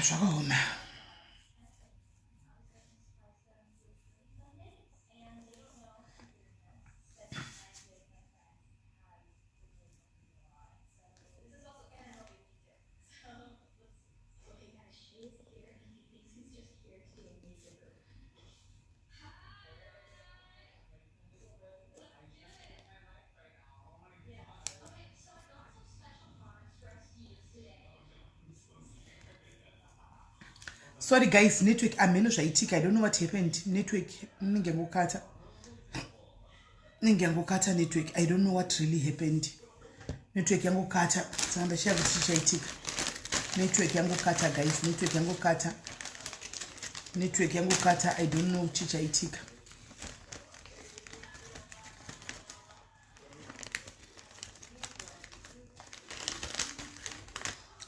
Zvakaoma. Sorry guys, network ameno zvaitika. I don't know what happened. Network inenge yangokata, inenge yangokata network. I don't know what really happened. Network yangokata, saka ndashaya kuti chichaitika. Network yangokata guys, network yangokata, network yangokata. I don't know chichaitika.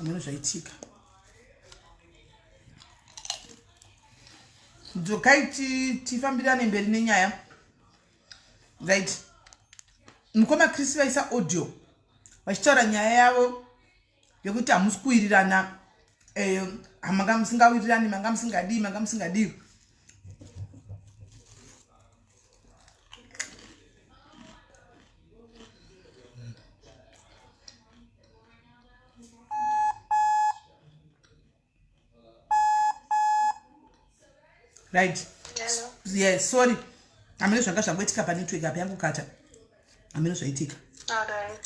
Ameno zvaitika. Dzokai tifambirane mberi nenyaya. Right, mukoma Chris vaisa audio vachitaura nyaya yavo yekuti hamusi kuwirirana, eh, manga musingawirirani, manga musingadii, manga musingadii. Right, yes, sorry, hameno zvanga zvangoitika panetwork apa yangokata, hameno zvaitika.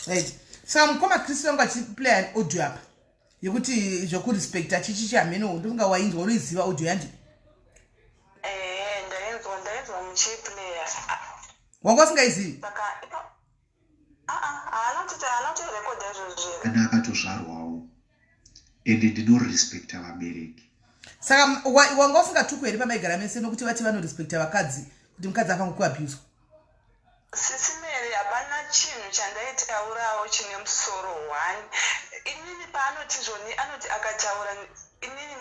Right, saka mukoma Chris vangu achiplaya an audio apa yekuti zvokurespecta chichichi, hameno, ndofunga wainzwa, unoiziva audio yandi. Eh, ndainzwa, ndainzwa muchiplaya. Wanga usingaizivi? Kana akatozvarwawo, ende ndinorespekta vabereki. Saka wanga usingatukwi here pamaigara mese nokuti vati vanorespekta vakadzi, kuti mukadzi afange kuabuswa? Sisi Mary, hapana chinhu chandaitaurawo chine musoro one. Inini paanoti zvoni, anoti akataura, inini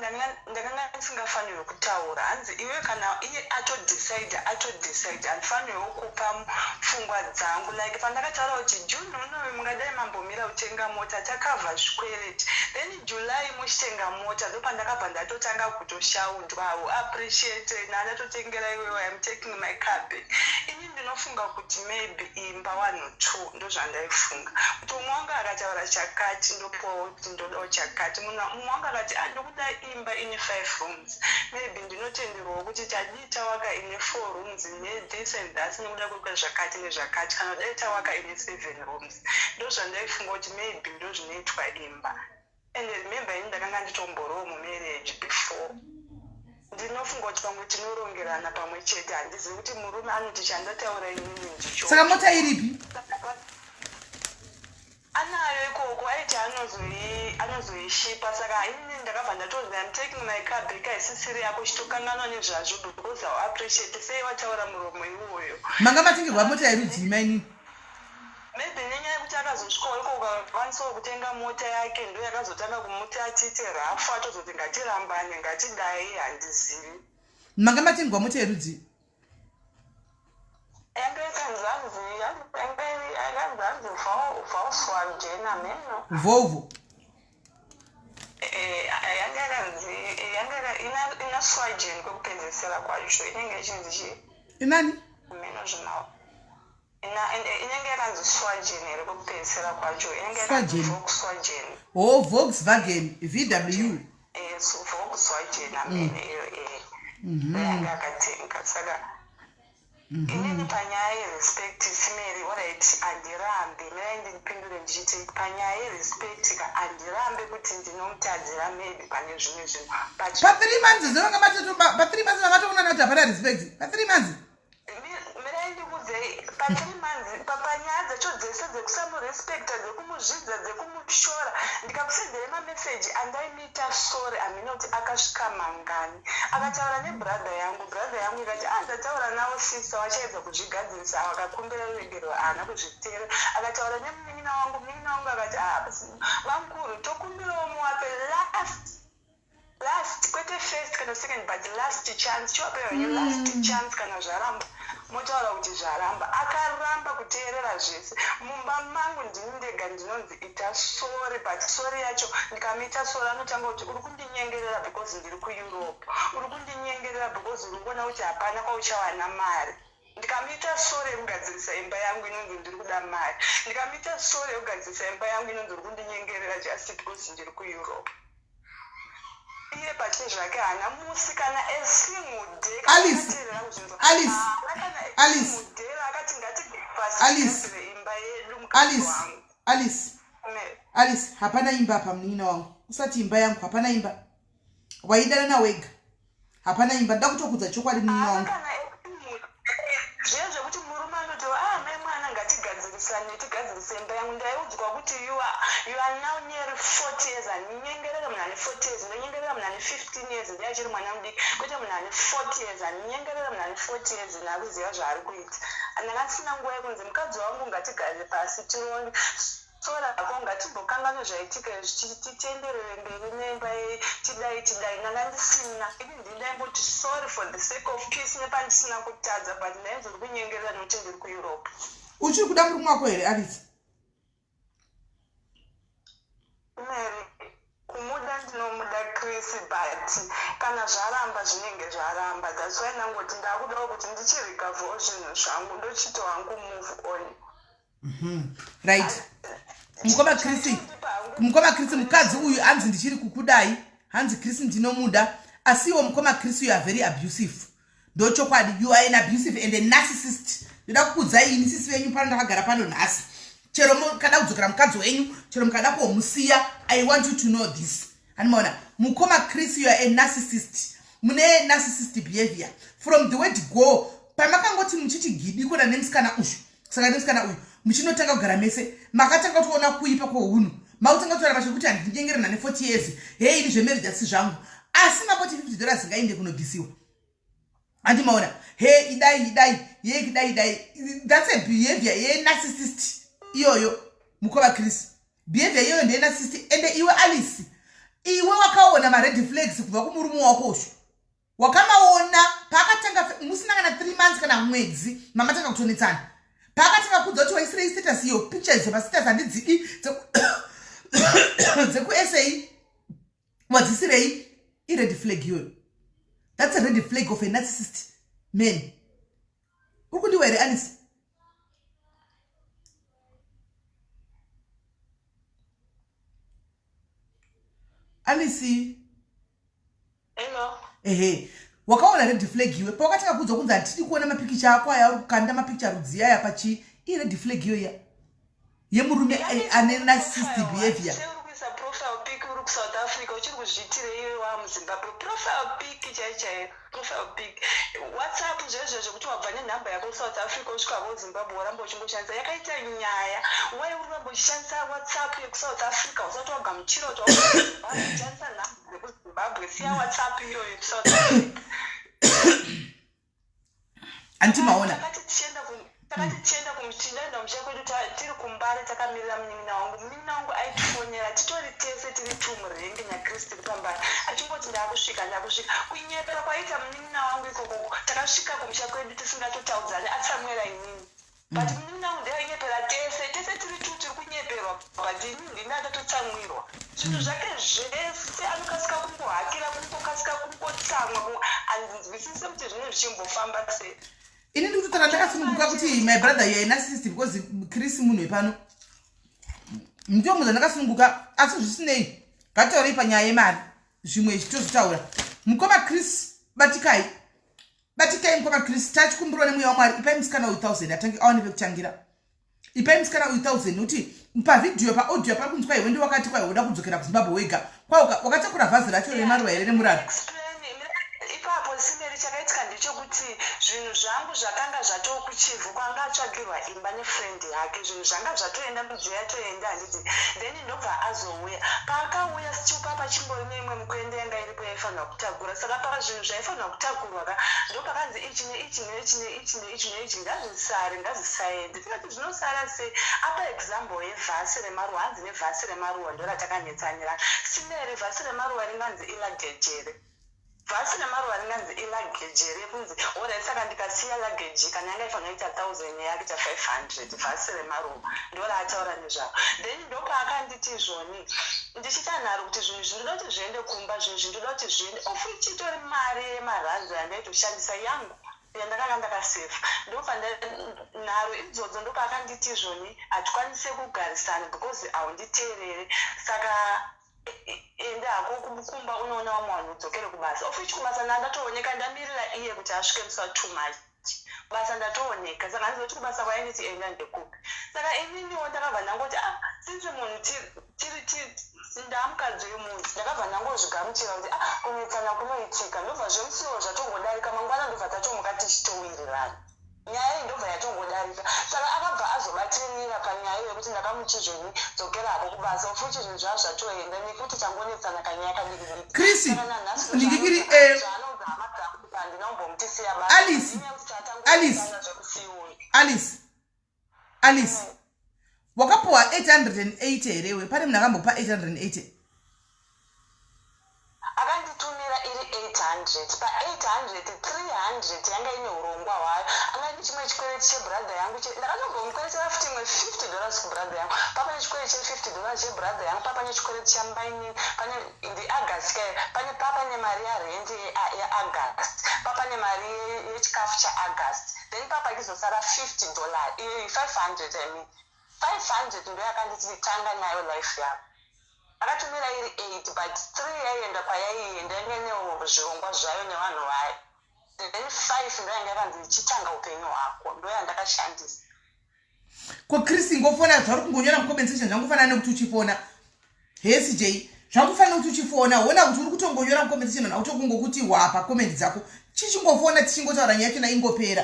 ndakanga ndisingafanirwi kutaura. Hanzi iwe kana iye atodecide, atodecide, handifanirwiwo kupa pfungwa dzangu. Like pandakataura kuti June unoyu mungadai mambomira kutenga mota, takavha zvikwereti, then July muchitenga mota, ndopandakabva ndatotanga kutoshaudwa. Hauappreciate nandatotengera iwewe, I'm taking my car back. Ini ndinofunga kuti maybe imba vanhu two, ndozvandaifunga kuti umwe wangu akataura chakati, ndopowo kuti ndodawo chakati. Munhu mumwe wangu akati, ah, ndokuda imba ine five rooms, maybe ndinotenderwawo kuti tadii tawaka ine four rooms nethis and that nekuda kwekuita zvakati nezvakati, kana kudai tawaka ine seven rooms. Ndozvandaifunga kuti maybe ndozvinoitwa imba. And remember, ini ndakanga nditomboriwo mumarriage before. Ndinofunga kuti pamwe tinorongerana pamwe chete. Handizivi kuti murume anoti chandataura inini ndicho. Saka mota iripi? Anayo ikoko, aiti anozoishipa. Saka inini ndakabva ndatonzi, I'm taking my car back, haisisiri yako, chitokanganwa nezvazvo because hau appreciate. Sei wataura muromo iwoyo? Manga matengerwa mota yerudzii, mainini? Maybe nenyaya yekuti akazosvikawo ikoko akakwanisawo kutenga mota yake, ndo yakazotanga kumuti atiite rafu, atozoti ngatirambane, ngatidai, handizivi. Manga matengwa mota yerudzii? Yanga yakanzi hanzi, yakanzi hanzi Volkswagen, ameno. Volvo. Eh, yanga yakanzi, yanga ina Swagen kwekupedzesera kwacho, inenge ichinzi chii? Inani? Ameno zvinawo. Inenge yakanzi Swagen here kwekupedzisira kwacho? Inenge yakanzi Volkswagen. Oh, Volkswagen, VW. Eh, so Volkswagen amene iyo, eh. Yanga akatenga. Saka inini panyaya yerespect, Simeri, alright, handirambi. Mirai ndipindure ndichiti panyaya yerespect ka, handirambi kuti ndinomutadzira maybe pane zvimwe zvinhu, but Pa3 months zvavanga matoto, pa3 months vangatoonana kuti hapana respect pa3 months? Mirai ndikuudzei, pa3 months, panyaya dzacho dzese dzekusamurespecta, dzekumuzvidza, dzekumushora, ndikakusenderai mameseji andaimuita sorry, hamina kuti akasvika mangani. Akataura nebrother yangu, brother yangu ikati, ah, ndataura navo sister, vachaedza kuzvigadzirisa. Akakumbira ruregerero, haana kuzviteera. Akataura nemunin'ina wangu, munin'ina wangu akati, ah, bamukuru, tokumbirawo muwape last last, kwete first kana second, but last chance, chiwape henyu last chance. Kana zvaramba, Motaura kuti zvaramba. Akaramba kuteerera zvese. Mumba mangu ndini ndega ndinonzi ita sorry but sorry yacho ndikamuita sorry anotanga kuti uri kundinyengerera because ndiri kuEurope. Uri kundinyengerera because uri kuona kuti hapana kwauchawana mari. Ndikamuita sorry yekugadzirisa imba yangu inonzi ndiri kuda mari. Ndikamuita sorry yekugadzirisa imba yangu inonzi uri kundinyengerera just because ndiri kuEurope. Iye pachezvake haana musi kana a single day kana Alice, akateerera kuzvinzwa. Alice, Haana kana a Alice, single day raakati ngatigare pasi Alice, tigadzire imba yedu mukadzi Alice, wangu. Alice, Me. Alice, hapana imba apa munin'ina wangu. Usati imba yangu, hapana imba. Waidanana wega. Hapana imba. Ndoda kutokudza chokwadi munin'ina Haana wangu. kana a single day. Zviya zvekuti murume anoti ah mai mwana ngatigadzirisane tigadzirise imba yangu. Ndaiudzwa kuti you are, you are now near 40 years handinyengerere munhu ane 40 years ndonyengerera munhu ane 15 years ndiye achiri mwana mudiki kwete munhu ane 40 years handinyengerere munhu ane 40 years naakuziva zvaari kuita. Ndanga ndisina nguva yekunzi mukadzi wangu ngatigare pasi tironge Sora hako ngatimbokanganwe zvaitika izvi titenderere mberi nemba yei tidai tidai ndanga ndisina ini ndini ndaingoti sorry for the sake of peace nepandisina kutadza but ndainzi uri kunyengerera nekuti ndiri kuEurope. Uchiri kuda murume wako here Alice? Mary, kumuda ndinomuda Chris but kana zvaramba zvinenge zvaramba that's why ndangoti ndakudawo kuti ndichirecoverwo zvinhu zvangu ndochito hangu move on. Right mukoma Chris, mukoma Chris, mukadzi uyu hanzi ndichiri kukudai, hanzi Chris ndinomuda, asiwo mukoma Chris you are very abusive. Ndochokwadi, you are an abusive and a narcissist. Ndoda kukudzai ini sisi venyu pano ndakagara pano nhasi, chero mukada kudzokera mukadzi wenyu, chero mukada kuhomusiya, I want you to know this. Animaona mukoma Chris, you are a narcissist, mune narcissist behavior from the word go. Pamakangoti muchiti gidi kona nemusikana uyu, saka nemusikana uyu muchinotanga kugara mese, makatanga kutoona kuipa kwohunhu, makutanga kutora pachekuti handinyengerana ne 40 years, hei ini zvemarriage asi zvangu, asi mamboti 50 dollars ngainde kunobvisiwa. Andimaona he idai idai ye idai idai, that's a behavior yenarcissist iyoyo mukoma Chris, behavior iyoyo ndeyenarcissist. Ende iwe Alice, iwe wakaona mared flags kubva kumurume wako usho, wakamaona paakatanga musina kana 3 months kana mwedzi mamatanga kutonetsana, paakatanga kudza kuti waisirei status iyo, pictures pastatus handidzidi dzekusa wadzisirei, ired flag iyoyo. That's a red flag of a narcissist man. Uri kundiwa here Alice? Alice? Hello. Ehe, wakaona red flag iwe pawakatanga kuudzwa kunzi hatidi kuona mapikicha ako aya uri kukanda mapikicha rudzi aya pachi, ired flag iyo iya yemurume ane narcissist behavior. Sei uri kuisa profile pic uri kuSouth Africa uchiri kuzviitire iwe wamuZimbabwe? Profile pic chai chaiyo, profile pic WhatsApp zvezvo zvekuti wabva nenhamba yako kuSouth Africa usvika kuZimbabwe woramba uchingoshandisa yakaita nyaya. Why uri kuramba uchishandisa WhatsApp yekuSouth Africa usati wagamuchira kuti wakuZimbabwe? Shandisa nhamba dzekuZimbabwe, siya WhatsApp iyoyo yekuSouth Africa. Anti maona Takati tichienda ku takati tichienda kumuchidaenda kumusha kwedu tiri kuMbare takamirira munin'ina wangu. Munin'ina wangu aitifonera titori tese tiri two murengi naChris tiri paMbare achingoti ndakusvika ndakusvika. Kunyepera kwaiita munin'ina wangu ikoko, takasvika kumusha kwedu tisingatotaudzani atsamwira inini. But munin'ina wangu ndiye ainyepera tese tese tiri two tiri kunyeperwa, but inini ndini akatotsamwirwa. Zvinhu zvake zvese anokasika kungohakira, kungokasika kungotsamwa, handinzwisise kuti zvinenge zvichimbofamba sei. Ini ndiri kutotaura ndakasununguka kuti my brother, you are a narcissist, because Chris munhu wepano ndiyo munhu ndakasununguka. Asi zvisinei, ngataurei panyaya yemari, zvimwe tozotaura. Mukoma Chris, batikai, batikai mukoma Chris, tachikumbirwa nemweya waMwari, ipai musikana uyu 1000 atange awane pekutangira. Ipai musikana uyu 1000 nekuti pavhidhiyo, paaudio pari kunzwa iwe ndiwakati kwai woda kudzokera kuZimbabwe wega, kwa wakatakura vhazi racho remaruva here remuraro? Explain ipapo Simeri. Chakaitika ndechekuti zvinhu zvangu zvakanga zvatokuChivhu kwanga atsvagirwa imba nefriend yake. Zvinhu zvanga zvatoenda, midziyo yatoenda, handiti? Then ndobva azouya. Paakauya still papachimbori neimwe mukwende yanga iripo yaifanirwa kutakura. Saka pazvinhu zvaifanirwa kutakurwa ka, ndopakanzi ichi neichi neichi neichi neichi neichi ngazvisare, ngazvisaende. Tikati zvinosara sei? Apa example yevhasi remaruva, hanzi nevhasi remaruva ndoratakanyetsanira. Simeri, vhasi remaruva ringanzi iluggage here? Vhasi nemaruva ringanzi iluggage here yekunzi horai saka ndikasiya luggage kana yanga ifanira kuita 1000 yakuita 500 vhasi remaruva ndoraataura nezvaro then ndopaakanditi izvoni ndichiita nharo kuti zvinhu izvi ndoda kuti zviende kumba zvinhu izvi ndoda kuti zviende of which itori mari yemaranzi yandaitoshandisa yangu yandakanga ndakasefa ndobva nharo idzodzo ndopaakanditi izvoni hatikwanise kugarisana because haunditeerere saka enda hako kumba unoona vamwe vanhu udzokere kubasa of which kubasa ndandatooneka ndamirira iye kuti asvike musi wa two march basa ndatooneka saka handizoti kubasa kwainditi enda ndekupi saka ininiwo ndakabva ndangoti ah since munhu tiri ndamukadzi wemunhu ndakabva ndangozvigamuchira kuti ah kunetsana kunoitika ndobva zvemusiwo zvatongodarika mangwana ndobva tatomuka tichitowirirana Nyaya iyi ndobva yatongodarika saka akabva azobatirira panyaya yekuti ndakamuti zveni dzokera hako kubasa of which zvinhu zvaa zvatoenda nekuti tangonetsana kanyaya kadiki diki Chris saka nanhasi ndingikiri eh, zvaanoudza hama dzangu kuti handina kumbomuti siya basa Alice nenyaya yekuti Alice tatangonetsana zvekusiiwa Alice Alice wakapuwa 880 here iwe pane munhu akambokupa 880 Akanditumira iri 800 pa 800 300 yanga ine hurongwa hwayo anga ine chimwe chikwereti chebrother yangu che ndakatombomukweretera futi imwe 50 dollars kubrother yangu papane chikwereti che 50 dollars chebrother yangu papane chikwereti chamainini pane ndi August ka pane papane mari yarent yeAugust papane mari yechikafu chaAugust then papakizosara 50 dollar 500 I mean 500 ndoyakanditi tanga nayo life yako Akatumira iri 8 but 3 yaienda kwayaienda yanga ine zvirongwa zvayo nevanhu vayo then 5 ndoyanga yakanzi chitanga upenyu hwako ndoyandakashandisa. Ko Chris ingofona zvauri kungonyora mucomment section zvangofanana nekuti uchifona hesi Jay zvangofanana nekuti uchifona hona kuti uri kutongonyora mucomment section vanhu autokungokuti wapa comment dzako chichingofona tichingotaura nyaya yachona ingopera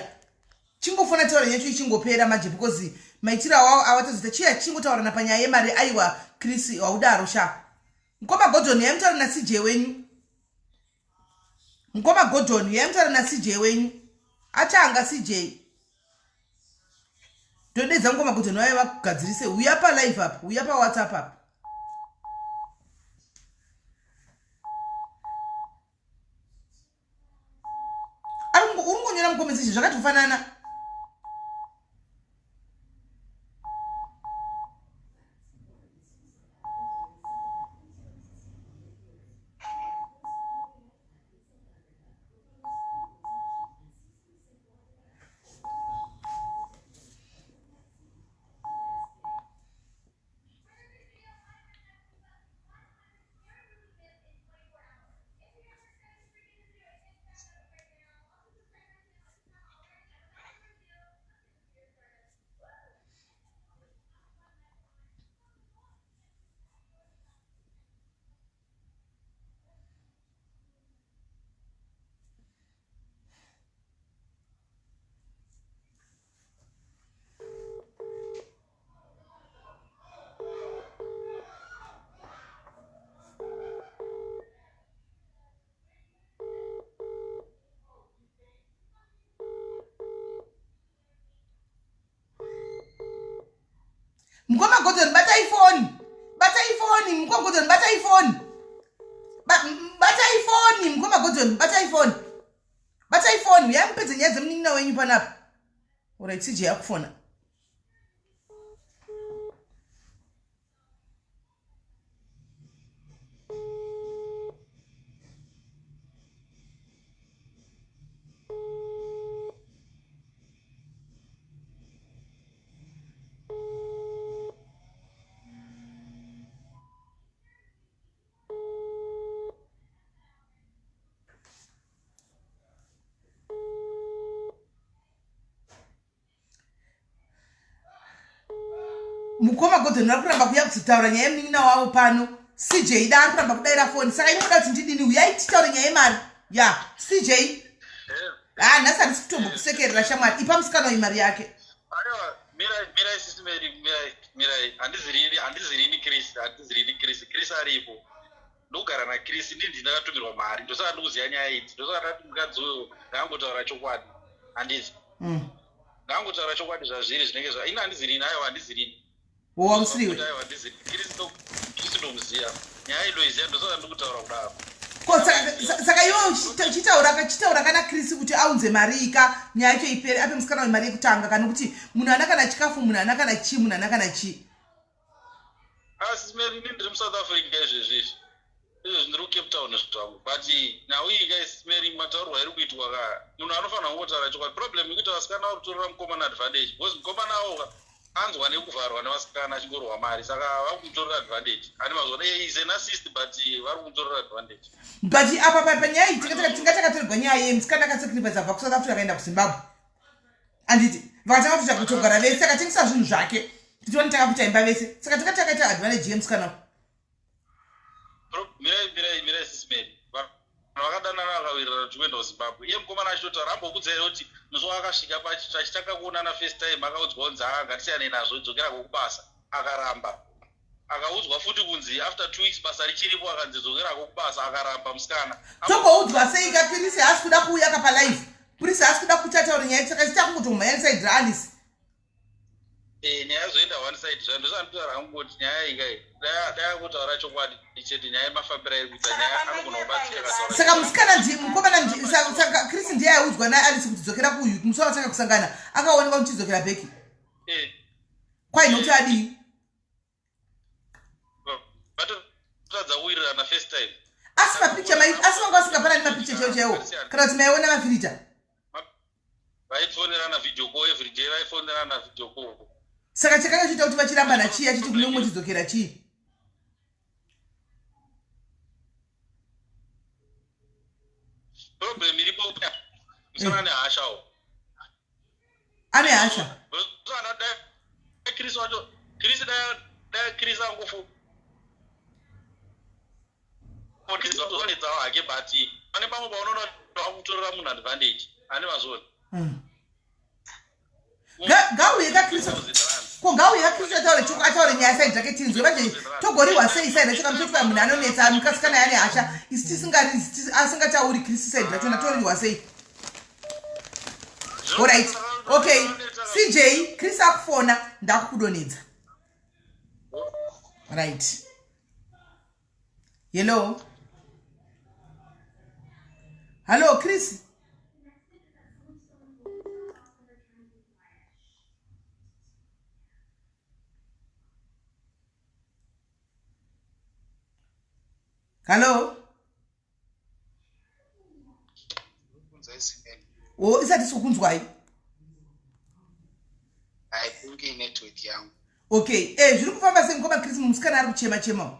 chingofona taura nyaya yacho ichingopera manje because maitiro awawo awatozoita chiya chingotaurana panyaya yemari aiwa chris waudaro sha mukoma godon yaimutaura nacj wenyu mukoma godon yaimutaura nacj wenyu achanga cj todedza mukoma godon vaye vakugadzirise uya palive apa uya pawhatsapp apa uri kungonyora mucomment section zvakatofanana mukoma godon batai foni batai foni mukoma godon batai foni batai foni mukoma godon batai foni batai foni uyai mupedze nyaya dzemunin'ina wenyu panapa orit cj yakufona mukoma godhoni vari kuramba kuya kuzotaura nyaya yemunin'ina wavo pano cj da ari kuramba kudaira foni saka inoda kuti ndidini uyai titaure nyaya yemari ya cj ha nhasi handisi kutombokusekerera shamwari ipa musikana uyu mari yake mirai sisi mary mirai mirai handizirini chris handizirini chris chris aripo ndogara nachris ndi ndini ndakatumirwa mari ndosaka ndikuziva nyaya idzi ndosaka ndati mukadzi uyo ngaangotaura chokwadi handizi mm. ngaangotaura chokwadi zvazviri zvinenge zva ini handizirini aiwa handizirini wausiriwe aiwa handiziri chris ndomuziva nyaya iyi ndoiziva ndosaka ndikutaura kudaro Ko saka iwe chitaura chitaura kana Chris kuti aunze mari ika nyaya yacho ipere ape musikana uyu mari yekutanga kana kuti munhu ana kana chikafu munhu ana kana chii munhu ana kana chii. Asi Mary ini ndiri muSouth Africa izvezvi izvi. Izvezvi ndiri kuCape Town zvangu but nhau iyi guys Mary mataurwa iri kuitwa ka munhu anofanira kungotaura chokwadi. Problem ikuita vasikana vari kutorera mukomana advantage because mukomana awo ka anzwa nekuvharwa nevasikana achingorohwa mari saka vakumutorera advantage ane mazuva eh, is an assist but vari kumutorera advantage but apa panyaya iyi tinga takatorerwa nyaya ye musikana akasacrifice abva kusouth africa akaenda kuzimbabwe anditi vakatanga kuita kutogara vese akatengesa zvinhu zvake tichiona tanga kuita imba vese saka tinga takaita advantage yemusikana mirai mirai mirai sisimeri vanhu vakadanana vakawirirana kuti kuenda kuzimbabwe iye mukomana achitotaura ambokudza here kuti musi waakasvika achitanga kuonana first time akaudzwa kunzi aa ngatisiyanei nazvo dzokera kokubasa akaramba akaudzwa futi kunzi after two weeks basa richiripo akanzi dzokerako kubasa akaramba musikana togoudzwa sei ka kirisi haasi kuda kuuya ka palive purisi haasi kuda kuti ataure nyaya saka chiita kungotomhanya nesaidi raalice Eh, nyaya yozoenda one side zvayo ndozvandinotaura hangu kuti nyaya iyi kai dai akutaura chokwadi chete nyaya yemafambiro airi kuita nyaya anogona kubatsira akataura saka musikana ndi mukomana ndi saka chris ndiye aiudzwa naalice kuti dzokera kuyu musi wavatanga kusangana akaonekwa kuti chidzokera bheki eh. kwai nokuti adii vatotadza kuwirirana first time asi mapicha asi vanga vasingapanani mapicha chaiwo chaiwo kana kuti maiona mafirita vaifonerana video call every day vaifonerana video call saka chakanga chiita kuti vachirambana chii achiti kune umwe chidzokera chii problem iripo musana nehashawo ane hasha Chris wacho Chris dai Chris angofu onetsawo hake but pane pamwe paunoona wakutorera munhu advantage ane mazvona hmm. Ngauye kakristu ko ngauye kakristu ataure choko ataure nyaya saidi dzake tinzwe manje togoriwa sei saidi racho kamutotiwa munhu anonetsa mukasikana yane hasha isi tisingari asingatauri kristu saidi rachona toriwa sei Alright. Okay. CJ, Chris akufona ndakukudonedza. Right. Hello. Hello Chris. Hello. O isati sikukunzwai. I think inetwork yangu. Okay, eh zviri kufamba sei mukoma Chris musikana ari kuchema chema.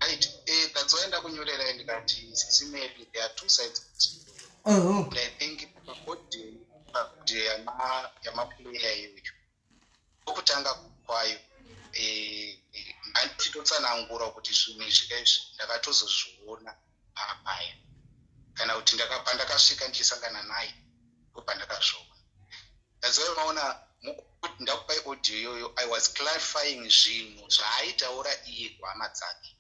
Right, eh that's why ndakunyorera ndikati sisi Mary there are two sides. Uh -huh. And I think paaudio paaudio yama yamaplayer iyoyo. Kwokutanga kwayo eh, ndanditotsanangura kuti zvinhu izvi kaizvi ndakatozozviona paapaya kana kuti pandakasvika ndichisangana naye ndopandakazviona that's why maona ndakupai audio iyoyo i was clarifying zvinhu zvaaitaura iye kuhama dzake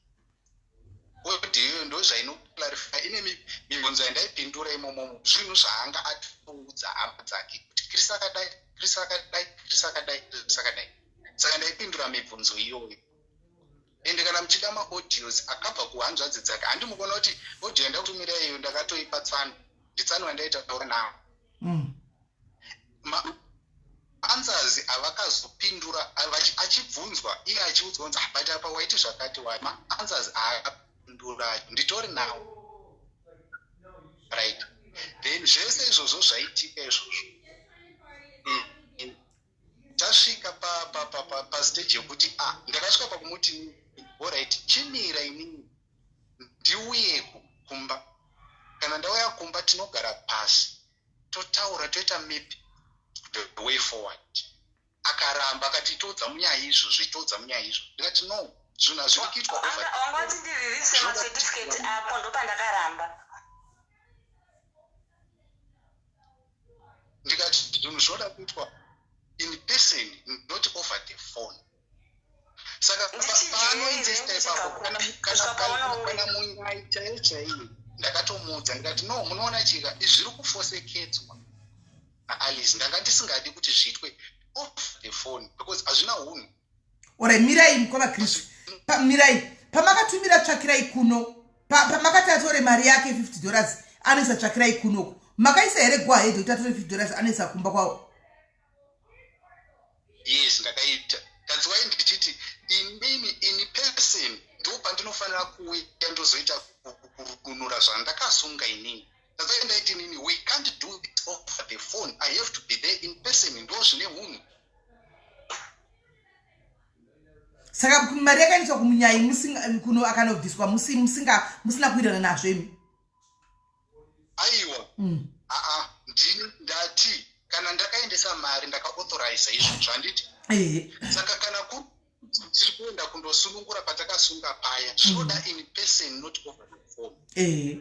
audio iyoyo ndozvainoclarify ine mibvunzo yandaipindura imomomo zvinhu zvaanga atoudza hama dzake kuti chris akadai chris akadai chris akadai chris akadai saka ndaipindura mibvunzo iyoyo ende kana muchida maaudios akabva kuhanzvadzi dzake handi mukuona kuti audio yandakutumira iyo ndakatoipa tsano nditsano yandaitaura nawo mm. Maanswers avakazopindura achibvunzwa iye achiudzwa kunzi ah, but apa waiti zvakati wai maanswers aakapindura acho nditori nawo right then zvese izvozvo zvaitika izvozvo eh, tasvika pastage yekuti ah ndakasvika pakumuti orit chimira inini ndiuyeko kumba kana ndauya kumba tinogara pasi totaura toita map the way forward akaramba akati itoudza munyaya izvozvo itoudza munyaya izvo ndikati no zvinhu hazvidi kuitwa overwangati ndiririse macertificate ako ndopandakaramba ndikati zvinhu zvinoda kuitwa in person not over the phone saka paanoinzista ipapo kana munyai chaiyo chaiyo ndakatomuudza ndikati no munoona chika zviri kufosekedzwa naalice ndanga ndisingadi kuti zviitwe off the phone because hazvina hunhu ora mirai mukoma chris mirai pamakatumira tsvakirai kuno Pamakati atore mari yake 50 dollars anoisa tsvakirai kunoko, makaisa here go ahead kuti atore 50 dollars anoisa kumba kwavo? Yes, ndakaita. That's why ndichiti inini in person ndo pandinofanira kuuya ndozoita kurunura zvandakasunga inini. That's why ndaiti inini we can't do it over the phone, I have to be there in person, ndo zvine hunhu. Saka mari yakaendeswa kumunyai kuno akanobviswa musinga musina kuirana nazvo imi? Aiwa. Aa, ndini ndati kana ndakaendesa mari ndakaauthoriza izvozvo, handiti? Saka kana tiri kuenda kundosunungura patakasunga paya, zvinoda in person, not over the phone. Ehe,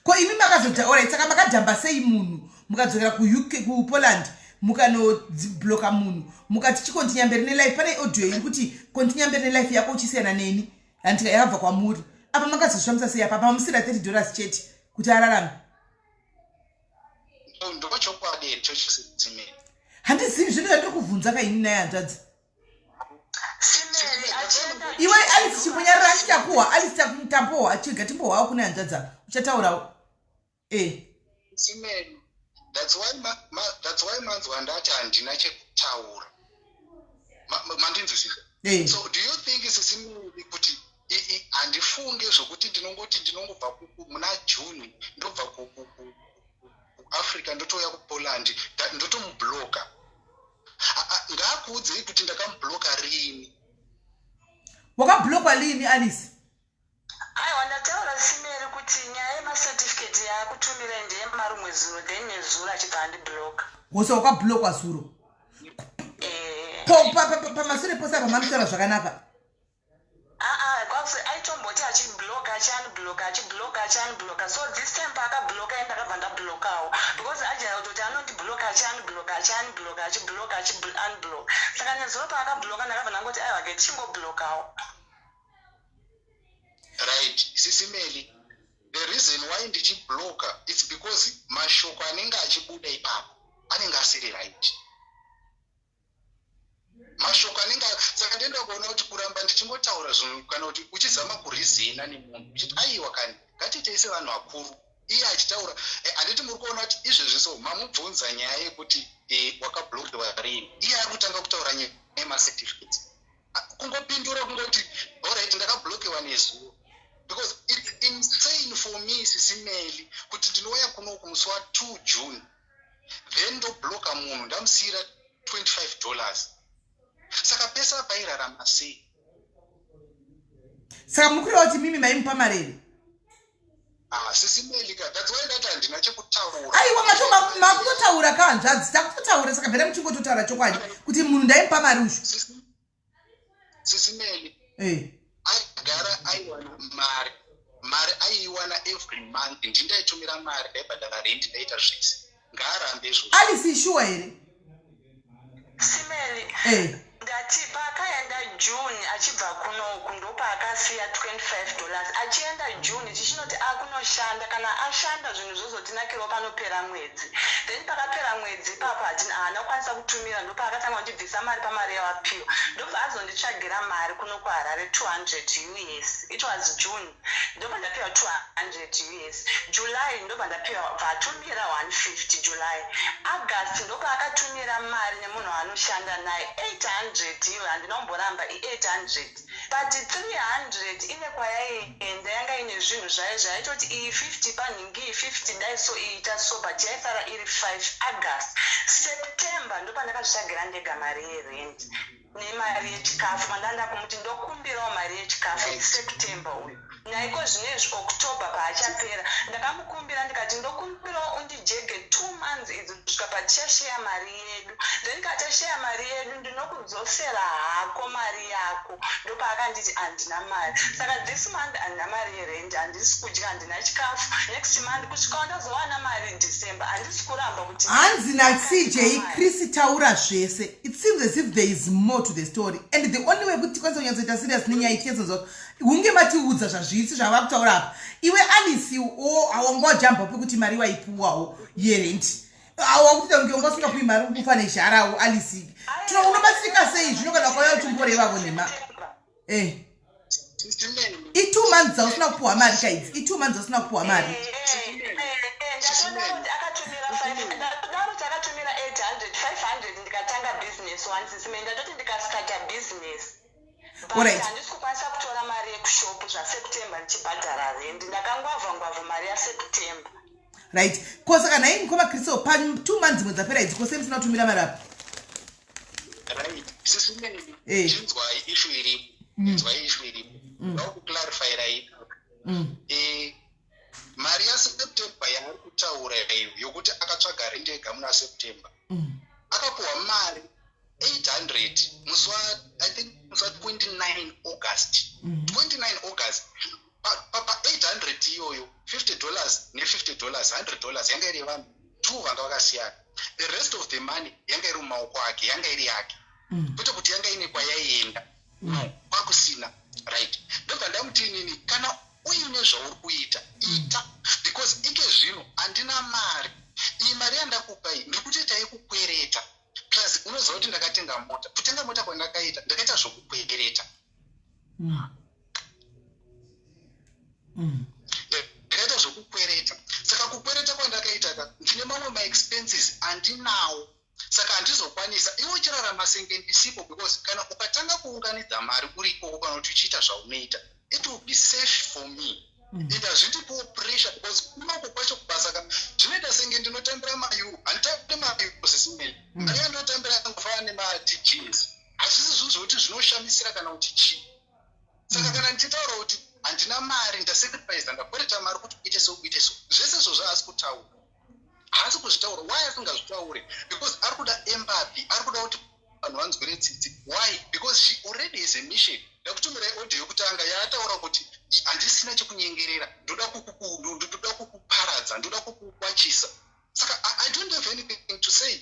ko imi makazota, alright, saka makadhamba sei munhu mukadzokera kuUK, kuPoland, mukanobloka munhu, mukati chikontinya mberi nelife? Pane audio iri kuti kontinya mberi nelife yako uchisiyana neni, handika? Yakabva kwamuri apa. Makazozvifambisa sei apa pamusira 30 dollars chete kuti ararame? Ndochokwadi here chochisimeni? Handizivi, zvinhu zvandiri kubvunza kaini naye hanzvadzi. Simeri achienda. Iwe Alice, chimbonyarira, andichakuhwa. Alice, tambohwa, chiga timbohwawo kune hanzvadzi apa, uchataurawo e. Simeni, that's why manzwa ndati handina chekutaura. Mandinzwisisa? Eh. So do you think, sisimeli, kuti handifunge zvokuti ndinongoti ndinongobva muna June ndobva kuAfrica ndotouya kuPoland ndotomubloka? Ngaakuudzei kuti ndakamubloka rini. Wakablokwa lini, Alice? Aiwa, ndataura, Simeri, kuti nyaya yemacertificate yaakutumira ndeyemarimwe zuro, then nezuro achibva andibloka. Hosa, wakablokwa zuro? Eh. Pamasure pose apa mamutaura zvakanaka? Aa, kwausi aitomboti achibloka, achiunbloka, achibloka, achiunbloka. So this time paakabloka, ndakabva ndablokawo because ajaira kutoti anondibloka, achiunbloka, achiunbloka, achibloka, achiunblock. Saka nezuro paakabloka ndakabva ndangoti aiwa ke, tichingoblokawo. Right, sisimeli, the reason why ndichibloka, it's because mashoko anenge achibuda ipapo anenge asiri right, mashoko anenge. Saka ndienda kuona kuti kuramba ndichingotaura zvinhu kana kuti uchizama kurizina nemunhu uchiti aiwa kani, ngatiitei sevanhu vakuru, iye achitaura. Handiti muri kuona kuti izvezvi so mamubvunza nyaya yekuti wakablokiwa rini, iye ari kutanga kutaura nyaya yemacertificates. Kungopindura kungoti alright, ndakablokiwa nezuro, because it's insane for me, sisimeli, kuti ndinouya kunoku musi wa2 June, then ndobloka munhu ndamusiyira $25. Saka pese apairarama sei? Saka mukureva kuti mimi maimupa mari here? Ah, sisimeli ka, that's why ndati handina chekutaura. Aiwa, macho makutotaura ka hanzvadzi, takutotaura. Saka bhera muchingototaura chokwadi kuti munhu ndaimupa mari ushu. Sisimeli, agara aiwana mari, mari aiiwana every month. Ndindaitumira mari, ndaibhadhara rent, ndaita zvese. Ngaarambe izvozvo. Alice, shuwa here? Simeli, ndati paakaenda June achibva kunoku, ndopaakasiya $25 achienda June, tichinoti akunoshanda. Kana ashanda zvinhu zvozotinakirawo panopera mwedzi. Then pakapera mwedzi ipapo haana kukwanisa kutumira, ndopaakatanga kundibvisa mari pamari yawapiwa, ndobva azonditsvagira mari kuno kuHarare, 200 US. It was June, ndobva ndapiwa 200 US. July ndobva ndapiwa, bva atumira 150 July. August ndopaakatumira mari nemunhu waanoshanda naye, 800. Iwe, handina kumboramba, i800, but 300 ine kwayaienda, yanga ine zvinhu zvayo zvaitoti iyi 50 panhingi, iyi 50 dai so iita so, but yaisara iri 5 August. September ndopandakazvitsvagira ndega mari yerent nemari yechikafu. Mandanda kumuti ndokumbirawo mari yechikafu September uyu. Naiko zvinezvi October paachapera, ndakamukumbira ndikati ndokumbirawo undijege 2 months idzi kusvika patichasheya mari yedu, then katashare mari yedu ndinokudzosera hako mari yako. Ndopaakanditi handina mari. Saka this month handina mari yerent, handisi kudya, handina chikafu. Next month kusvika ndazowana mari December, handisi kuramba kuti Hanzi naCJ, Chris, taura zvese. It seems as if there is more to the story, and the only way kuti tikwanise kunyatsoita serious nenyaya itinyatsoziva hunge matiudza zvazvisi zvava kutaura apa. Iwe Alice, awanga wajamba pekuti mari waipuwawo yerent, wakutoita kunge wanga usingapuwi mari, uri kufa nezharawo. Alice, unobatsirika sei zvino kana ukauya uchimborevavo nhema? I2 months dzausina kupuhwa mari kaidzi, i2 months dzausina kupuhwa mari. Ndatoda kuti akatumira ndatoda kuti akatumira 800 500 ndikatanga business one, Sisi Mary. Ndatoti ndikastarta business, but handisi kukwanisa kutora mari yekushopu zvaSeptember ndichibhadhara rendi. Ndakangwavha ngwavha mari yaSeptember. Right, ko saka nhai mukoma Kristo, pa2 months dzimwe dzapera idzi, kose musina kutumira mari apa? Right, Sisi Mary. Chinzwai issue iripo. Inzwai issue iripo. Ndakuclarifyirai. Mari yaSeptember yaari kutaura iyo yokuti akatsvaga rendi ega muna September, akapuhwa mari 800 musi wa, I think, musi wa 29 August. 29 August, pa 800 iyoyo, $50 ne$50, $100 yanga iri vanhu two vanga vakasiyana. The rest of the money yanga iri mumaoko ake, yanga iri yake, kwete kuti yanga ine kwayaienda. No, kwakusina. Right, ndobva ndamuti inini, kana uine zvauri kuita, ita, because ike zvino handina mari. Iyi mari yandakupa iyi ndiri kutoita yekukwereta. Plus unoziva kuti ndakatenga mota. Kutenga mota kwandakaita, ndakaita zvokukwereta. Ndakaita zvokukwereta. Saka kukwereta kwandakaita ka, ndine mamwe maexpenses andinawo, saka handizokwanisa iwe uchirarama senge ndisipo, because kana ukatanga kuunganidza mari uri ikoko kana kuti uchiita zvaunoita, it will be safe for me and hazvindipiwo pressure, because kunoko kwacho kubasa ka, zvinoita senge ndinotambira maeuro. Handitambiri maeuro, Sisi Mary. Mari yandinotambira yangofanana nemaTGs. Hazvisi zvinhu zvokuti zvinoshamisira kana kuti chii. Saka kana ndichitaura kuti handina mari, ndasacrifice, ndakwereta mari kuti uite so, uite so, zvese izvozvo haasi kutaura, haasi kuzvitaura. Why asingazvitauri? Because ari kuda empathy, ari kuda kuti vanhu vanzwire tsitsi. Why? Because she already has a mission. Ndakutumirai audio yekutanga yaataura kuti handisina chekunyengerera, ndoda kukuparadza, ndoda kukukwachisa. Saka I don't have anything to say.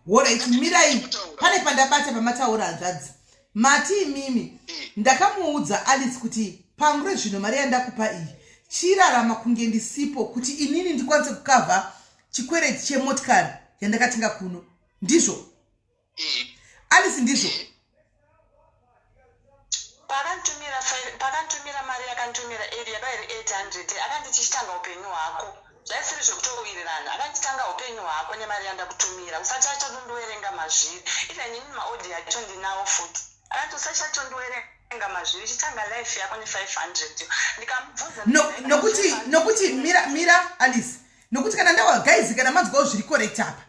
Alright, mirai, pane pandabata pamataura, hanzvadzi. Mati imimi, ndakamuudza Alice kuti pangure zvino mari yandakupa iyi, chirarama kunge ndisipo, kuti inini ndikwanise kucover chikwereti chemotikari yandakatenga kuno. Ndizvo, Alice? Ndizvo? Pakanditumira mari, yakanditumira iri yaka iri 800, akanditi chitanga upenyu hwako. Zvaisiri zvekutowirirana. Akanditanga upenyu hwako nemari yandakutumira, usachatondiwerenga mazviri. Even inini maaudio acho ndinawo futi. Akati usachatondiwerenga mazviri, chitanga life yako ne500. Ndikamubvunza Nokuti mira, mira, Alice, nokuti kana ndawa, guys, kana manzwawo zviri correct apa,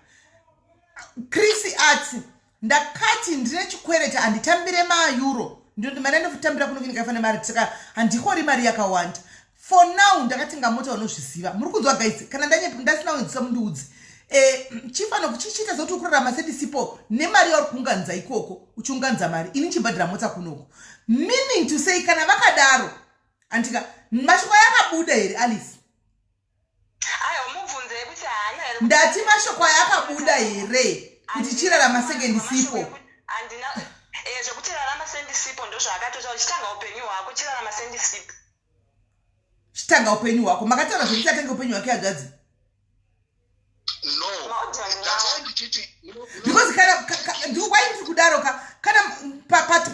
Chris ati ndakati ndine chikwereti, handitambire maeuro, ndinoti mari yandinotambira kuno ndikafanira mari, saka handikori mari yakawanda. For now ndakatenga mota, unozviziva. Muri kunzwa, guys? Kana ndasina kunzwisa, mundiudzi. Chifano chichiita sekuti ukurarama sendisipo nemari yauri kuunganidza ikoko, uchiunganidza mari, ini nchibhadhira mota kunoko. Meaning to say, kana vakadaro, andika mashoko ayakabuda here, Alice? Aiwa, mubvunzei kuti haana here. Ndati mashoko ayakabuda here kuti chirarama senge ndisipo? Handina zvekuti rarama sendisipo. Ndozvaakatotaura, chitanga upenyu hwako, chirarama sendisipo. Chitanga upenyu hwako. Makataura zvekuti atange upenyu hwake, hanzvadzi? No, that's why ndichiti Because kana why ndiri kudaro ka, kana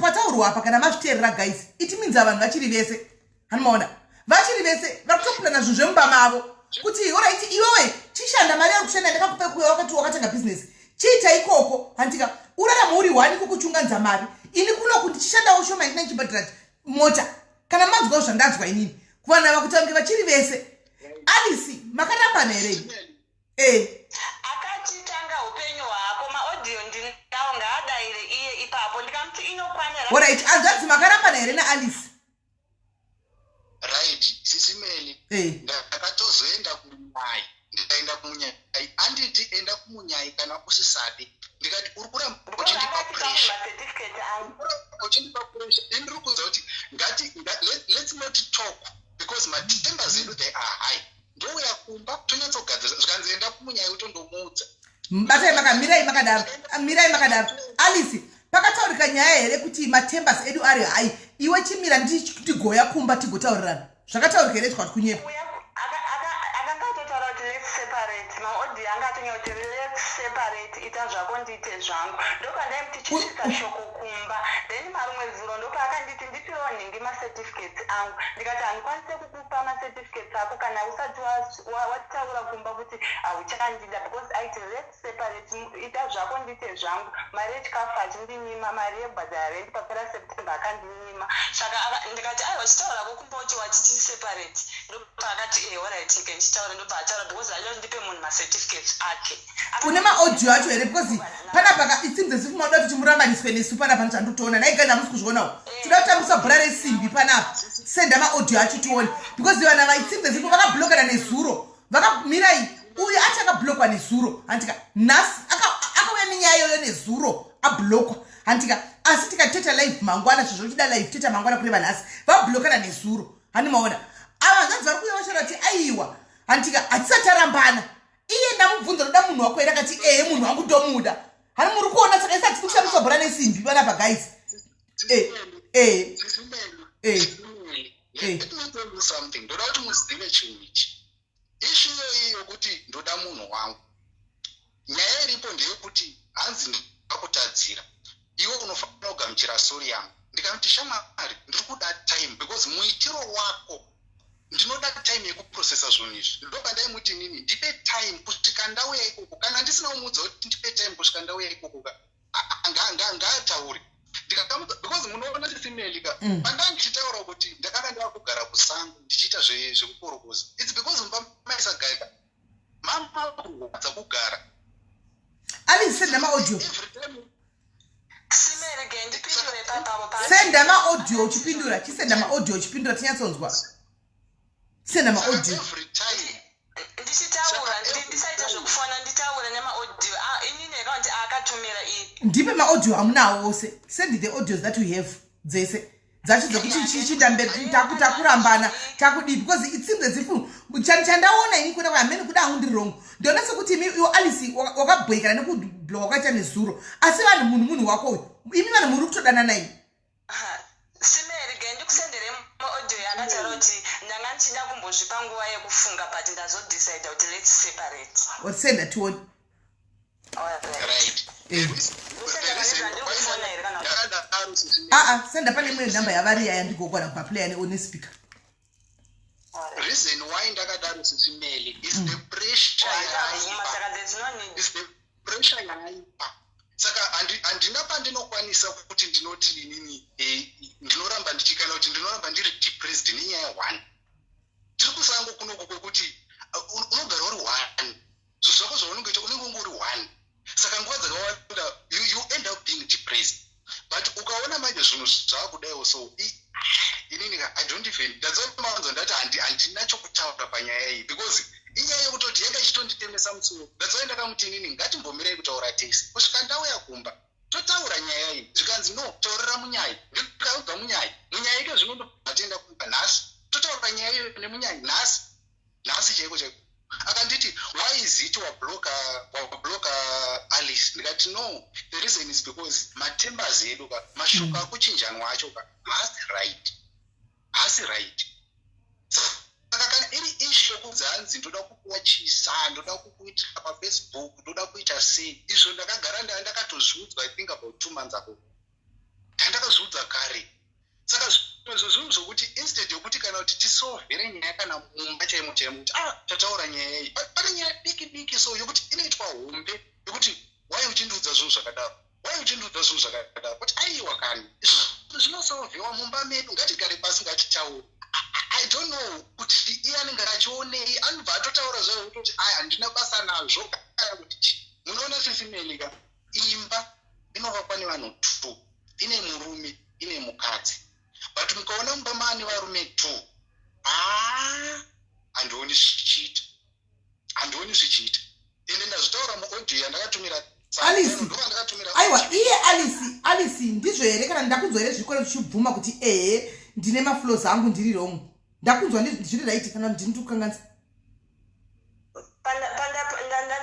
pataurwa apa, kana mazviteerera, guys, it means vanhu vachiri vese. Hanomaona vachiri vese, vari kutoplana zvinhu zvemumba mavo kuti alright, iwewe chishanda mari yari kushanda ndakakupa kuya, wakati wakatanga bhizinesi, chiita ikoko, handika urarama uri one kukuchunganza mari, ini kunoku ndichishandawo shoma, ndina ndichibhadhira mota. Kana manzwawo zvandanzwa inini, kuvanhu ava kuti vange vachiri vese. Alice, makarambana here? Akati tanga upenyu hwako. Maaudio ndinawo, ngaadayire iye ipapo. Ndikamuti inokwanira. Alright, hanzvadzi, makarambana here naAlice? Right, Sisi Mary. Ndakatozoenda kumunyai, ndikaenda kumunyai, anditi enda kumunyai kana usisade. Ndikati uri kuramba uchindipa pressure, uchindipa pressure. Indiri kuudza kuti ngati let's not talk because matembers edu, they are high. Ndouya kumba tonyatsogadzirisa. Zvikanzi enda kumunyai utondomuudza. Batai makamirai makadaro, mirai makadaro. Alice, pakataurika nyaya here kuti matembers edu ari high, iwe chimira ndigoya kumba tigotaurirana? Zvakataurika here tikati kunyepa? Akanga atotaura kuti let's separate. Maaudio anga atonyora kuti let's separate, ita zvako ndiite zvangu. Ndopandaimuti chisvitsa shoko. kumba. Then marumwe zuro ndopaakanditi ndipiwewo nhingi macertificates angu, ndikati handikwanise kukupa macertificates ako kana usati wataura kumba kuti hauchandida, because aiti let's separate, ita zvako ndiite zvangu. Mari yechikafu achindinyima, mari yekubhadhara rent papera September akandinyima. Saka ndikati aiwa, chitaurako kumba uti wati tiseparate. Ndopaakati eh, alright, ke ndichitaura. Ndobva ataura because aida kuti ndipe munhu macertificates ake. Une maaudio acho here? Because panapa it seems as if mauda kuti murambaniswe nesu panapa. Ndichandotoona nhai guys, hamusi kuzvionawo. Toda kutambisa bhora resimbi panapa. Senda maaudio acho tione, because vana va, it seems as if vakablokana nezuro. Vakamirai, uyu ati akablokwa nezuro, handika? Nhasi akauya nenyaya iyoyo nezuro, ablokwa, handika? Asi tikateta live mangwana, zvezvo uchida live teta mangwana, kureva nhasi vablokana nezuro. Handi maona ava hanzanzi vari kuuya vachara kuti aiwa, handika, hatisati tarambana. Iye ndamubvunza, ndoda munhu wako here? Akati ehe, munhu wangu ndomuda. Hani muri kuona? Saka isati kushandiswa bhora nesimbi panapa, guys. Eh, eh, eh, eh. Let me tell you something. Ndoda kuti muzive chinhu ichi. Issue iyoyi yokuti ndoda munhu wangu, nyaya iripo ndeyekuti hanzi ndakutadzira, iwe unofanira kugamuchira sorry yangu. Ndikati shamwari, ndiri kuda time because muitiro wako, ndinoda time yekuprocessa zvinhu izvi. Ndobva inini ndipe time kusvika ndauya ikoko. Kana ndisina kumuudza kuti ndipe time kusvika ndauya ikoko ka, ngaataure. Ndikakamudza because munoona, Sisi Melly ka, pandanga ndichitaura kuti ndakanga ndava kugara kusango ndichiita zvekukorokoza, it's because mumba maisagarika, mama kurwadza kugara. Alice, senda maaudio. Every time. Simerege, ndipindure papapo. Senda maaudio uchipindura. Chisenda maaudio uchipindura, tinyatsonzwa. Senda maaudio. Every time. Ndichitaura, ndisaita zvekufona, nditaure nemaaudio. Ah, inini akaunti akatumira iyi. Ndipe maaudio amunawo ose. Send the audios that we have, dzese dzacho dzekuti chindambe takurambana, takudii, because it seems as if chandaona ini kuenda kwamene kuda hangu ndiri wrong. Ndiona sekuti imi, iwe Alice, wakabhoikana nekubloka kwakaita nezuro, asi vanhu munhu wako uyu, imi vanhu muri kutodanana imi. Simerige, ndikusendere audio yakataura kuti ndanga ndichida kumbozvipa nguva yekufunga, but ndazodecida kuti let's separate. Wasenda tione. Right. Ndikufona here kana kuti? Ndakadaro, Sisi. Aa, senda pane imwe namba yavari yaya, ndigokwana kupaplaya nespeaker. Reason why ndakadaro, Sisi Melly, is the pressure Handabvuma. yaaipa. Saka there's no need. Is the pressure yaaipa. Saka handina pandinokwanisa kuti ndinoti inini ndinoramba ndichikana kuti ndinoramba ndiri depressed nenyaya one. Tiri kusango kunoku kwekuti unogara uri one, zvinhu zvako zvaunenge uchiita unenge ungori one. Saka nguva dzakawanda you end up being depressed. But ukaona manje zvinhu zvakudaiwo, so inini ka, I don't even, ndadzomawanzo ndati handina chokutaura panyaya iyi because inyaya yekutoti yanga ichitonditemesa musoro. That's why ndakamuti inini ngatimbomirai kutaura tese kusvika ndauya kumba, totaura nyaya iyi. Zvikanzi no, taurira munyai. Ndikaudza munyai, munyai ike zvino ndatienda kumba nhasi, totaura nyaya iyoyo nemunyai nhasi, nhasi chaiko chaiko. Akanditi why is it wabloka Alice? Ndikati no, the reason is because matembers edu ka, mashoko akuchinjanwa acho ka, haasi right, haasi right. Saka kana iri issue yokunzi hanzi ndoda kukuwachisa, ndoda kukuitira paFacebook, ndoda kuita sei, izvo ndakagara ndakatozviudzwa, I think about 2 months ago, ndandakazviudza kare. Saka zvimwe zvinhu zvokuti instead yokuti kana kuti tisolvere nyaya kana mumba chaimo chaimo kuti ah, tataura nyaya iyi, pane nyaya diki diki so yokuti inoitwa hombe, yokuti why uchindiudza zvinhu zvakadaro, why uchindiudza zvinhu zvakadaro? But aiwa, kani zvinosolvewa mumba medu, ngatigare pasi, ngatitaure. I don't know kuti iye anenge achionei, anobva atotaura zvayo kutoti ai, handina basa nazvo kana kuti chii. Munoona, Sisi Melly ka, imba inovakwa nevanhu two, ine murume, ine mukadzi. But mukaona mumba maane varume two, haa, handioni zvichiita, handioni zvichiita. Ende ndazvitaura muaudio yandakatumira. Alice. Ndovandakatumira. Aiwa, iye Alice, Alice, ndizvo here kana ndakunzwa here zvikoro zvichibvuma kuti ehe, ndine maflaws angu, ndiri wrong? Ndakunzwa zviri right kana ndini ndikukanganisa?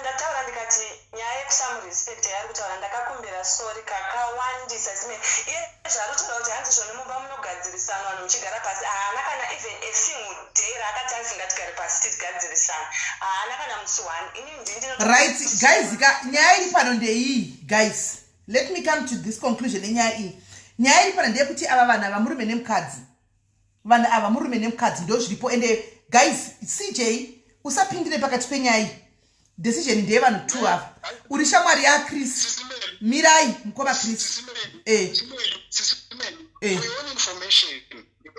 Ndataura ndikati nyaya yekusamurespect yaari kutaura, ndakakumbira sorry kakawandisa. Zime iye zvaari kutaura kuti hanzi zvoni mumba munogadzirisana, vanhu muchigara pasi, haana kana even a single day raakati hanzi ngatigare pasi tigadzirisana. Haana kana musi one. Inini ndini. Right, guys ka, nyaya iri pano ndeiyi, guys. Let me come to this conclusion nenyaya iyi. Nyaya iri pana ndeyekuti ava vanhu ava murume nemukadzi. Vanhu ava murume nemukadzi ndozviripo ende guys CJ usapindire pakati penyaya iyi. Decision ndeye vanhu two ava. Uri shamwari yaChris. Mirai mukoma Chris. Eh. Eh. Information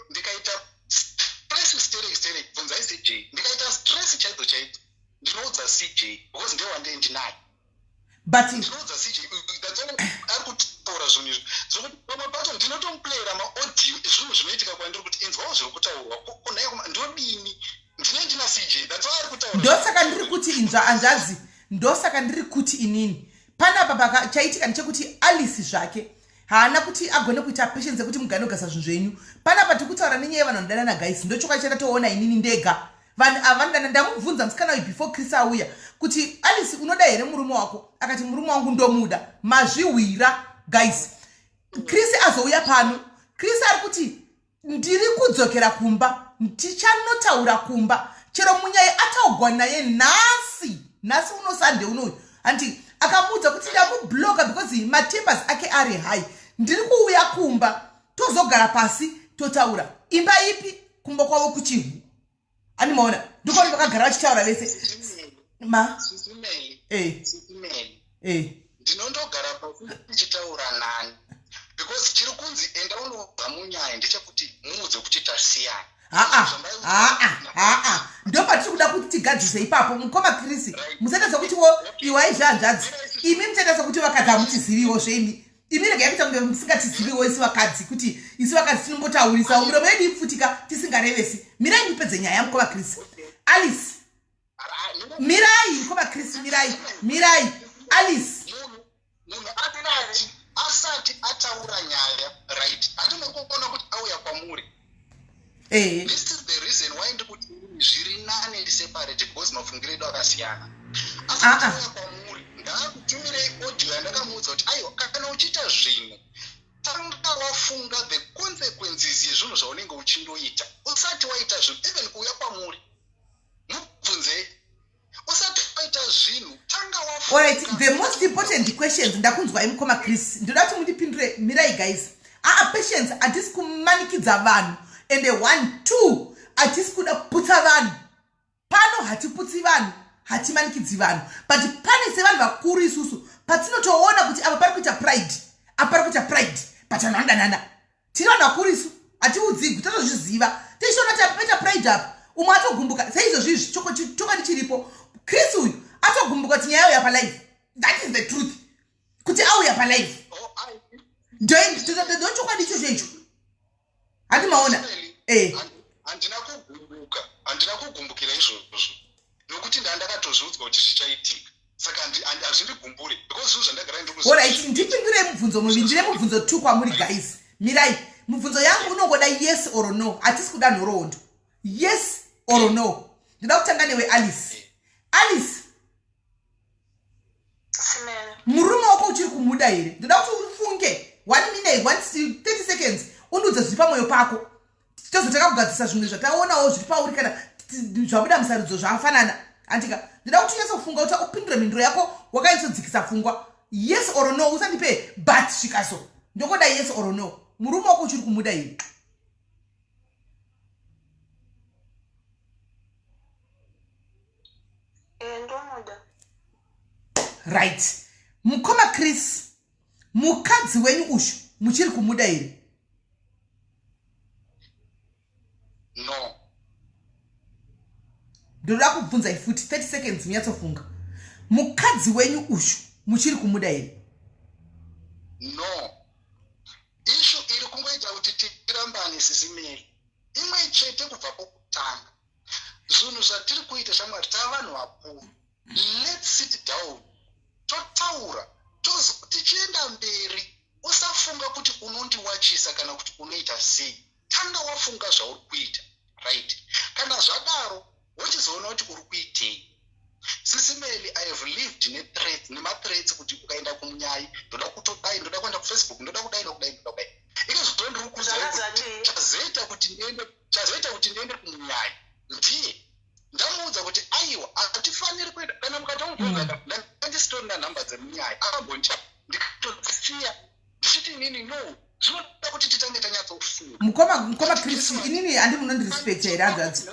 ndikaita stress sterek sterek bvunzai CJ ndikaita stress chaidzo chaidzo ndinoudza CJ because ndiye wandee ndinaye but ndinoudza CJ that's all ari kutaura zvinhu izvi zvekuti pamwe pacho ndinotomuplayera maaudio ezvinhu zvinoitika kwandiri kuti inzwawo zviri kutaurwa kunhai ndodini ndine ndina CJ that's all ari kutaura. Ndosaka ndiri kuti inzwa anzvadzi ndosaka ndiri kuti inini panapa paka chaitika ndechekuti Alice zvake haana kuti agone kuita patience yekuti mugane kugasa zvinhu zvenyu panapa tiri kutaura nenyaya yevanhu vanodanana guys ndochokwadi chandatoona inini ndega vanhu ava vanodana ndamubvunza musikana uyu before Chris auya kuti Alice unoda here murume wako akati murume wangu ndomuda mazvihwira guys Chris azouya pano Chris ari kuti Ndiri kudzokera kumba tichanotaura kumba chero munyai ataugwa naye nhasi nhasi uno Sunday unoyu hanti akamuudza kuti ndamubloka because matempers ake ari high ndiri kuuya kumba tozogara pasi totaura imba ipi kumba kwavo kuchivhu ani maona ndokwavanenge vakagara vachitaura vese ma eh. eh. Ndinondogara pasi ndichitaura nani because chiri kunzi enda unoudza munyaya ndechekuti muudze kuti tasiyana. Haa haa haa ndopatiri kuda kuti tigadzise ipapo mukoma Chris musaita sekuti wo iwai zvehanzvadzi imi muchaita sekuti vakadzi hamutiziviwo zveimi imi regai kuita kunge musingatiziviwo isu vakadzi kuti isu vakadzi tinombotaurisawo miromo yedu ipfutika tisingarevesi mirai ndipedze nyaya mukoma Chris Alice mirai mukoma Chris mirai mirai Alice munhu asati asati ataura nyaya right handina kuona kuti auya kwamuri eh. This is the reason why ndikuti zviri nane ndiseparate because mafungiro edu akasiyana asati ah, ah. auya kwamuri ndaakutumirei audio yandakamuudza kuti aiwa kana uchiita zvinhu tanga wafunga the consequences yezvinhu zvaunenge uchindoita usati waita zvinhu even kuuya kwamuri mubvunzei usati waita zvinhu tanga wafunga. The most important questions ndakunzwai mukoma Chris ndoda kuti mundipindure mirai guys aa patience hatisi kumanikidza vanhu ende 1 2 hatisi kuda kuputsa vanhu pano hatiputsi vanhu hatimanikidzi vanhu but pane sevanhu vakuru isusu patinotoona kuti apa pari kuita pride apa pari kuita pride but vanhu vanodanana tiri vanhu vakuru isu hatiudzigwi tatozviziva tichiona kuti apa paita pride apa umwe atogumbuka seizvozvi izvi chokwadi chiripo Chris uyu atogumbuka kuti nyaya yauya palive that is the truth kuti auya palive ndochokwadi ichocho icho handi maona eh. Handina kugumbuka handina kugumbukira izvozvo nokuti ndandakatozviudzwa kuti zvichaitika saka hazvindigumburi because zvinhu zvandagara ndirialright ndipindurei mubvunzo muviri ndine mubvunzo two kwamuri guys mirai mubvunzo yangu unongoda yes or no hatisi kuda nhoroondo yes or no ndinoda kutanga newe Alice Alice murume wako uchiri kumuda here ndoda kuti ufunge one minute one 30 seconds undiudze zviri pamwoyo pako tozotanga kugadzirisa zvimwe zvataonawo zviri pauri kana zvabuda musarudzo zvafanana andika ndoda kuti unyatsofunga kuti upindure mhinduro yako wakanyatsodzikisa pfungwa yes or no usandipe but svikaso ndokoda yes or no murume wako uchiri kumuda here Eh, ndomuda. Right mukoma Chris mukadzi wenyu uyu muchiri kumuda here? No. Ndoda kubvunzai futi 30 seconds munyatsofunga mukadzi wenyu uyu muchiri kumuda here? No. Ishu iri kungoita kuti tirambane sisimeri imwe chete kubva pokutanga zvinhu zvatiri kuita shamwari tava vanhu vakuru let's sit down totaura tichienda mberi usafunga kuti unondiwachisa kana kuti unoita sei tanga wafunga zvauri kuita right kana zvadaro wochizoona kuti uri kuitei sisimeli I have lived nethreats nemathreats kuti ukaenda kumunyai ndoda kutodai ndoda kuenda kufacebook ndoda kudai nokudai ndoda kudai ike zvino ndiri kukuudza chazoita kuti ndiende chazoita kuti ndiende kumunyai ndiye ndamuudza kuti aiwa hatifaniri kuenda kana mukatomubvunza ndandisitorina nhamba dzemunyai akambondipa. Ndikatodzisiya ndichiti inini no, zvinoda kuti titange tanyatsofunga. Mukoma, mukoma Chris, inini handi munondirespecta here hanzvadzi?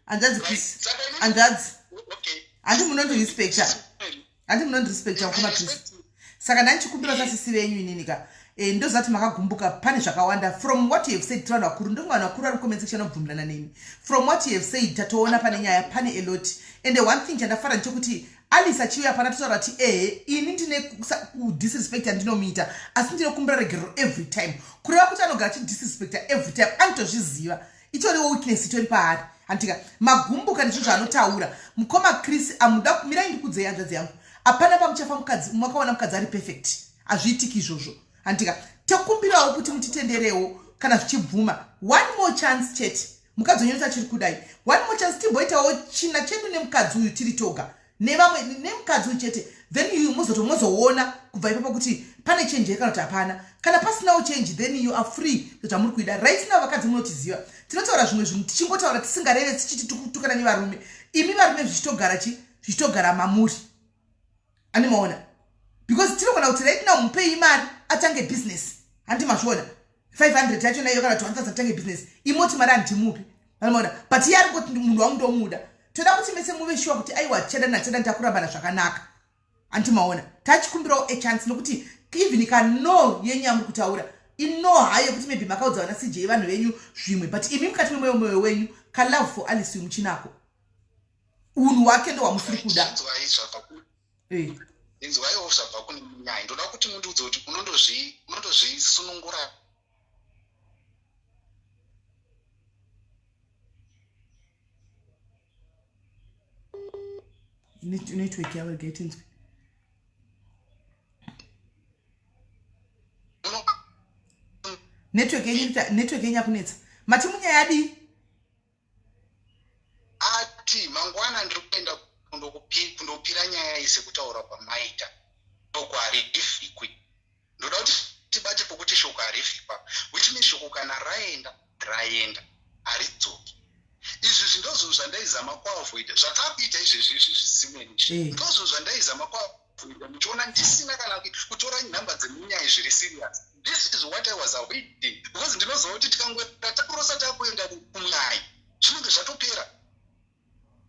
Hanzvadzi Chris, hanzvadzi, handi munondirespecta, handi munondirespecta mukoma Chris. Saka ndandichikumbira sasisi venyu inini ka, e, ndoziva kuti makagumbuka pane zvakawanda. From what you have said, tiri vanhu vakuru, ndonge vanhu vakuru vari kucomment section anobvumirana neni. From what you have said, tatoona pane nyaya, pane a lot. And the one thing chandafara ndechekuti Alice achiuya pana totaura kuti ehe, ini ndine kudisrespect yandinomuita, asi ndinokumbira regerero every time. Kureva kuti anogara achidisrespecta every time, anotozviziva, itoriwo weakness itori paari. Handitika magumbuka nezvinhu zvaanotaura mukoma Chris? Amuda mirai ndikudzei hanzvadzi yangu, hapana pamuchafa mukadzi makaona mukadzi ari perfect, hazviitiki izvozvo. Handitika tokumbirawo kuti mutitenderewo kana zvichibvuma one more chance chete. Mukadzi wenyu achiri kudai, one more chance, timboitawo china chedu nemukadzi uyu tiri toga, nevamwe nemukadzi uyu chete, then you muzoto mozoona kubva ipapo kuti pane change here kana kuti hapana. Kana pasinawo change, then you are free zvamuri kuida. Right now vakadzi munotiziva, tinotaura zvimwe zvinhu tichingotaura tisingareve tichiti tukana nevarume. Imi varume zvichitogara chi zvichitogara mamuri, andimaona? Because tinogona kuti right now mupei mari atange business, handi mazviona? 500 yacho naiyo kana kuti 1000 atange business, imoti mari handimupi, anomaona? But iye ari kuti munhu wangu ndomuda. Toda kuti mese muve sure kuti aiwa, tichadana, tichadana, takurambana zvakanaka, handimaona? Tachikumbirawo a chance, nokuti even kano yenyu yamuri kutaura ino hayo kuti maybe makaudza vana CJ, vanhu venyu zvimwe, but imi mukati memwoyo mwoyo wenyu kalove for Alice uyu muchinako, unhu hwake ndo hwamusiri kuda. Eh. Inzwaiwo zvabva kune munyai. Ndoda kuti mundiudze kuti unondozvisunungura. Network yavo gaitinzwe. Network yenyu, network yenyu yakunetsa. Mati munyaya yadii? Ati mangwana ndiri kuenda kundopira nyaya iyi sekutaura kwamaita. Shoko harivhikwi. Ndoda kuti tibate pokuti shoko harivhikwa, which means shoko kana raenda, raenda, haridzoki. Izvi zvindozvinhu zvandaizama kuavoida zvatakuita izvezvi izvi zvisimeni. Ndozvinhu zvandaizama kuavoida, muchiona ndisina kana kutora nhamba dzemunyai zviri serious. This is what I was avoiding, because ndinoziva kuti tikangoenda takurosa takuenda kumunyai, zvinenge zvatopera,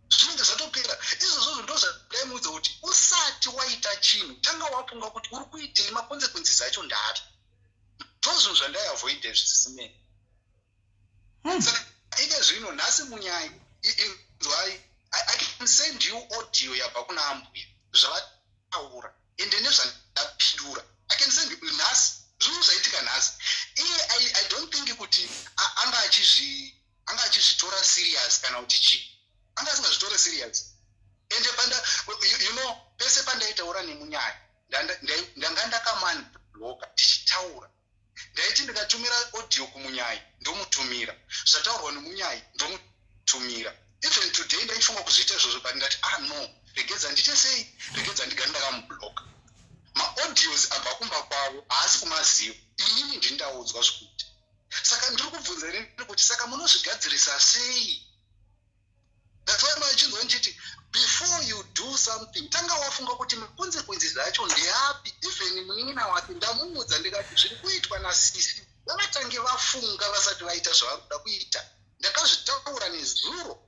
zvinenge zvatopera. Izvozvozvo ndo zvandaimuudza kuti usati waita chinhu, tanga wafunga kuti uri kuitei, maconsequences acho ndaapi. Ndozvinhu zvandaiavoida izvi sisimeni. Saka ike zvino nhasi munyai, inzwai, I can send you audio yabva kuna ambuya zvavataura ende nezvandapindura. I can send you nhasi, zvinhu zvaitika nhasi. Iye I don't think kuti anga achizvitora serious kana kuti chii, anga asingazvitore serious. Ende panda you know pese pandaitaura nemunyaya, ndanga ndakamunblocka tichitaura. Ndaiti ndikatumira audio kumunyai, ndomutumira zvataurwa nemunyai, ndomutumira. Even today ndaifunga kuzviita izvozvo, but ndati, ah no, regedza ndiite sei, regedza ndigare ndakamublocka. Maaudios abva kumba kwavo haasi kumaziva, inini ndindaudzwa zvikuita. Saka ndiri kubvunza inini kuti saka munozvigadzirisa sei? That's why machinzwa ndichiti before you do something, tanga wafunga kuti maconsequences acho ndeapi. Even munin'ina wake ndamuudza, ndikati zviri kuitwa nasisi vavatange vafunga vasati vaita zvavari kuda kuita. Ndakazvitaura nezuro,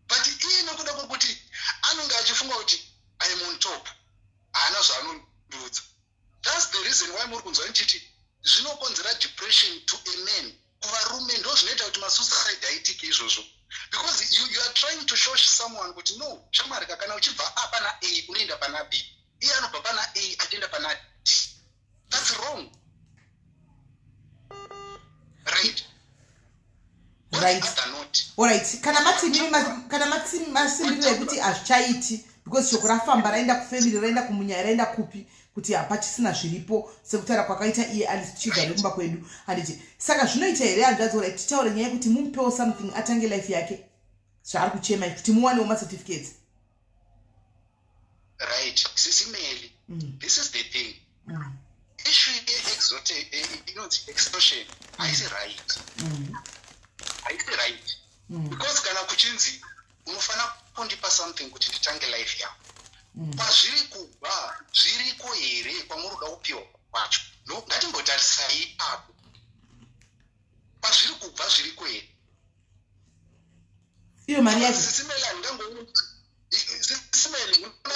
but iye nekuda kwokuti anonge achifunga kuti I'm on top, haana zvaanondiudza. That's the reason why muri kunzwa ndichiti zvinokonzera depression to a man, kuvarume. Ndo zvinoita kuti masuicide aitike izvozvo, because you are trying to show someone kuti no, shamwarika, kana uchibva a pana A unoenda pana B, iye anobva pana A achienda pana D. That's wrong, right? Right, alright. Kana mati kana mati masimbiriro ekuti hazvichaiti because shoko rafamba, raenda kufamily, raenda kumunyaya, raenda kupi, kuti hapachisina zviripo sekutaura kwakaita iye Alice tichibva nekumba kwedu, handiti? Saka zvinoita here hanzvadzi, alright, titaure nyaya yekuti mumupewo something atange life yake zvaari kuchema, kuti muwanewo macertificates? Right, sisi Meli, this is the thing. Issue inonzi extortion haisi right, haisi right, because kana kuchinzi unofanira kundipa something kuti nditange life yangu. Kwazviri kubva zviriko here kwamuri kuda kupiwa kwacho? No, ngatimbotarisai ipapo. Kwazviri kubva zviriko here? Iyo mari yacho. Sisimeli handingango Sisimeli una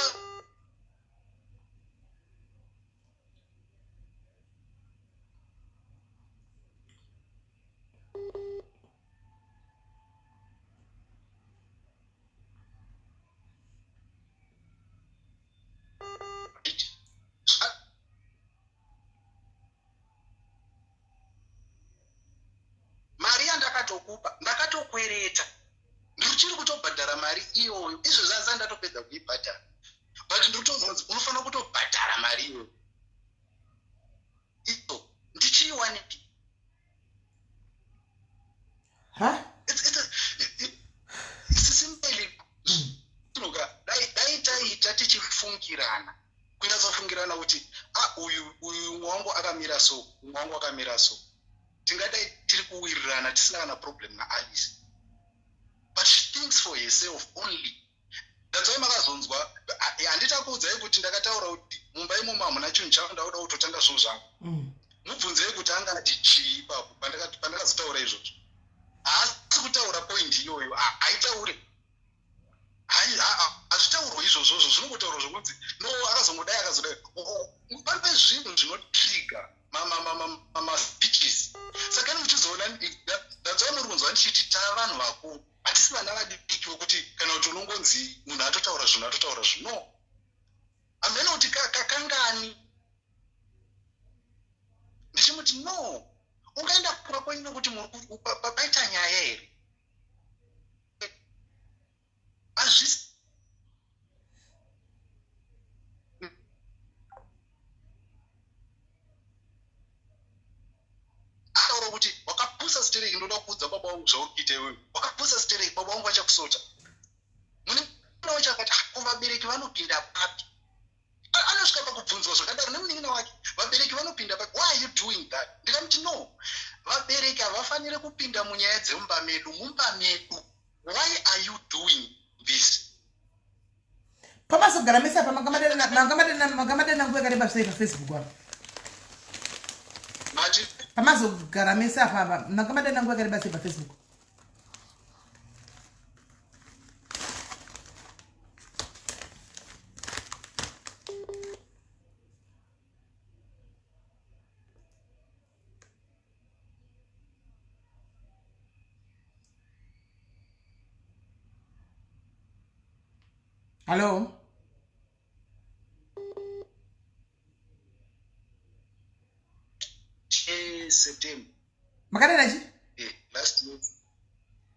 mari yandakatokupa ndakatokwereta, ndichiri kutobhadhara mari iyoyo. Izvo zvanza ndatopedza kuibhadhara, but ndiri kutonzwa unofanira kutobhadhara mari iyoyo. Iyo ndichiiwanepi? Ha. Sisimeli tinoga dai taita tichifungirana, kunyatsofungirana kuti a uyu wangu akamira so, umwe wangu akamira so, tingadai tiri kuwirirana tisina kana problem naAlice. But she thinks for herself only. That's why makazonzwa handitakuudzai kuti ndakataura kuti mumba imomo hamuna chinhu changu, ndakuda kutotanga zvinhu zvangu. Mubvunzei kuti anga ati chii ipapo pandakazotaura izvozvo. Haasi kutaura point iyoyo, haitaure, hazvitaurwa izvozvozvo. Zvinongotaurwa zvokunzi no, akazongodai, akazodai. Pane zvinhu zvinotrigger maspeeches. Saka ni muchizoona, that's why muri kunzwa ndichiti tava vanhu vakuru, hatisi vana vadiki vokuti kana kuti unongonzi munhu atotaura zvinhu, atotaura zvinhu. No, hamene kuti kangani ndichimuti no, ungaenda kura kwenyu nokuti paita nyaya here? Hazvisi. Ataura kuti wakapusa stereki, ndoda kuudza baba vangu zvauri kuita iwewe, wakapusa stereki, baba vangu vachakusota. Munin'ina wacho akati, "Ah, ko vabereki vanopinda papi?" Anosvika pakubvunzwa zvakadaro nemunin'ina wake, vabereki vanopinda papi? Why are you doing that? Ndikamuti no, vabereki havafaniri kupinda munyaya dzemumba medu. Mumba medu, why are you doing this? Pamazogara mese apa, makamadana nguva yakareba sei paFacebook apa? Mati? Pamazogara mese apa, makamadana nguva yakareba sei paFacebook? Hallo? September. Makadana chi? Last year,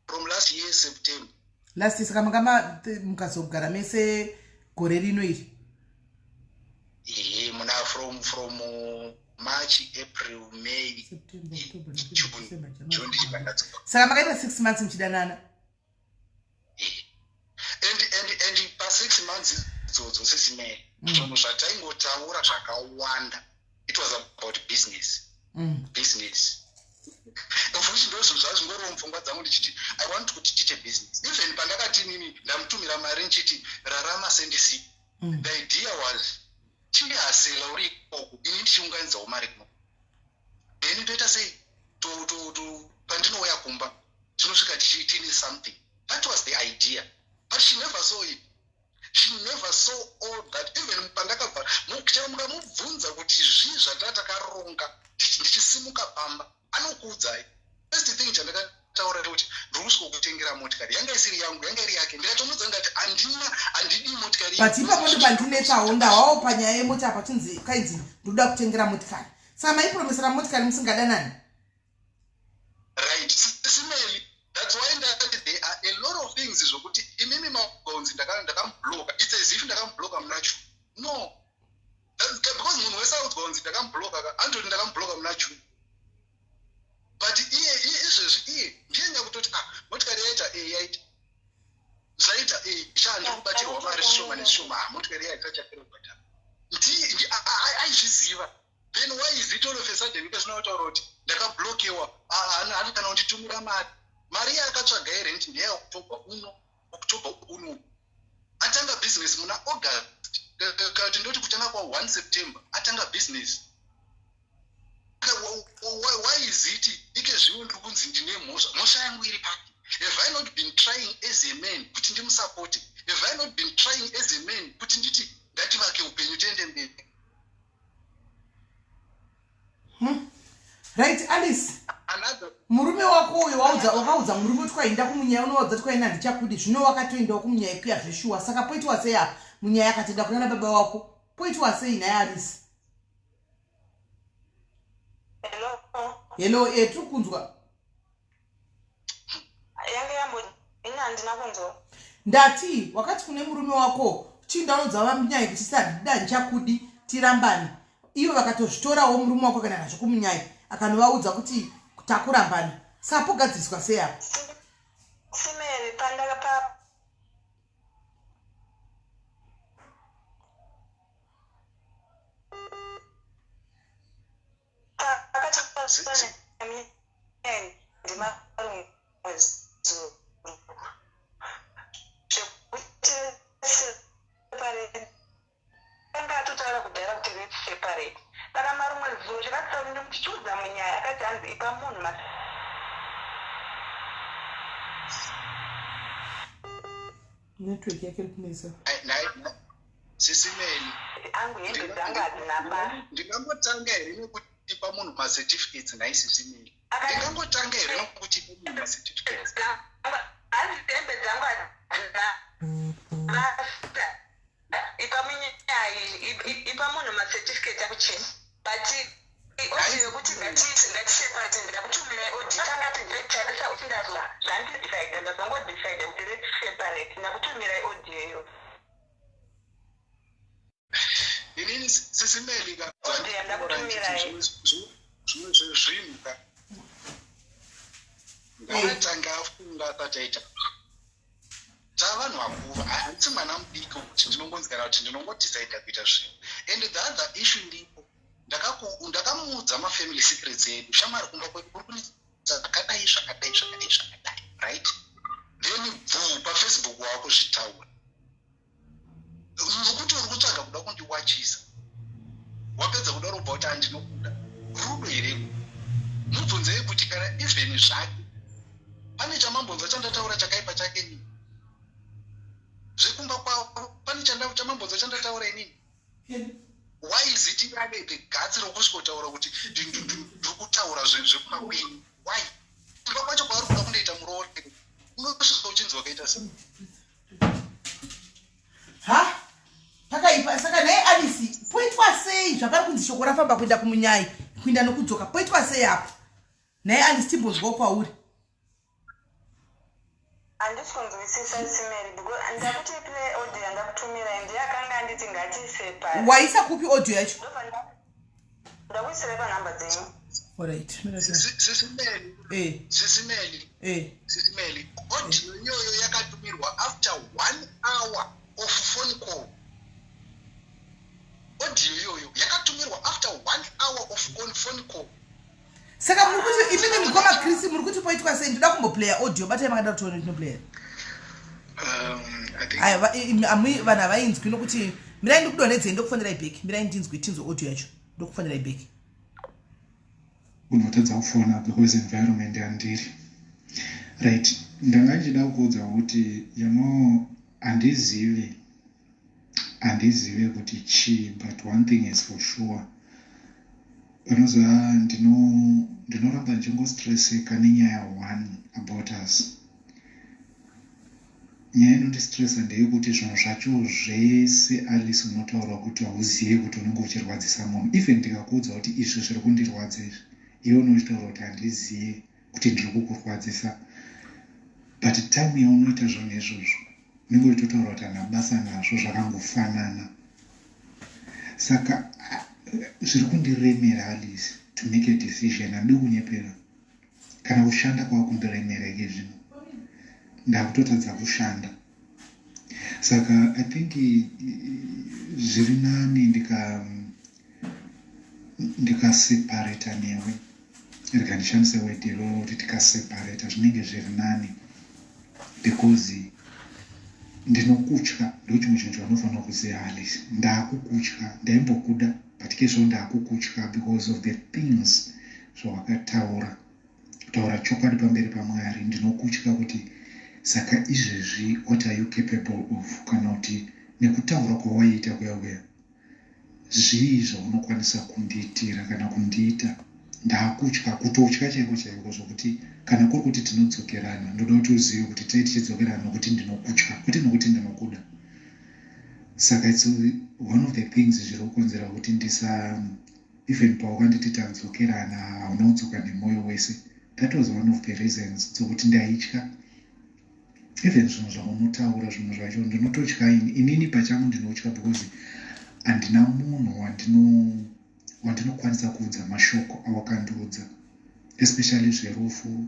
from last year September. Last year. Saka makama mukazogara mese gore rino iri? Ehe, muna from March, April, May, September, October, November, June. December, June. January. Ndichibva ndadzoka. Saka makaita 6 months muchidanana? And pa6 months idzodzo, sisimele, zvinhu zvataingotaura zvakawanda, it was about business. Business, of which ndo zvinhu zvazvingoriwo mupfungwa dzangu, ndichiti I want kuti tiite business. Even pandakati nini ndamutumira mari ndichiti rarama sendisi, the idea was chihasela uri ikoko, ini ndichiunganidzawo mari kuno, then toita sei, pandinouya kumba tinosvika tiine something. That was the idea, but she never saw it. She never saw all that. Even pandakabva, chero mukamubvunza kuti zvii zvataa takaronga ndichisimuka pamba, anokuudzai. First thing chandakataura ndekuti ndiri kusvika kutengera motikari. Yanga isiri yangu, yanga iri yake. Ndikatomudza ndikati handina, handidi motikari. But ipapo ndo pandinetsawo, ndawawo panyaya yemota apa. Chinzi kainzi ndoda kutengera motikari, saka maipromisera motikari musingadanani? Right, simeli, that's why ndakati there are a lot of things zvokuti imimi magonzi ndakamubloka. It's as if ndakamubloka muna June. No, because munhu wese audzwa kunzi ndakamubloka ka, andoti ndakamubloka muna June, but iye izvezvi iye ndiye nyakutoti, ah, motikari yaita, e yaita, zvaita, e sha, ndiri kubatirwa mari zvishoma nezvishoma. Ah, motikari yaita, chapera kubhadhara. Aizviziva. Then why is it all of a sudden ikasina kutaura kuti ndakablokewa, hani kana kunditumira mari? Mari yaakatsvaga yerent ndeyaOctober uno, October uno atanga. business muna August, kana kuti ndoti kutanga kwa 1 September atanga business. Why is it ike zvino ndiri kunzi ndine mhosva? Mhosva yangu iri papi? Have I not been trying as a man kuti ndimusapote? Have I not been trying as a man kuti nditi ngativake upenyu tiende mberi? Right, Alice, murume wako uyo waudza, wakaudza murume kuti kwainda kumunyaya, unovaudza kuti kwaina handichakudi, zvino wakatoendawo kumunyaya kuya zveshuwa. Saka poitwa sei apa? Munyaya akatenda kuna nababa wako, poitwa sei naye, Alice? Hello. Hello, e tiri kunzwa. Yange yambo ini handina kunzwa. Ndati wakati kune murume wako chinda unoudza vamunyai kuti sandida handichakudi, tirambane. Ivo vakatozvitorawo, murume wako kana nazvo kumunyai akanovaudza kuti takurambana. Saka pogadziriswa sei apa? Simeri, pandaka pa zvekuti separate anga atotaura kudhara kuti let's separate. Saka marumwe zuro chakatsauri ndomuti chiudza munyaya, akati hanzi ipa munhu ma Network yake iri kunetsa. Sisimeli, angu hembe dzangu hadzina basa. Ndingangotanga here nekuti munhu macertificates nhai, Sisimeli? Ndingangotanga here nekuti munhu macertificates? Hanzi hembe dzangu hadzina basa, ipa munyai, ipa munhu macertificate akuchena. But audio yekuti ngatiseparate, ndakutumira audio. Tangati tarisa uti ndazwa zvandidecide, ndazongodecide kuti let's separate. Ndakutumira audio iyo. Inini, Sisimeli, ka Audio yandakutumirai. Zvimwe zvezvinhu ka ngaatanga afunga asati aita. Tavanhu vakuru, handisi mwana mudiki kuti ndinongonzi kana kuti ndinongodecida kuita zvinhu. And the other issue ndipo ndakamuudza mafamily secrets edu. Shamwari, kumba kwedu kuri kunetsa zvakadai, zvakadai, zvakadai, zvakadai, right? Then bvu paFacebook waakuzvitaura nokuti uri kutsvaga kuda kundiwachisa. Wapedza kudaro ubva kuti handinokuda. Rudo here? Mubvunzei kuti kana even zvake pane chamambonzwa chandataura chakaipa chake nini zvekumba kwavo, pane chamambonzwa chandataura inini? Why is it ane the guts rokusvikotaura kuti ndiri kutaura zvekumba kwenyu? Why? Kumba kwacho kwaari kuda kundoita muroore, unosvika uchinzi wakaita sei? Ha, pakaipa. Saka nhai Alice, poitwa sei zvapari kunzi shoko rafamba kuenda kumunyai, kuenda nokudzoka? Poitwa sei apo nhai Alice? Timbonzwawo kwauri. Handisi kunzwisisa, Simeri, because ndakuti play audio yandakutumirai, ndiye akanga anditi ngatiseparate. Waisa kupi audio yacho? Ndakuisirai panhamba dzenyu. Alright. Sisimeli, Sisimeli, Sisimeli, audio iyoyo yakatumirwa after one hour of phone call. Audio iyoyo yakatumirwa after one hour of phone call. Saka muri kuti imimi mukoma Chris, muri kuti poitwa sei? Ndoda kumboplaya audio. Batai makada tione tinoplaya. I think Aiwa, vanhu havainzwi nokuti mirai ndikudonhedzei, ndokufonerai back. Mirai ndinzwi, tinzwe audio yacho, ndokufonerai back. Unotadza kufona because environment yandiri, right? Ndanga ndichida kukuudza kuti handizivi kuti chii, but one thing is for sure, unoziva ndinoramba ndichingostresseka nenyaya one about us. Nyaya inondistressa ndeyekuti zvinhu zvacho zvese, Alice, unotaura kuti hauzivi kuti unenge uchirwadzisa munhu. Even ndikakuudza kuti izvi zviri kundirwadza izvi, iwe unochitaura kuti handizivi kuti ndiri kukurwadzisa, but time yaunoita zvinhu izvozvo unenge uchitotaura kuti handina basa nazvo, zvakangofanana. Saka zviri kundiremera, Alice, to make a decision. Handidi kunyepera, kana kushanda kwava kundiremera ike zvino, ndakutotadza kushanda. Saka I think zviri nani ndikaseparata newe. Rega ndishandise word iroro kuti tikaseparata zvinenge zviri nani, because Ndinokutya, ndochimwe chinhu chavanofanira kuziva, Alice. Ndaakukutya. Ndaimbokuda, but kezvo ndaakukutya because of the things zvawakataura. Kutaura chokwadi pamberi paMwari, ndinokutya kuti saka izvezvi what are you capable of, kana kuti nekutaura kwawaiita kuya kuya, zvii zvaunokwanisa kundiitira kana kundiita. Ndaakutya, kutotya chaiko chaiko, zvokuti kana kuri kuti tinodzokerana, ndoda kuti uzive kuti tei tichidzokerana nokuti ndinokutya, kwete nokuti ndinokuda. Saka it's one of the things zviri kukonzera kuti ndisa, even pawakanditi tadzokerana, hauna kudzoka nemwoyo wese. That was one of the reasons dzokuti ndaitya. Even zvinhu zvaunotaura, zvimwe zvacho ndinototya inini pachangu. Ndinotya because handina munhu wandinokwanisa kuudza mashoko awakandiudza, especially zverufu,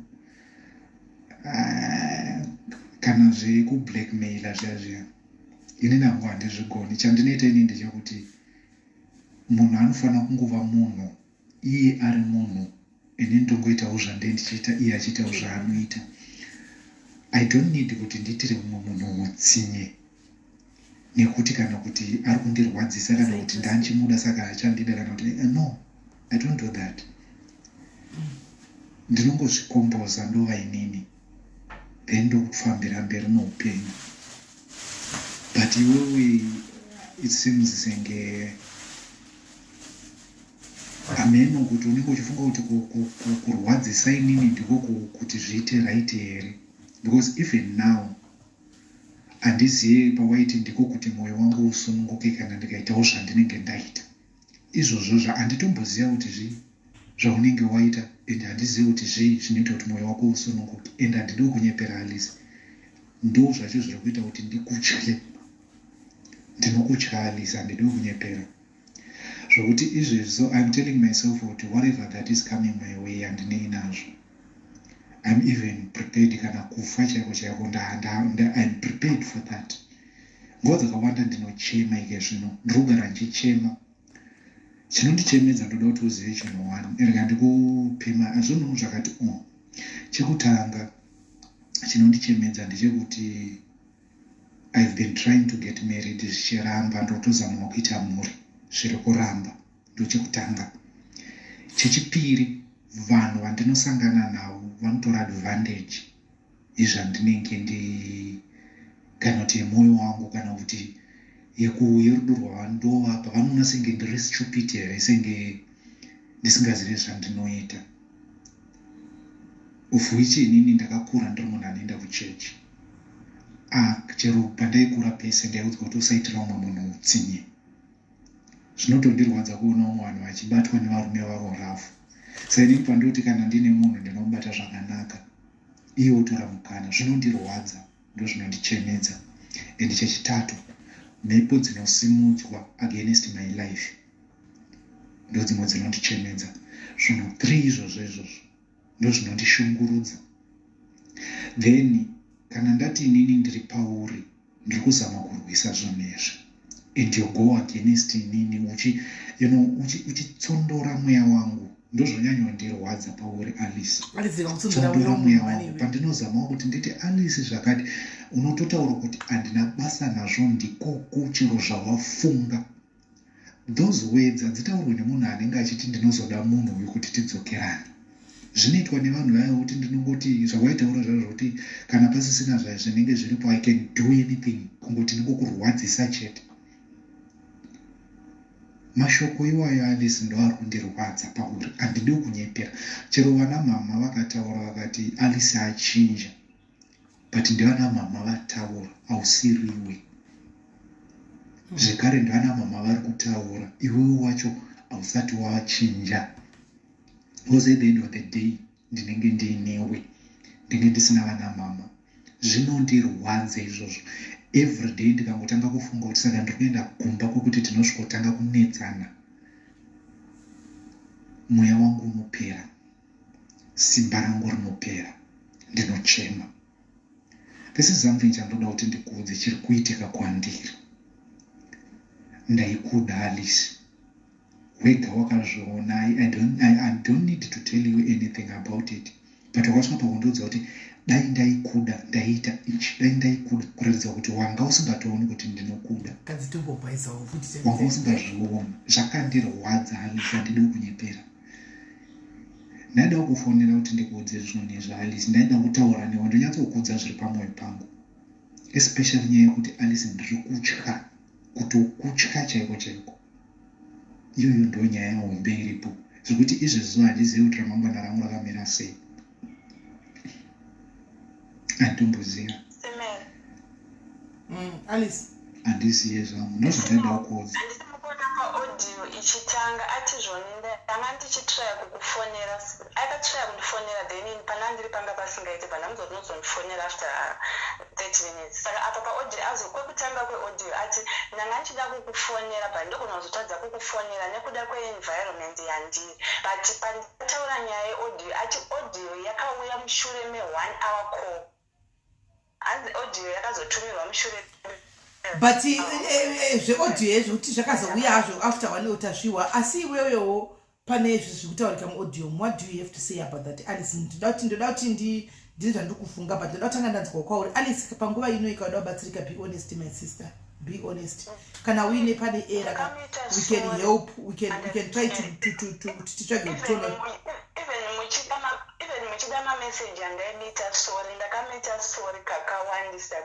kana zvekublackmaila zviya zviya. Inini hangu handizvigoni. Chandinoita ini ndechekuti munhu anofanira kungova munhu, iye ari munhu, ini ndongoitawo zvandee ndichiita, iye achiitawo zvaanoita. I don't need kuti ndiitire mumwe munhu utsinye nekuti kana kuti ari kundirwadzisa, kana kuti ndanchimuda saka achandida, kana kuti no, I don't do that. Ndinongozvikomboza, ndova inini, then ndokufambira mberi noupenyu. But iwewe, it seems senge hameno kuti unenge uchifunga kuti kurwadzisa inini ndiko kuti zviite right here, because even now handizivi pawaiti ndiko kuti mwoyo wangu usununguke kana ndikaitawo zvandinenge ndaita izvozvo. Handitomboziva kuti zvii zvaunenge waita, and handizivi kuti zvii zvinoita kuti mwoyo wako usununguke. And handidi kunyepera, Alice, ndo zvacho zviri kuita kuti ndikutye. Ndinokutya, Alice, handidi kunyepera, zvokuti izvezvi, so I'm telling myself kuti whatever that is coming my way, handinei nazvo. I'm even prepared kana kufa chaiko chaiko. I'm prepared for that. Nguva dzakawanda ndinochema. Ike zvino ndiri kugara ndichichema. Chinondichemedza, ndoda kuti uzive chinhu one. Rega ndikupema zvinhu zvakati o. Chekutanga chinondichemedza ndechekuti I've been trying to get married, zvichiramba. Ndotozamawo kuita mhuri, zviri kuramba. Ndochekutanga. Chechipiri, vanhu vandinosangana navo vanotora advantage yezvandinenge ndi, kana kuti yemwoyo wangu, kana kuti yerudo rwavandovapa. Vanoona senge ndiri stupid here, senge ndisingazivi zvandinoita, of which inini ndakakura ndiri munhu anoenda kuchechi. Ah, chero pandaikura pese ndaiudzwa kuti usaitira umwe munhu utsinye. Zvinotondirwadza kuona umwe vanhu vachibatwa nevarume vavo rafu. Sainini pandoti kana ndine munhu ndinomubata zvakanaka, iye otora mukana, zvinondirwadza, ndo zvinondichemedza. And chechitatu, mhepo dzinosimudzwa against my life ndo dzimwe dzinondichemedza. Zvinhu three izvozvo, izvozvo ndo zvinondishungurudza. Then kana ndati inini ndiri pauri, ndiri kuzama kurwisa zvinhu izvi, and you go against inini uchi you know uchitsondora mweya wangu, ndozvonyanyondirwadza pauri, Alice. Tsondora mweya wangu. Pandinozamawo kuti nditi Alice zvakati, unototaura kuti handina basa nazvo, ndikoko chero zvawafunga. Those words hadzitaurwe nemunhu anenge achiti ndinozoda munhu uyu kuti tidzokerane. Zvinoitwa nevanhu vaya kuti ndinongoti zvawaitaura zvazvo, zvokuti kana pasisina zvinenge zviripo, I can do anything kungoti ndingokurwadzisa chete. Mashoko iwayo, Alice, ndo ari kundirwadza pauri. Handidi kunyepera. Chero vana mama vakataura vakati Alice achinja, but ndevana mama vataura, hausiriwe. Zvekare ndevana mama vari kutaura, iwewe wacho hausati wachinja, because at the end of the day ndinenge ndiinewe, ndinge ndisina vana mama. Zvinondirwadza izvozvo. Every day ndikangotanga kufunga kuti saka ndiri kuenda kumba kwekuti tinosvikotanga kunetsana, mweya wangu unopera, simba rangu rinopera, ndinochema. This is something chandoda kuti ndikuudze chiri kuitika kwandiri. Ndaikuda, Alice, wega wakazviona. I don't need to tell you anything about it. But wakasvika pakundiudza kuti dai ndaikuda ndaiita ichi, dai ndaikuda, kuratidza kuti wanga usingatooni kuti ndinokuda, wanga usingazvioni. Zvakandirwadza Alice, handidi kukunyepera. Ndaida kukufonera kuti ndikuudze zvinhu izvi Alice, ndaida kutaura newe ndonyatsokuudza zviri pamwoyo pangu, especially nyaya yekuti Alice ndiri kutya, kutokutya chaiko chaiko. Iyoyo ndo nyaya hombe iripo, zvekuti izvezvo handizivi kuti ramangwana rangu rakamira sei, handitomboziva. Alice. Handizive zvangu, ndozvandaida kukuudza. Handisi mukuona paaudio ichitanga ati zvoni ndanga ndichitraya kukufonera, akatraya kundifonera, then pana ndiri panga pasingaite, pandamuza kuti unozondifonera after 30 minutes. Saka apa paaudio azo kwekutanga kweaudio ati ndanga ndichida kukufonera, but ndogona kuzotadza kukufonera nekuda kweenvironment yandiri. But pandataura nyaya yeaudio, ati audio yakauya mushure me1 hour call. Hanzi audio yakazotumirwa mushure. But zveaudio ezvo kuti zvakazouya hazvo after one hour tasviwa, asi iwewewo pane izvi zviri kutaurika muaudio, what do you have to say about that, Alice? Ndoda kuti ndine zvandiri kufunga, but ndoda kutanga ndanzwa kwauri, Alice. Panguva ino ikauda kubatsirika, be honest, my sister, be honest. Kana uine pane error, we can help, we can try to titsvage kutona. Even muchida mameseji andaimuita sorry, ndakamuita sorry kakawandisa.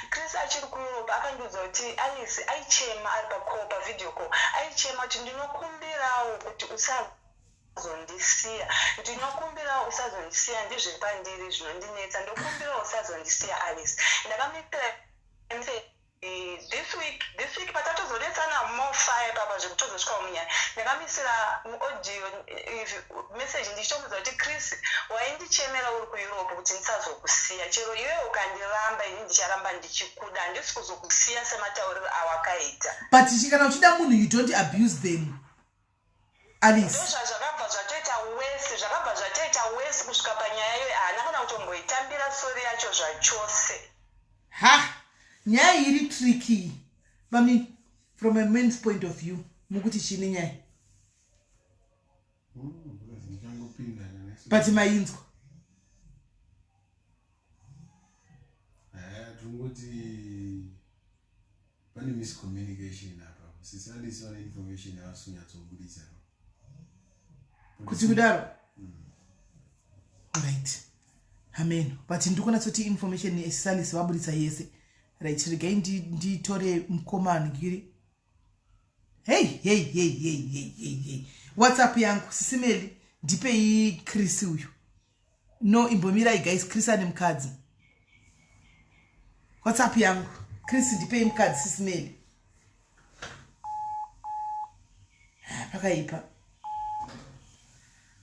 Chris achiri kuEurope akandiudza kuti Alice aichema ari pacall, pavideo call, aichema kuti ndinokumbirawo kuti usazondisiya, ndinokumbirawo usazondisiya, ndizviri pandiri zvinondinetsa, ndokumbirawo usazondisiya, Alice. Ndakamuitira this week patatozonetsana more fire papa zvekutozosvikawo munyaya, ndakamisira muaudio message ndichitomudza kuti Chris, waindichemera uri kuEurope kuti ndisazokusiya, chero iwewe ukandiramba ini ndicharamba ndichikuda, handisi kuzokusiya sematauriro awakaita. But kana uchida munhu, you don't abuse them, Alice. Ndozvazvakabva zvatoita wese, zvakabva zvatoita wese kusvika panyaya iyoyo. Haana kana kutomboitambira sorry yacho zvachose. Ha, nyaya iri tricky mami. From a man's point of view, mukuti chini nyaya? But mainzwa. Tongoti pane miscommunication apa. Sisi Alice vane information yavasi kunyatsobudisa. Kuti kudaro? Right, amen. But ndiri kunatsoti information sisi Alice vabudisa yese. Right, regai nditore mukomana ngiri. Hei hei hei hei hei hei hei, WhatsApp yangu. Sisi Meli, ndipei Chris uyu. No, imbomirai guys, Chris ane mukadzi. WhatsApp yangu, Chris, ndipei mukadzi. Sisi Meli, pakaipa.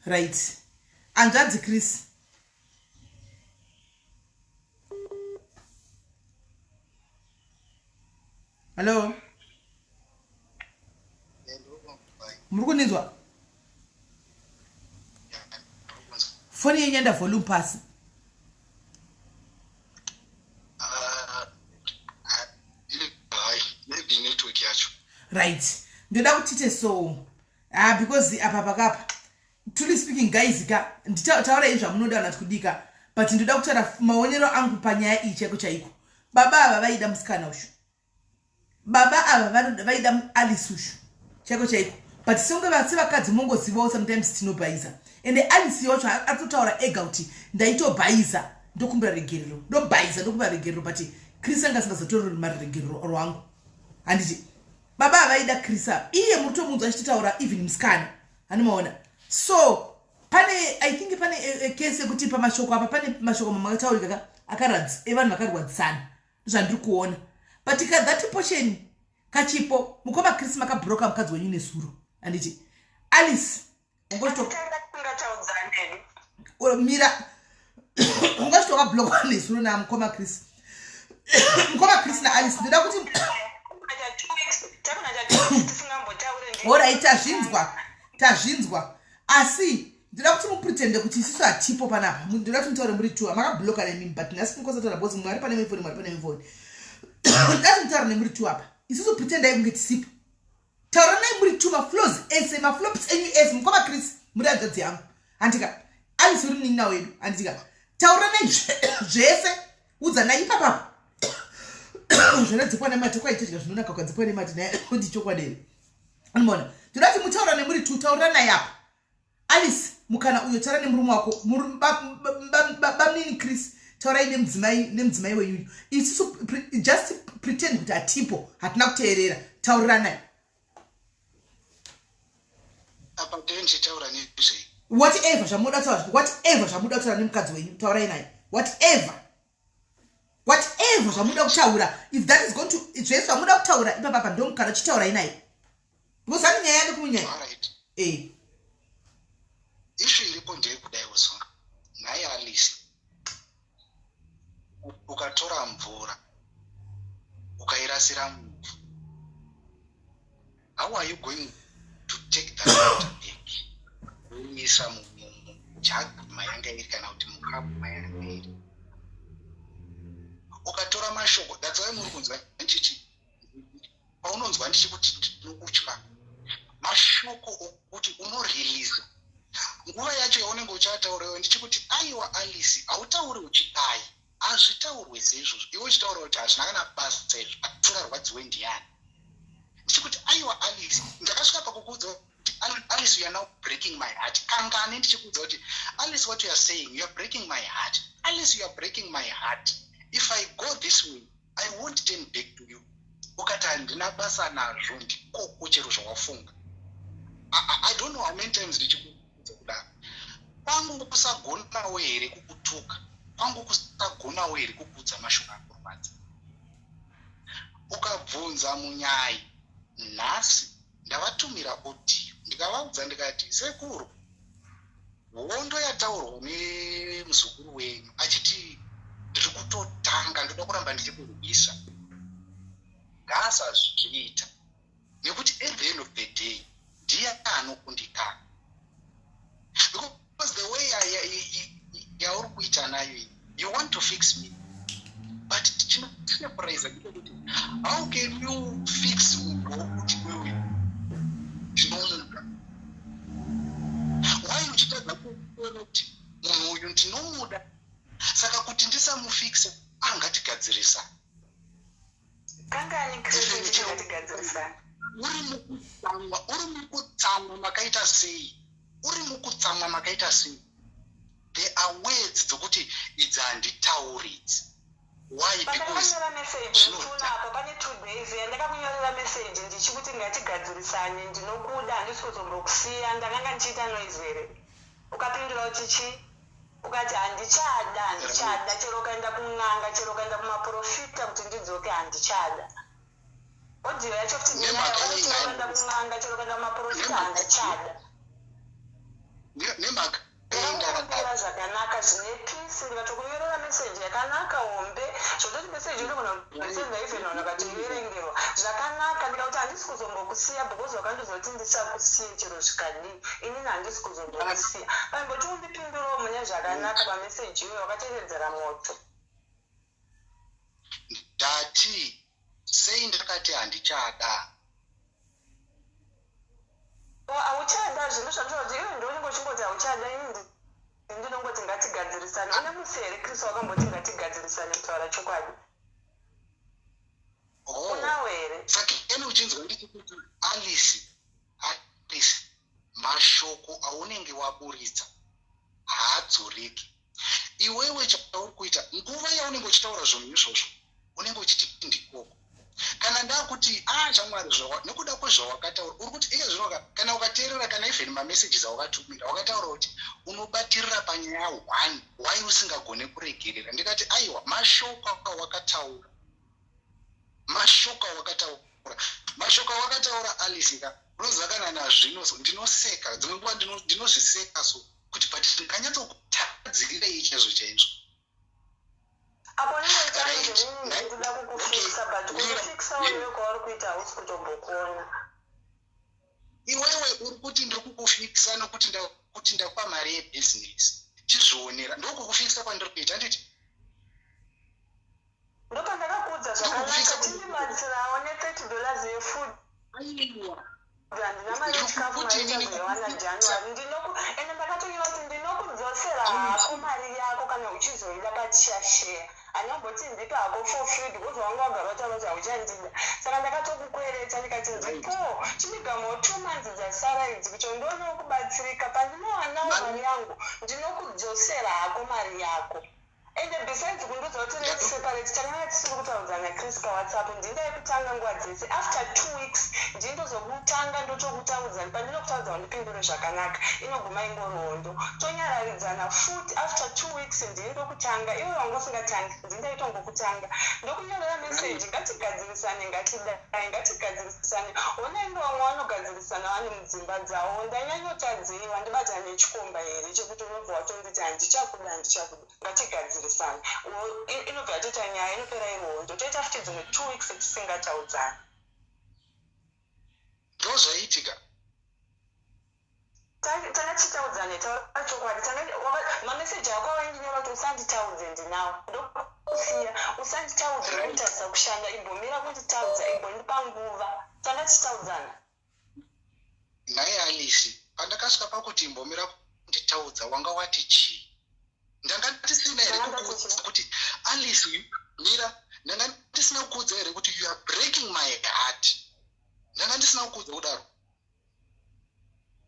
Right, hanzvadzi Chris. Hallo, muri kundinzwa? Foni yenyu enda volume pasi. Hayi, maybe network yacho. Right, ndoda kuti tiite so, ah, because apa pakapa, truly speaking guys ka, nditaurai zvamunoda kana kuti kudika, but ndoda kutaura maonero angu panyaya iyi chaiko chaiko. Baba ava vaida musikana ushu, baba ava vaida Alice ushu chaiko chaiko, but songe sevakadzi mongozivawo, sometimes tinobhaiza. Ende Alice wacho ari kutotaura ega kuti ndaitobhaiza, ndokumbira regerero, ndobhaiza, ndokumbira regerero, but Chris anga asingazotorori maregerero rwangu, handiti? Baba havaida Chris ava, iye muri tomunzwa achitotaura, even musikana hanimaona. So pane, I think pane case yekuti pamashoko apa, pane mashoko mamwe akataurika ka akaradzi evanhu vakarwadzisana, zvandiri kuona. But ka that portion kachipo, mukoma Chris, makabhuroka mukadzi wenyu nesuro, handiti, Alice? Tanga tisingataudzani hedu. Mira, ungachitoka blokwa nezuro namukoma Chris. Mukoma Chris naAlice, ndoda kuti Takuna cha 2 weeks tisingambotaure. Alright, tazvinzwa, tazvinzwa, asi ndoda kuti mupretende kuti isusu hatipo panapa. Ndoda kuti mutaure muri two. Makabloka nemimi, but nhasi mukosataura because mwari pane mifoni, mwari pane mifoni. Ndoda kuti mutaure nemuri two apa, isusu pretendai kunge tisipo. Tauranai muri two, maflows ese, maflops enyu ese. Mukoma Chris, muri hanzvadzi yangu, handika? Alice, uri munin'ina wedu, handitika? Tauranai zvese, udzanai ipapapo. Zvona dzipwa nemate kwaitodya zvinonaka, ukadzipwa nemate naye kuti chokwadi here? Anomaona, toda kuti mutaurane muri two. Tauranai apa, Alice, mukana uyo. Taura nemurume wako, bamnini Chris. Taurai nemudzimai wenyuyu. Isusu just pretend kuti hatipo, hatina kuteerera. Tauriranai. Apa ndee ndichitaura nezvei? Whatever zvamunoda kutaura, whatever zvamunoda kutaura nemukadzi wenyu, taurai naye. Whatever zvamunoda kutaura, if that is going to, zvese zvamunoda kutaura ipapapa, ndomukana, chitaurai naye, because ani nyaya yake kumunyaya. Alright. E. Issue iripo ndeyekudai usunga nhai Alice, ukatora mvura ukairasira muvhu, how are you going to take that water back, uiisa mujug mayanga iri kana kuti mukapu mayanga iri? Ukatora mashoko, that's why muri kunzwa ndichiti, paunonzwa ndichikuti ndinokutya, mashoko okuti unoreleasa nguva yacho yaunenge uchataurayo, ndichikuti aiwa Alice, hautauri uchidai, hazvitaurwe seizvozvo, iwe uchitaura kuti hazvina kana basa izvo, asingarwadziwe ndiani? Ndichikuti aiwa Alice, ndakasvika pakukuudza kuti Alice, you are now breaking my heart. Kangani ndichikuudza kuti Alice, what you are saying, you are breaking my heart. Alice, you are breaking my heart. If I go this way, I won't turn back to you. Ukati handina basa nazvo, ndikoko chero zvawafunga. I don't know how many times ndichikuudza kudaro. Kwangu kusagonawo here kukutuka? Kwangu kusagonawo here kukuudza mashoko akurwadza? Ukabvunza munyai nhasi, ndavatumira audio, ndikavaudza ndikati, "Sekuru, hondo yataurwa nemuzukuru wenyu achiti ndiri kutotanga, ndoda kuramba ndichikurwisa, ngaasazviita, nekuti at the end of the day ndiye anokundikana, because the way yauri kuita nayo iyi, you want to fix me, but chinosurprise ndechekuti how can you fix munhu wokuti wewe ndinomuda? Why uchitadza kuona kuti munhu uyu ndinomuda, saka kuti ndisamufixa, angatigadzirisa?" Kangani, Chris, ndichiti ngatigadzirisane? Uri mukutsamwa, uri mukutsamwa makaita sei? Uri mukutsamwa makaita sei? There are words dzokuti idzi handitauri idzi. Why? Because Pandakanyora message muchiona apa, pane 2 days yandakakunyorera message ndichikuti ngatigadzirisane, ndinokuda, handisi kuzombokusiya, ndakanga ndichiita noise here? Ukapindura kuti chii? Ukati handichada, handichada, chero ukaenda kun'anga, chero ukaenda kumaprofita kuti ndidzoke, handichada. Audio yacho futi ndinayo. Nemhaka Chero ukaenda kun'anga, chero ukaenda kumaprofita, handichada. Nemhaka Ndakakukumbira zvakanaka, zvine peace, ndikatokunyorera meseji yakanaka hombe, zvototi meseji inogona kusenda even vanhu vakatoiverengerwa zvakanaka, ndikakuti handisi kuzombokusiya because wakandizoti ndisakusiye chero zvikadii, inini handisi kuzombokusiya. Paimboti undipindurewo mune zvakanaka pameseji iyoyo, wakateeredzera moto. Ndati sei ndakati handichada? Hauchada zvinhu zvandinoda kuti iwe ndonenge uchingoti hauchada, ini ndinongoti ngatigadzirisane. Une musi here, Chris, wakamboti ngatigadzirisane, kutaura chokwadi? Oh. Unawo here? Saka ene uchinzwa ndichikuti Alice, Alice, mashoko aunenge waburitsa haadzoreki. Iwewe chauri kuita, nguva yaunenge uchitaura zvinhu izvozvo, unenge uchiti ndikoko. Kana ndakuti a shamwari, nekuda kwezvawakataura, uri kuti ike zvino kana ukateerera, kana even mamessages awakatumira, wakataura kuti unobatirira panyaya one, why usingagone kuregerera? Ndikati aiwa, mashoko awakataura, mashoko awakataura, mashoko awakataura, Alice ka, unoziva kana nazvino so ndinoseka dzimwe nguva, ndinozviseka so kuti, but ndinganyatsokutadzirei chaizvo chaizvo? Apo unenge uchitaura ndikuda kukufixa, but kukufixa iwe kwauri kuita hausi kutombokuona. Iwewe uri kuti ndiri kukufixa nokuti kuti ndakupa mari yebhizinesi, chizvionera, ndokukufixa kwandiri kuita, handiti? Ndopandakakuudza zvakanaka, tindibatsirawo ne$30 yefood. Aiwa. Handina mari yechikafu, mari ichazoiwana January. Ndinoku ende ndakatonyora kuti ndinokudzosera hako mari yako kana uchizoida patichasheya. Handinomboti ndipe hako for free because wanga wagara wataura kuti hauchandida, saka ndakatokukwereta ndikati ndipo chindigamawo 2 months dzasara idzi kuti ndionewo kubatsirika. Pandinowanawo mari yangu, ndinokudzosera hako mari yako. Ende besides kundiudza kuti let's separate, takanga tisiri kutaudzana, Chris, paWhatsApp. Ndindai kutanga nguva dzese. After 2 weeks ndindozokutanga ndotokutaudzani. Pandinokutaudza undipindure zvakanaka, inoguma ingori hondo, tonyararidzana futi. After 2 weeks ndini ndokutanga, iwe wanga usingatangi. Ndindaitongokutanga ndokunyorera meseji, ngatigadzirisane, ngatidai, ngatigadzirisane. Ona inge vamwe vanogadzirisana vane mudzimba dzavo. Ndanyanyotadzei? Wandibata nechikomba here chekuti unobva watonditi handichakuda, handichakuda, ngatigadzirisane? Inobva yatoita nyaya, inopera iri hondo. Toita futi dzimwe 2 weeks tisingataudzani. Ndozvaiitika. Tanga tichitaudzane, taura chokwadi. Mameseji ako awaindinyora kuti usanditaudze ndinawo, ndokusiya. Usanditaudze, ndokutarisa kushanda. Imbomira kunditaudza, imbondipa nguva. Tanga tichitaudzana. Nhai Alice, pandakasvika pakuti imbomira kunditaudza, wanga wati chii? Ndanga ndisina here kukuudza kuti, Alice, mira? Ndanga ndisina kukuudza here kuti you are breaking my heart? Ndanga ndisina kukuudza kudaro?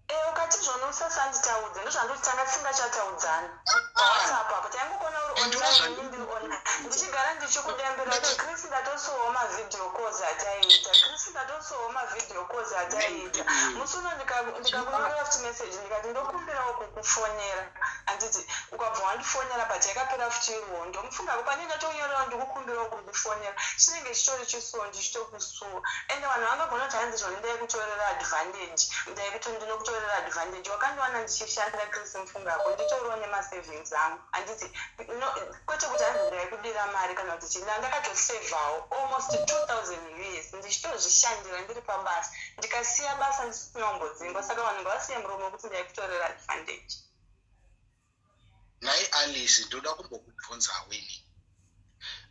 E, ukati zvona usasanditaudze, ndozvandoti tanga tisingachataudzani paWhatsApp apo. Taingokona uri online, ini ndiri online, ndichigara ndichikudembera kuti Chris, ndatosuwawo mavideo calls ataiita. Chris, ndatosuwawo mavideo calls ataiita. Musi uno ndikakunyorera futi message, ndikati ndokumbirawo kukufonera, handiti? Ukabva wandifonera, but yakapera futi iri hondo. Mufungako pane ndatonyorerawo ndikukumbirawo kukufonera, chinenge chitori chisuwo, ndichitokusuwa. Ende vanhu vangagona kuti hanzi zvoni ndaikutorera advantage, ndaikuti ndinokutorera advantage. Wakandiwana ndichishanda, Chris Mufungako, nditoriwo nemasavings angu, handiti? Kwete kuti hanzi ndaikudira mari kana kuti chii. Ndakatosevhawo almost 2000 US ndichitozvishandira ndiri pabasa, ndikasiya basa ndisina kumbodzingwa. Saka vanhu ngavasiye muromo wekuti ndaikutorera advantage. Nhai Alice, ndoda kumbokubvunzawo ini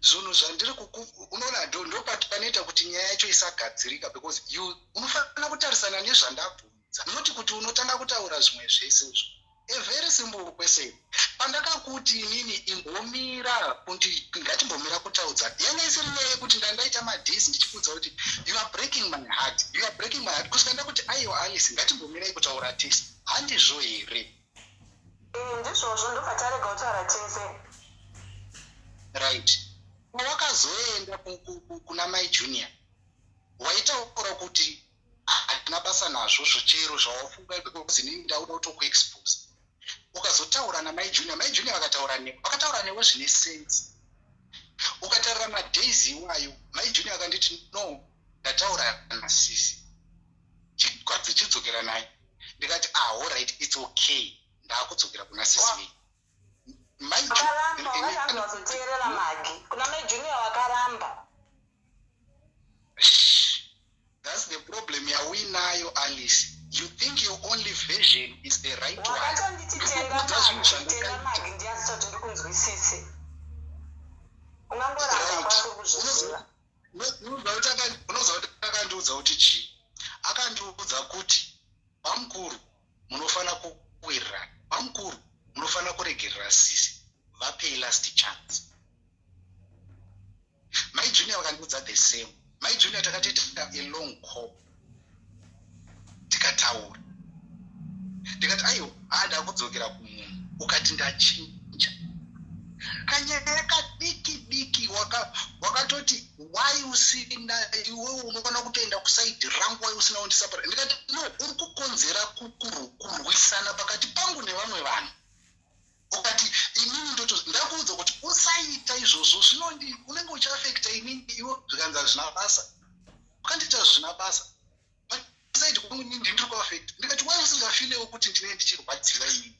zvinhu zvandiri kuku. Unoona, ndopanoita kuti nyaya yacho isagadzirika, because you unofanira kutarisana nezvandabvunza, noti kuti unotanga kutaura zvimwe zvese izvo. A very simple question: pandakakuti inini imbomira kuti ngatimbomira kutaudza, yanga isiri nyaya yekuti ndandaita madays ndichikuudza kuti you are breaking my heart, you are breaking my heart, kusvika ndakuti aiwa Alice, ngatimbomirai kutaura tese, handizvo here? Ndizvozvo, ndobva tarega kutaura tese. Right, pawakazoenda kuna Mai Junior, waitaura kuti handina basa nazvo zvochero zvawafunga, because inini ndauda kutokuexpose. Ukazotaura naMai Junior, Mai Junior vakataura newe, vakataura newe zvine sense. Ukatarira madays iwayo, Mai Junior akanditi, "No, ndataura nasisi, chigwadzi chidzokera naye." Ndikati, "Ah, alright, it's okay, ndaakudzokera kuna sisi vei." Mai Wakaramba, wakati hanzi wazoteerera Magi kuna Mai Junior, wakaramba. That's the problem yauinayo, Alice. You think your only version is the right one. Wakatonditi tenga Ndikukuudza zvinhu Magi, tenga zvandakaita. Magi, ndiyazita kuti ndikunzwisise. Ungangoramba kwasiri kuzviziva. Unoziva kuti akandiudza kuti chii? Akandiudza kuti, "Vamukuru, munofanira kuwirirana. Vamukuru, munofanira kuregerera sisi, vapei last chance." Mai Junior vakandiudza the same. Mai Junior takatoita a long call, tikataura, ndikati, "Aiwa, haada kudzokera kumunhu." Ukati ndachinja kanyaya kadiki diki, wakatoti why usina, iwewe unofanira kutoenda kuside rangu, why usina kundisapota? Ndikati, "No, uri kukonzera kurwisana pakati pangu nevamwe vanhu." Ukati inini ndoto ndakuudza kuti usaita izvozvo, zvinondi unenge uchiafecta inini iwe. Zvikanzi hazvina basa. Ukandiita zvina basa paside kwangu, inini ndiri kuafecta. Ndikati, "Why usingafeelewo kuti ndinenge ndichirwadziwa inini?"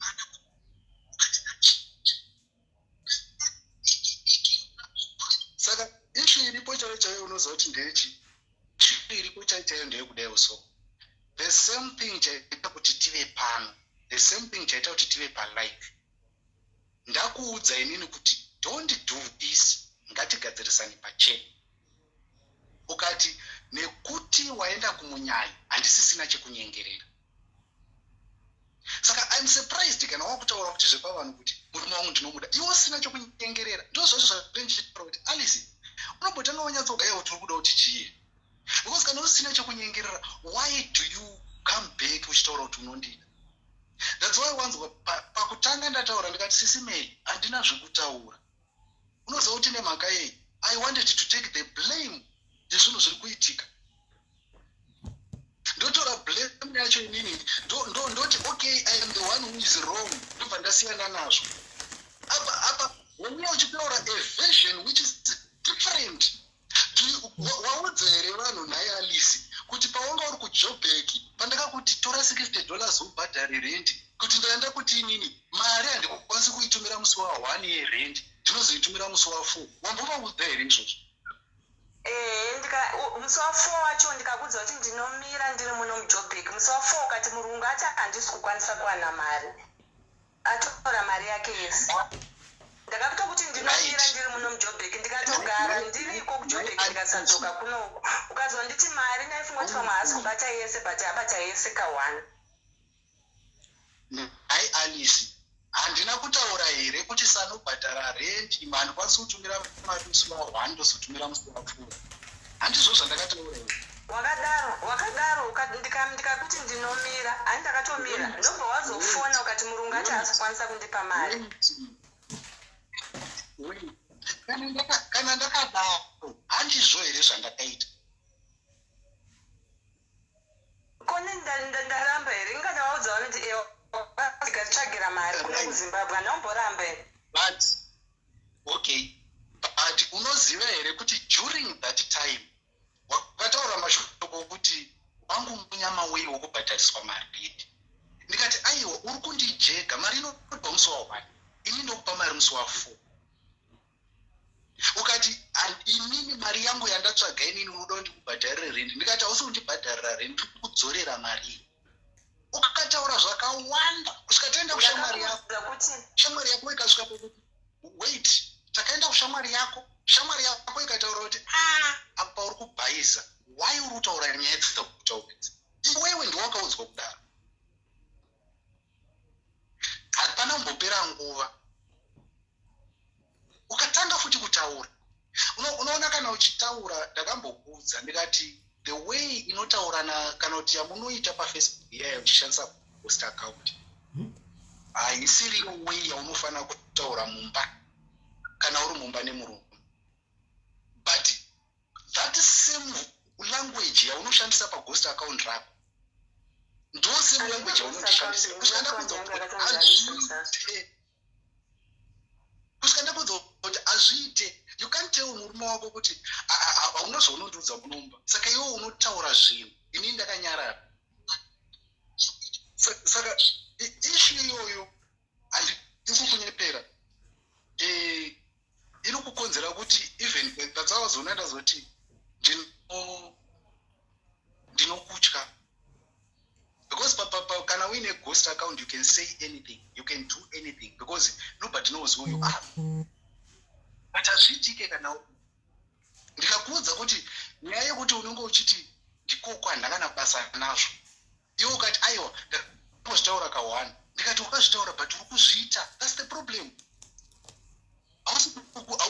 Saka issue iripo chaiyo chaiyo, unoziva kuti ndeyechi? Issue iripo chaiyo chaiyo ndeyekudaiwo. So the same thing chaita kuti tive pano, the same thing chaita kuti tive palive, ndakuudza inini kuti don't do this, ngatigadzirisane pachena. Ukati nekuti waenda kumunyai, handina Handisisina chekunyengerera. Saka I'm surprised kana wakutaura kuti zvepavanhu kuti murume wangu ndinomuda, iwe usina chokunyengerera. Ndo zvacho zvandichitaura kuti, Alice, unombotanga wanyatsogaya kuti uri kuda kuti chii, because kana usina chokunyengerera, why do you come back uchitaura kuti unondida? That's why wanzwa pakutanga ndataura ndikati, "Sisi Mary, handina zvekutaura." Unoziva kuti nemhaka yei? I wanted to take the blame yezvinhu zviri kuitika. Ndotora blame yacho inini, ndoti, "Okay, I am the one who is wrong," ndobva ndasiyana nazvo. Apa wauya uchitaura a version which is different. Waudza here vanhu, nhai Alice, kuti pawanga uri kuJobek, pandakakuti tora $60 ubhadhare rendi, kuti ndaenda kuti inini mari handikwanisi kuitumira musi wa1 yerendi, ndinozoitumira musi wa4? Wambovaudza here izvozvo? Ee, musi wa4 wacho ndikakudza kuti ndinomira ndiri muno muJobek musi wa4, ukati murungu ati handisi kukwanisa kuwana mari, atora mari yake yese. Ndakakutokuti ndinomira ndiri muno muJobek, ndikatogara ndiriko kuJobek, ndikasadzoka kunoku. Ukazonditi mari, ndaifunga kuti pamwe haasi kubata yese, but abata yese ka1. Nhai Alice, handina kutaura here kuti sanobhadhara rendi, handikwanisi kutumira mari musi wa1, ndozotumira musi wa4? Handizvo zvandakataura here? Wakadaro, wakadaro. Ndikakuti ndinomira, hani ndakatomira, ndobva wazofona ukati murungu ati haasi kukwanisa kundipa mari. Wait. Kana ndakadaro, handizvo here zvandakaita? Kone ndaramba here? Ingadawaudza vanoti ndikatsvagira mari kuno kuZimbabwe, handaumboramba here? But okay, but unoziva here kuti during that time wakataura mashoko okuti wangu munyama wei wokubhadhariswa mari? Ndikati, "Aiwa, uri kundijega. Mari inobva musi wa1, ini ndokupa mari musi wa4." Ukati, "Inini mari yangu yandatsvaga inini, unoda kuti ndikubhadharire rendi?" Ndikati, "Hausi kundibhadharira rendi, ndiri kukudzorera mari iyi." Ukataura zvakawanda kusvika taenda kushamwari yako. Ndakakuudza kuti Shamwari yako ikasvika pakuti, wait, takaenda kushamwari yako, shamwari yako ikataura kuti, "A, apa uri kubhaiza. Why uri kutaura nyaya dzakutaura idzi?" Iwewe ndiwakaudzwa kudaro. Hapana kumbopera nguva ukatanga futi kutaura. Unoona kana uchitaura, ndakambokuudza ndikati the way inotaura na kana kuti yamunoita paFacebook iyaya uchishandisa ghost account haisiriyo way yaunofanira kutaura mumba kana uri mumba nemurume. But that same language yaunoshandisa paghost account rako ndo same language yaunondishandisira kusvika ndakuudza kuti hazviite, kusvika ndakuudza kuti hazviite. You can't tell murume wako kuti hauna zvaunondiudza munomba, saka iwe unotaura zvinhu, inini ndakanyarara. Saka issue iyoyo handisi kunyepera, iri kukonzera kuti even that's why wazoona ndazoti ndinokutya, because kana uine ghost account, you can say anything, you can do anything, because nobody knows who you are. But hazviitike kana ndikakuudza kuti nyaya yekuti unenge uchiti ndikoko handakana basa nazvo, iwe ukati, "Aiwa, ndakambozvitaura ka1." Ndikati, "Wakazvitaura, but uri kuzviita. That's the problem.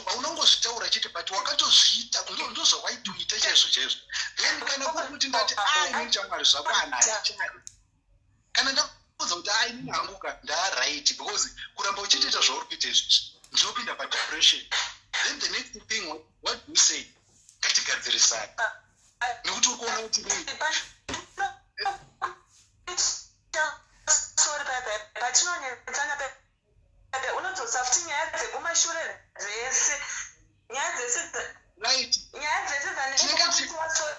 Haunongozvitaura chete, but wakatozviita. Ndo zvawaitoita chaizvo chaizvo." Then kana kuri kuti ndati, "A, inini chamwari zvakwana," kana ndakuudza kuti, "A, inini hangu ka ndaright, because kuramba uchitoita zvauri kuita izvizvi, ndinopinda padepression," then the next thing, what do you say? Ngatigadzirisane, nekuti uri kuona kuti nei? Sorry, patinonetsana pepe, unodzosa futi nyaya dzekumashure dzese, nyaya dzese nyaya dzese dzansorry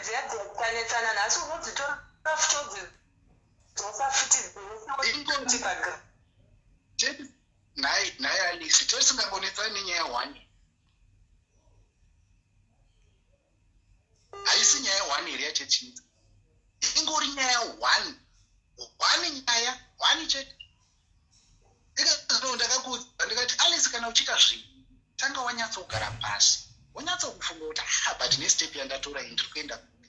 dziya dzanetsana nhasi, unodzitora futi wodzidzosa futi dzese. Nhai Alice, totisingangonetsani nenyaya one? Haisi nyaya one here yachechinza? Ingori nyaya one, one nyaya one chete. Ikazvino ndakakuudza ndikati, "Alice, kana uchiita zvinhu, tanga wanyatsogara pasi, wonyatsokufunga kuti, ah, but nestep yandatora iyi ndiri kuenda kupi?"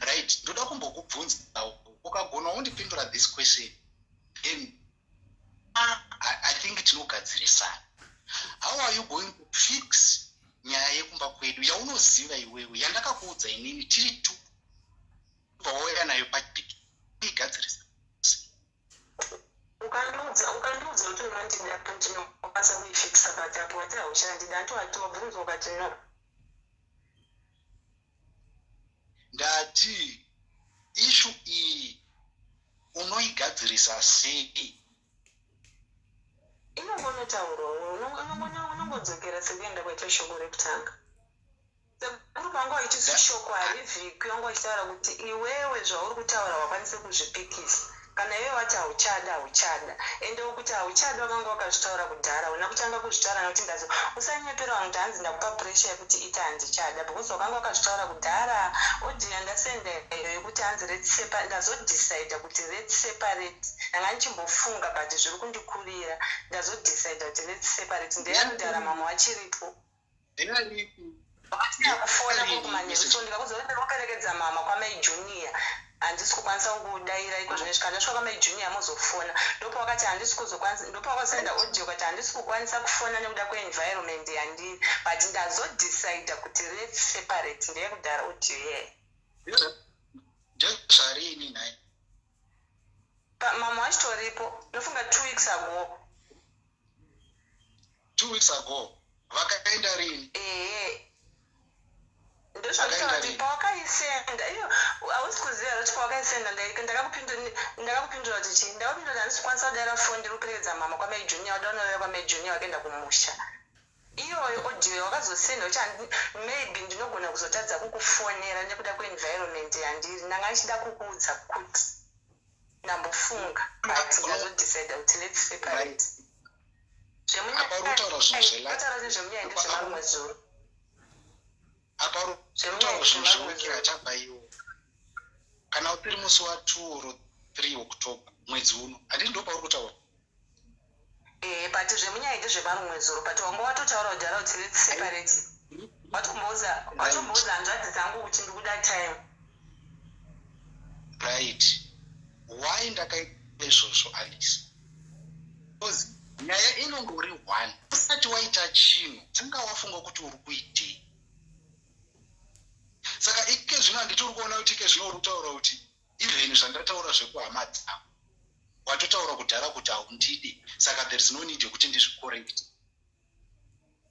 Right, ndoda kumbokupa kukubvunza ukagona undipindura this question then ah, I think tinogadzirisana. How are you going to fix nyaya yekumba kwedu yaunoziva iwewe yandakakuudza inini tiri tu wauya nayo pachipiki igadzirisa? Ukandiudza ukandiudza kuti unondida ndinokwanisa kuifixa, but apo wati hauchandida, anti wati wabvunzwa ukati no. Ndati issue iyi unoigadzirisa sei? Inongonotaurwa, unongodzokera sekuenda kwaita shoko rekutanga. Sekuru vanga vachiti shoko harivhikwi, vanga vachitaura kuti iwewe zvauri kutaura wakwanise kuzvipikisa. Kana iwe wati hauchada, hauchada. Ende kuti hauchada wakanga wakazvitaura kudhara, una kutanga kuzvitaura nekuti ndazo usanyepera vanhu kuti hanzi ndakupa pressure yekuti ita handichada, because wakanga wakazvitaura kudhara. Audio yandasenda iyo yekuti hanzi let's separate, ndazodecida kuti let's separate, ndanga ndichimbofunga but zviri kundikurira, ndazodecida kuti let's separate, ndeyakudhara mama wachiripo. Ndeyaripi? Vakasina kufona kuri kumanheru, so ndikakuudza kuti ndakaperekedza mama kwamai Junior, handisi kukwanisa kukudayira iko zvino kana ndasvika kwamai Junior mozofona. Ndopawakati handisi kuzokwanisa, ndopawakasenda audio kati handisi kukwanisa kufona nekuda kweenvironment yandiri, but ndazodecida kuti let's separate, ndeyekudhara audio iyeye. Ndezvarini nhai? Mama wachitoripo, ndofunga 2 weeks ago. 2 weeks ago? Vakaenda rini? Ehe, ndozvanditaura kuti pawakaisenda iyo hausi kuziva kuti pawakaisenda ndakakupindura kuti chii. Ndakapindura kuti handisi kukwanisa kudaira foni, ndiri kuperekedza mama kwamai Junior. Wadaonorera kwamai Junior, wakaenda kumusha. Iyoyo audio wakazosenda kuti maybe ndinogona kuzotadza kukufonera nekuda kweenvironment yandiri, ndanga ndichida kukuudza kuti ndambofunga, but ndazodecida kuti let's separate. Apa uri kutaura zvinhu Zvataura nezvemunyaya ndezvemarumwe zuro. Apa uri kutaura zvinhu zvewiki rachabva iwo, kana usiri musi wa2 or 3 October mwedzi uno, handii? Ndo pauri kutaura. Ehe, but zvemunyaya ndezvemarumwe zuro, but wanga watotaura kudhara kuti let's separate, watomboudza hanzvadzi dzangu kuti ndikuda time. Right, why ndakaita izvozvo, Alice? Because nyaya inongori one. Usati waita chinhu tanga wafunga kuti uri kuitei. Saka ike zvino handiti uri kuona kuti ike zvino uri kutaura kuti even zvandataura zvekuhama dzangu, watotaura kudhara kuti haundidi, saka there is no need yekuti ndizvicorrect.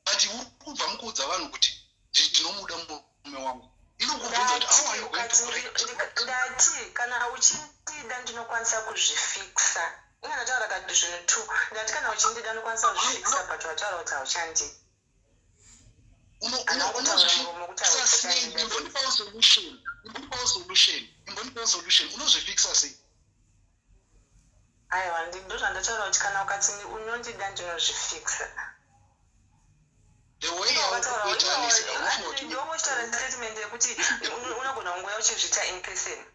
But uri kubva mukuudza vanhu kuti ndinomuda murume wangu. Inokubvunza kuti how are you going to correct? Ndati kana uchindida ndinokwanisa kuzvifixa. Inga ndataura kati zvinhu two. Ndati kana uchindida ndinokwanisa kuzvifixa, but wataura kuti hauchandidi. Anongotaura muromo kuti Unozvifixa sei? Imbondipawo solution, imbondipawo solution, imbondipawo solution. Unozvifixa sei? Aiwa, ndozvandataura kuti kana ukati unondida ndinozvifixa. The way yauri kuita, Alice, haunofunga kuti Ndongochitaura statement yekuti unogona kungoya uchizviita in person,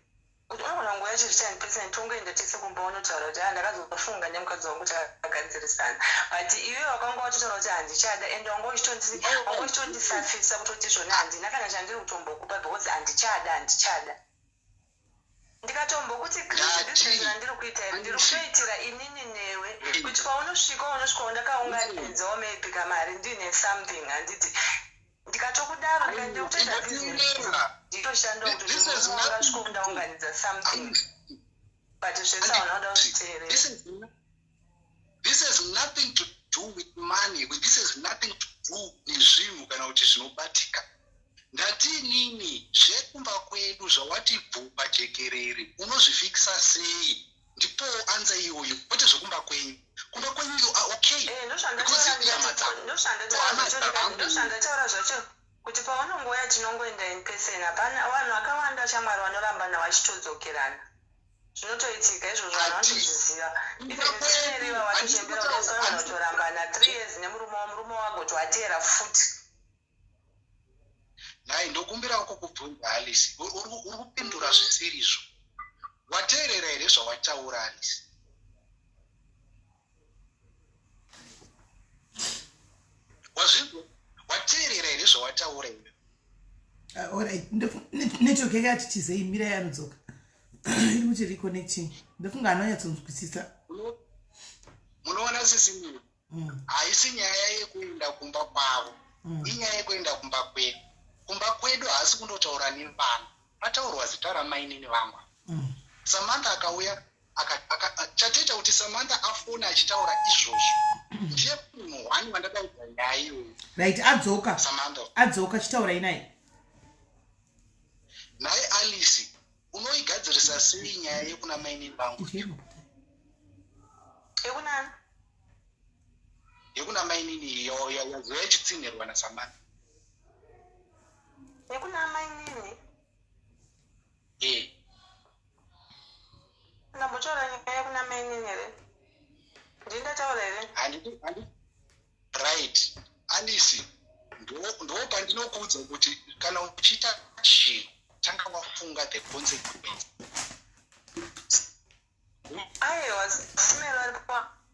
kuti unogona kungoya uchizviita in person, tongoenda tese kumba, unotaura kuti ah, ndakazofunga nemukadzi wangu takagadzirisana. But iwe wakanga watotaura kuti handichada, and wanga uchitondisafisa kutoti zvona handina kana chandiri kutombokupa because handichada, handichada. Ndikatombokuti Chris, business randiri kuita iri ndiri kutoitira inini newe, kuti paunosvika unosvikawo ndakaunganidzawo maybe kamari, ndine something, handiti? Ndikatokudaro ndikati ndikutoita business, nditoshandawo kuti murume wangu asvike ndaunganidza something, but zvese hauna kuda kuzviteerera. This has nothing to do with money. This has nothing to do nezvinhu kana kuti zvinobatika. Ndati inini zvekumba kwedu zvawati bvupa jekerere, unozvifikisa sei? Ndipowo answer iyoyo, kwete zvekumba kwenyu. Kumba kwenyu you are okay because ihama dzako. Ndozvandataura zvacho kuti paunongouya tinongoenda in person. Hapana vanhu vakawanda chamwari vanorambana vachitodzokerana, zvinotoitika izvozvo, vanhu vanotozviziva. Even sineriva watochembera udaisangana kutorambana 3 years nemurume, wamurume wagoti wateera futi. Nhai, ndokumbirawo kukubvunza, Alice. Uri kupindura zvisirizvo. Wateerera here zvawataura, Alice? Wazvinzwa? Wateerera here zvawataura iwe? Ah, alright, network yakati tizei, mirai anodzoka. Iri kuti reconnecting. Ndofunga anonyatsonzwisisa. Munoona sisi haisi nyaya yekuenda kumba kwavo. Inyaya yekuenda kumba kwedu. Kumba kwedu haasi kundotaura nevana. Pataurwa zita ramainini vangu. Samantha akauya chatoita kuti Samantha afone achitaura izvozvo. Ndiye munhu one wandakaudza nyaya iyoyo. Right, adzoka. Samantha. Adzoka, chitaurai naye. Naye Alice, unoigadzirisa sei nyaya yekuna mainini vangu? Yekunani? Yekuna mainini yazoya ichitsinhirwa naSamantha. Yekuna mainini? Eh. Ndambotaura nyaya yekuna mainini here? Ndini ndataura here? Handiti right. Alice, ndo pandinokuudza kuti kana uchiita chinhu tanga wafunga the consequence. Aiwa, Simero ari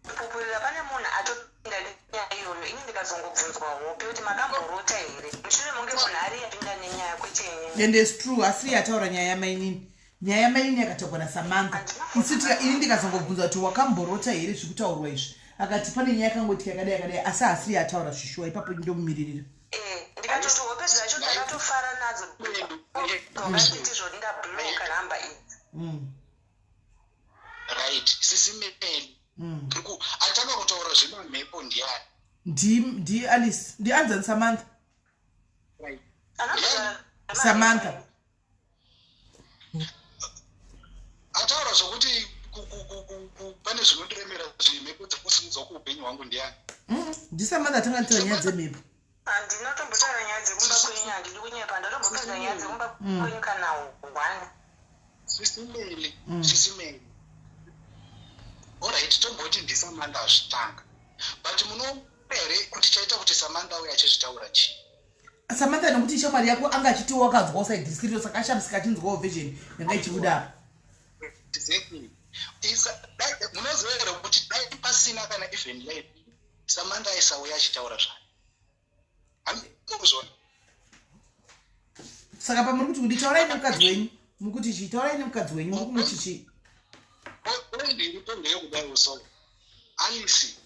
kupupurira pane munhu atopinda nenyaya iyoyo. Ini ndikazongobvunzwa hope kuti makamborota here, mushure munge munhu ari apinda nenyaya, kwete inini. And it's true, asiri yataura nyaya yamainini. Nyaya yamainini yakataurwa naSamantha. Isu ini ndikazongobvunza kuti wakamborota here zviri kutaurwa izvi, akati pane nyaya yakangoitika yakadai yakadai, asi asiri yataura zvishuwa. Ipapo ndomumiririra. Ndikatoti hope dzacho ndakatofara nadzo, wakanditi zvoti ndabloka nhamba idzi. Right, sisi Meli, atanga kutaura zvemamhepo ndiani? Ndi Alice, ndi anzani? Samantha. Right. Samantha. Ataura zvokuti pane zvinondiremera, zvemhepo dzekusimudzwa kuupenyu hwangu ndiani? NdiSamantha atanga nditaura nyaya dzemhepo. Handinotombotaura nyaya dzekumba kwenyu, handidi kunyepa. Ndatombopedza nyaya dzekumba kwenyu kana one. Sisi Meli, sisi Meli, alright, tomboti ndiSamantha azvitanga, but munoona here kuti chaita kuti Samantha auye achizvitaura chii? Samantha, nekuti shamwari yako anga achiti wakanzwa usaidhisiriro, saka ashamisika achinzwawo version yanga ichibuda apa. Exactly. Munoziva here kuti dai pasina kana even live, Samantha aisauya achitaura zvayo? Handikuzvona. Saka pamuri kuti kuti taurai nemukadzi wenyu, mukuti chii? Taurai nemukadzi wenyu, muri kumuti chii? Point iripo ndeyekudai so, Alice,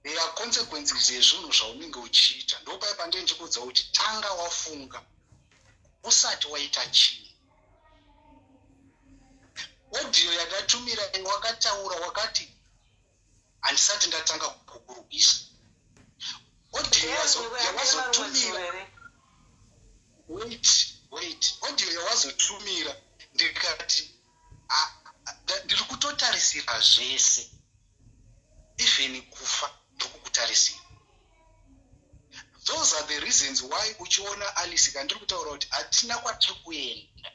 there are consequences yezvinhu zvaunenge uchiita. Ndopai pandee ndichikuudza kuti tanga wafunga usati waita chinhu. Audio yandatumira, wakataura wakati handisati ndatanga kukurwisa. Audio yawazotumira, wait, wait, audio yawazotumira ndikati ndiri kutotarisira zvese, even kufa ndiri kukutarisira. Those are the reasons why uchiona Alice kandiri kutaura kuti hatina kwatiri kuenda,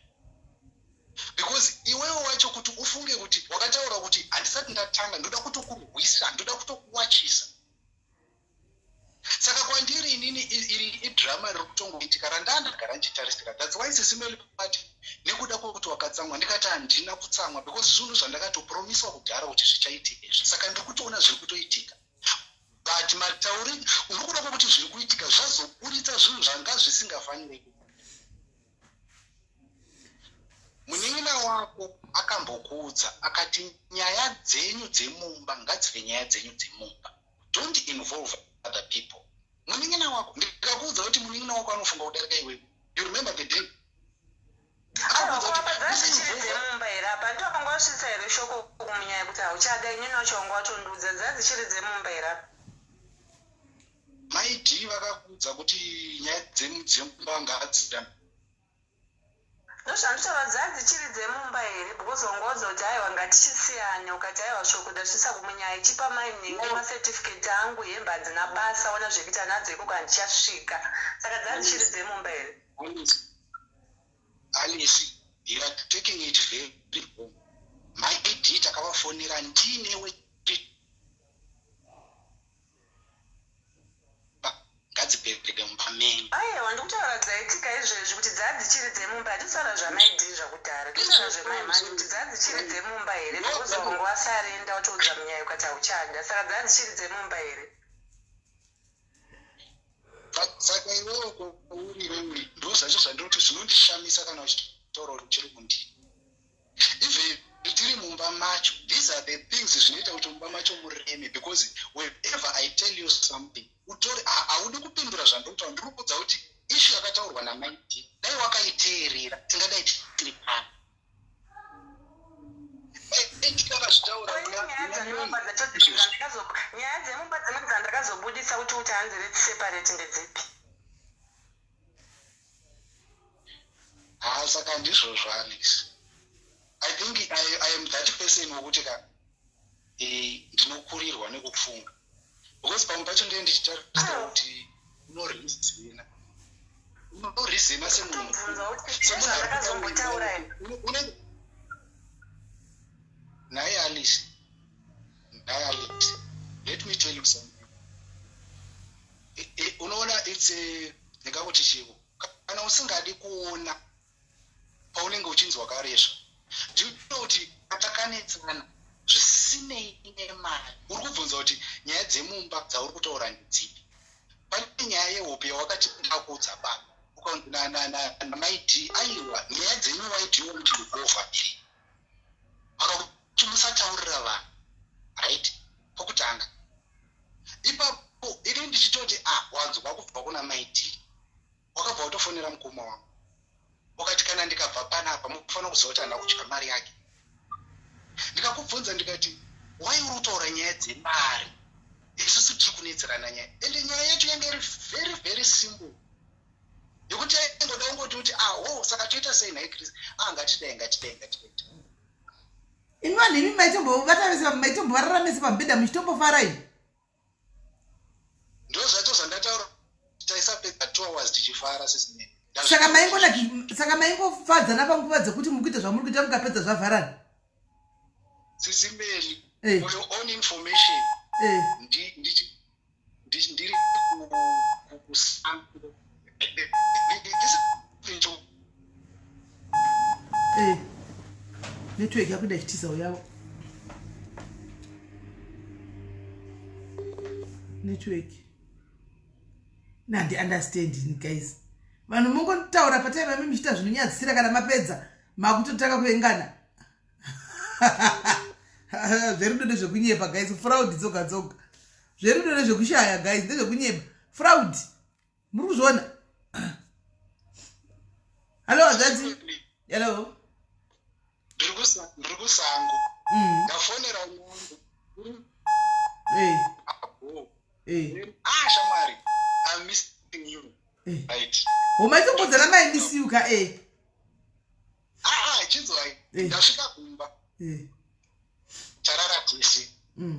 because iwewe wacho kuti ufunge kuti wakataura kuti handisati ndatanga, ndoda kutokurwisa, ndoda kutokuwachisa. Saka kwandiri inini iri idrama riri kutongoitika randandagara ndichitarisira. That's why sisi Meli pati nekuda kwekuti wakatsamwa, ndikati handina kutsamwa, because zvinhu zvandakatopromiswa kudhara kuti zvichaitika izvi. Saka ndiri kutoona zviri kutoitika, but matauri uri kuda kwekuti zviri kuitika zvazoburitsa zvinhu zvanga zvisingafaniri. Munin'ina wako akambokuudza akati nyaya dzenyu dzemumba ngadzive nyaya dzenyu dzemumba, don't involve other people. Munin'ina wako, ndikakuudza kuti munin'ina wako anofunga kudarika iwewe, you remember the day? Aiwa, dzichiri dzemumba here apa? Ndiwakanga wasvitsa here shoko kumunyaya kuti hauchada? Inini wacho wanga watondiudza, dzaa dzichiri dzemumba here apa? Maidi vakakuudza kuti nyaya dzemumba ngadzida. Ndozvanditaura, dzaa dzichiri dzemumba here? Because wanga waudza kuti aiwa, ngatichisiyane, ukati aiwa, shoko ndasvitsa kumunyaya, ichipa mai nhingi macertificate angu, hembe hadzina basa, ona zvekuita nadzo ikoko, handichasvika. Saka dzaa dzichiri dzemumba here? Alice, you are taking it very wrong. Maidi takavafonera ndinewe, ngadzipepeke mumba menyu. Aiwa, ndikutaura dzaitika izvezvi kuti dzaa dzichiri dzemumba. Hatitaura zvamaidii zvakudhara, totaura zvemaimanje kuti dzaa dzichiri dzemumba here, because wanga wasarenda, watoudza munyaya ukati hauchada. Saka dzaa dzichiri dzemumba here? Saka iwewe kwauri iwewe, ndo zvacho zvandinoti zvinondishamisa kana uchitaura kuti uchiri kundii. These are the things zvinoita kuti mumba macho mureme, because whenever I tell you something, utori haudi kupindura zvandokutaura. Ndiri kuudza kuti issue yakataurwa naMaidi, dai wakaiteerera tingadai tiri pano. Akazvitaura. Nyaya dzemumba dzimwe dzandakazobudisa kuti hanzi let's separate ndedzipi? Ha, saka ndizvozvo, Alex. I think I am that person wokuti ka ndinokurirwa nekufunga, because pamwe pacho ndee ndichitarisira kuti unorizina, unorizina semunhu. Zvandakazombotaura. Naye Alice, naye Alice, let me tell you something. Unoona, it's ndingakuti chivo, kana usingadi kuona paunenge uchinzi wakaresva, ndinoti takanetsana zvisinei nemari. Uri kubvunza kuti nyaya dzemumba dzauri kutaura ndedzipi. Pane nyaya yehope yawakati ndakuudza baba, ukanzi namaid, aiwa, nyaya dzenyu, why do you want to go over here? Vakakuti musataurira vanhu, right? Pokutanga ipapo ini ndichitoti, ah, wanzwa kubva kuna maid, wakabva watofonera mukoma wangu, wakati kana ndikabva panapa mufanira kuziva kuti handina kudya mari yake. Ndikakubvunza ndikati, wai uri kutaura nyaya dzemari, isusu tiri kunetserana nyaya? Ende nyaya yacho yange iri very very simple, yekuti aingoda kungoti kuti, ah, oh, saka toita sei nhai Chris? Ah, ngatidai, ngatidai, ngatidai. Imi vanhu imi maitombovata vese, maitombovarara mese pamubhedha muchitombofara imi? Ndo zvacho zvandataura, taisapedza 2 hours tichifara sisimene. Saka maingonaki, saka maingofadzana panguva dzekuti muri kuita zvamuri kuita, mukapedza zvavharana? Sisimeli, for your own information, ndiri kusango. This is Network yakuda ichitizawo yavo network. Nandi understand guys, vanhu mongotaura pataiva mi muchiita zvinonyadzisira, kana mapedza makutotanga kuvengana. Zverudo ndezvekunyepa guys, fraud dzoga dzoga. Zverudo ndezvekushaya guys, ndezvekunyepa, fraud. Muri kuzviona? Hallo hazvadzi, hello. Ndiri kusango. Ndafonera munhu. Ah, shamwari, I'm missing you. Right. Homaitombodzana mai miss you ka e. Ah, ah, chinzwai. Ndasvika kumba. Tarara tese.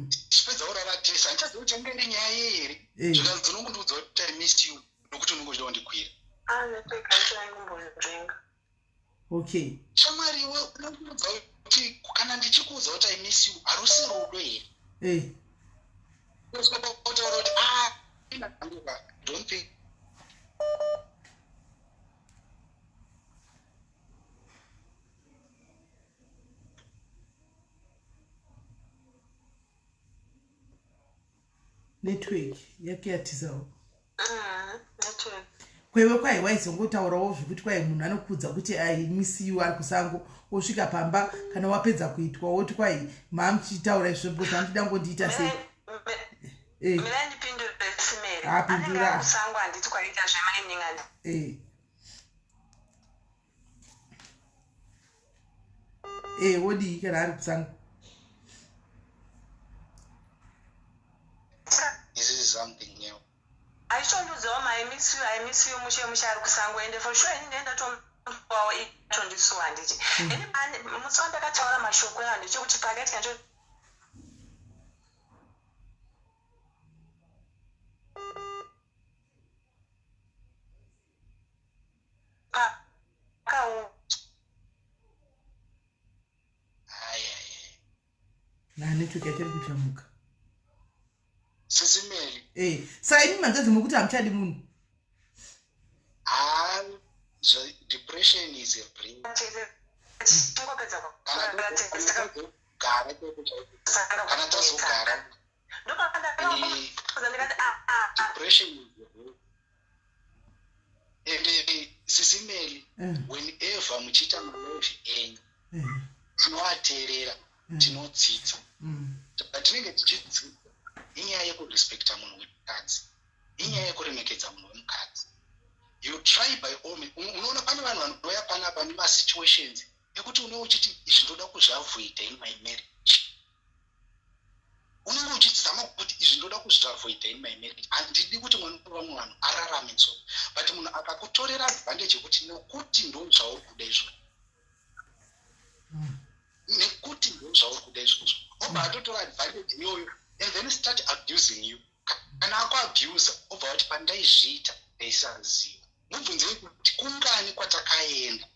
Tichipedza kurara tese, handichazivi kuti yange iri nyaya yei here. Zvikanzi unongondiudza kuti I missed you nokuti unenge uchida kundikwira. Ah, network yacho yangumbonzvenga. Okay. Shamwari, iwe unondiudza kuti kana ndichikuudza kuti I miss you, harusi rudo here? Kusvika pautaura kuti, ah, don't think. Network yake yatizawo. Network. Kwaiwe kwai waizongotaurawo zvekuti kwai munhu anokuudza kuti I miss you ari kusango, wosvika pamba kana wapedza kuitwa woti kwai maamuchitaura izvo because amuchida ngondiita sei? Mirai ndipindure, Simeri. Ah, pindura. Anenge ari kusango, handiti kwaita zvemining and Wodii kana ari kusango? This is something new. Aichondiudzawo ma I miss you, I miss you mushe mushe ari kusango. Ende for sure ini ndenda tomuwawo itondisuwa, handiti? Ini musi wandakataura mashoko ayo, ndechekuti pakaitika cho pakau Ai, ai, ai. Na network yatiri kuchamuka. Sisimeli. Saka imi manzadzi mukuti hamuchadi munhu? Ah, depression is a brain. Chingopedza. Kana tazogara chaipo chaipo, kana tazogara, Ndopakandakaudza ndikati, ah, ah, ah. Depression is a real. Ende Sisimeli, whenever muchiita malive enyu, tinoateerera. Tinodzidza. Patinenge tichidzidza inyaya yekurespekta munhu wemukadzi, inyaya yekuremekedza munhu wemukadzi. You try by all means. Unoona pane vanhu vanouya panapa nemasituations ekuti unenge uchiti izvi ndoda kuzviavoida in my marriage. Unenge uchizama kuti izvi ndoda kuzviavoida in my marriage, handidi kuti mwana wevamwe vanhu ararame. So but munhu akakutorera advantage yekuti nekuti ndo zvauri kuda izvozvo, nekuti ndo zvauri kuda izvozvo, obva atotora advantage iyoyo and then start abusing you. Kana akuabusa, obva wati pandaizviita ndaisaziva. Mubvunzei kuti kungani kwatakaenda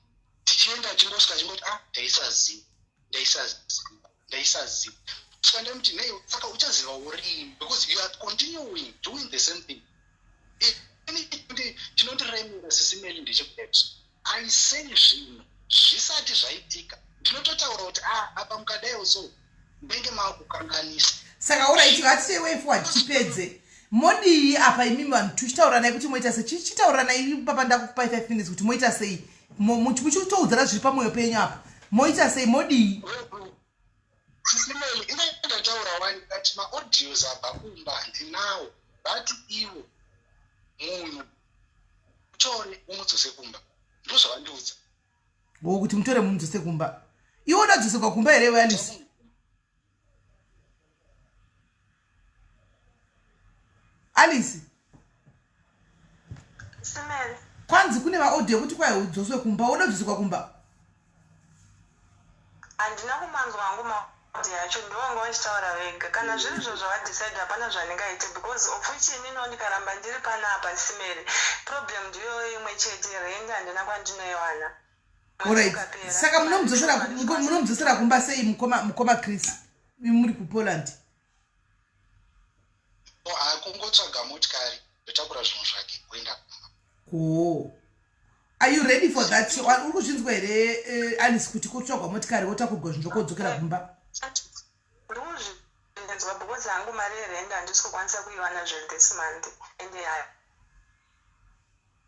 tichienda, achingosvika achingoti, "Ah, ndaisaziva, ndaisaziva, ndaisaziva." Saka ndamuti, "Nei? Saka uchaziva urini? Because you are continuing doing the same thing." Chinondiremera, Sisi Meli, ndechekudaiso aisei zvinhu zvisati zvaitika, ndinototaura kuti, "Ah, apa mukadaiwo so ndenge maakukanganisa." Saka alright, ngatitei way forward, tipedze. Modii apa imimi vanhu? Tichitauranai kuti moita sei? Chichitauranai papa, ndakukupai 5 minutes kuti moita sei. Muchitoudzana zviri pamwoyo penyu apa. Moita sei? Modii? Sisi Meli, ine ndataura wani kati maaudios abva kumba handinawo, but ivo munhu tore umudzose kumba, ndozvavandiudza. O, kuti mutore mumudzose kumba. Iwe udadzosekwa kumba here, iwe Alice? Alice? Simele. Kwanzi kune maaudio ekuti kwai udzoswe kumba. Udadzosekwa kumba? Handina kumanzwa hangu maaudio acho, ndovanga vachitaura vega. Kana zviri izvo zvavadecide, hapana zvandingaite, because of which ininiwo ndikaramba ndiri panapa, Simere, problem ndiyoyo imwe chete, rent handina kwandinoiwana. Alright, saka munomudzosera kumba sei, mukoma Chris, muri kuPoland? Akungotsvaga motikari, ndotakura zvinhu zvake kuenda kumba. Ko are you ready for that? Uri kuzvinzwa here, Alice, kuti kotsvagwa motikari, wotakurwa zvinhu zvokodzokera kumba? Ndikuzvinzwa because hangu mari yerent handisi kukwanisa kuiwana zve this month and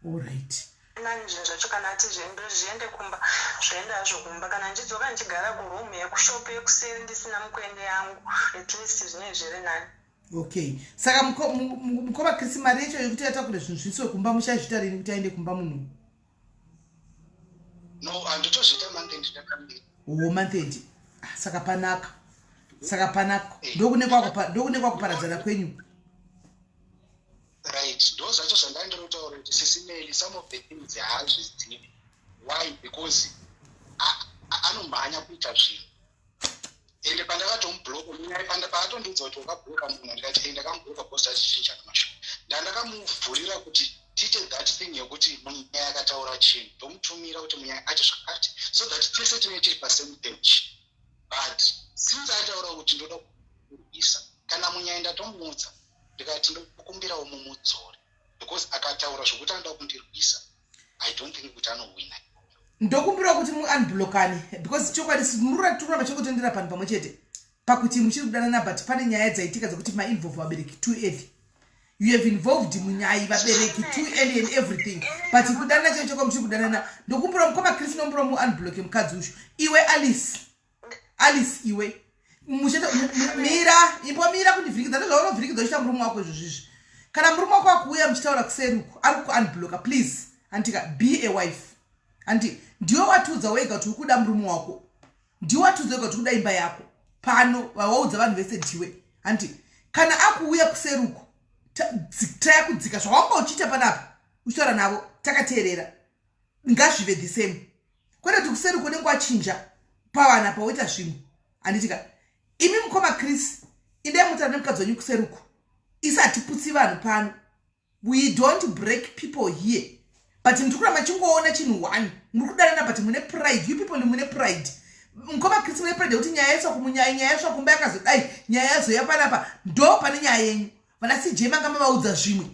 Alright. Nani zvinhu zvacho, kana ati zviende kumba, zvoenda hazvo kumba. Kana ndichidzoka ndichigara kuroom yekushop yekuseri ndisina mukwende yangu, at least zvinenge zviri nani. Okay, saka mukoma Chris, mari yacho yekuti atakure zvinhu zviiswe kumba muchazviita rini kuti aende kumba munhu? No, handitozviita month end ndakamira. O, month end. Ah, saka panaka, saka panaka. Ndokune kwakuparadzana kwenyu. Right, ndo zvacho zvandandiri kutaura kuti, Sisi Meli, some of the things haazvizivi. Why? Because anomhanya kuita zvinhu. Ende pandakatomubloka, paatondiudza kuti wakabloka munhu, ndikati, "Ndakamubloka because tachichinjana mashoko." Ndandakamuvhurira kuti tiite that thing yekuti munyaya akataura chinhu, ndomutumira kuti munyaya ati zvakati, so that tese tinenge tiri pasame page. But since ataura kuti ndoda kuisa kana munyaya, ndatomuudza ndikati ndokumbirawo mumudzore because akataura zvokuti anoda kundirwisa, I don't think kuti anohwina. Ndokumbirawo kuti muunblockane because chokwadi murura turamba chingotendera panhu pamwe chete pakuti muchiri kudanana, but pane nyaya dzaitika dzekuti mainvolve vabereki too early. You have involved munyai vabereki too early and everything, but kudanana chacho chakwa muchiri kudanana. Ndokumbira mukoma Chris, nombura muunblocke mukadzi uyu. Iwe Alice, Alice, iwe mira, imbomira kundivhirikidza. Ndozvaunovhirikidza uchiita murume wako izvo zvizvi. Kana murume wako akuuya muchitaura kuseri uku ari kuunblocka, please, handika, be a wife. Handi ndiwe watiudza wega kuti uri kuda murume wako, ndiwe watiudza wega kuti kuda imba yako pano, waudza vanhu vese ndiwe. Handi kana akuuya kuseri uku, taya kudzika zvawanga uchiita panapa uchitaura navo takateerera, ngazvive the same, kwete kuti kuseri uku unenge wachinja pavana pawoita zvimwe, handitika? Imi mukoma Chris, indai mutaura nemukadzi wenyu kuseri uku. Isi hatiputsi vanhu pano, we don't break people here, but ndiri kuramba chingoona chinhu one: muri kudanana, but mune pride. You people mune pride. Mukoma Chris, mune pride yekuti nyaya yaiswa kumunyaya, nyaya yaiswa kumba yakazodai, nyaya yazoya panapa, ndo pane nyaya yenyu. Vana CJ manga mavaudza zvimwe,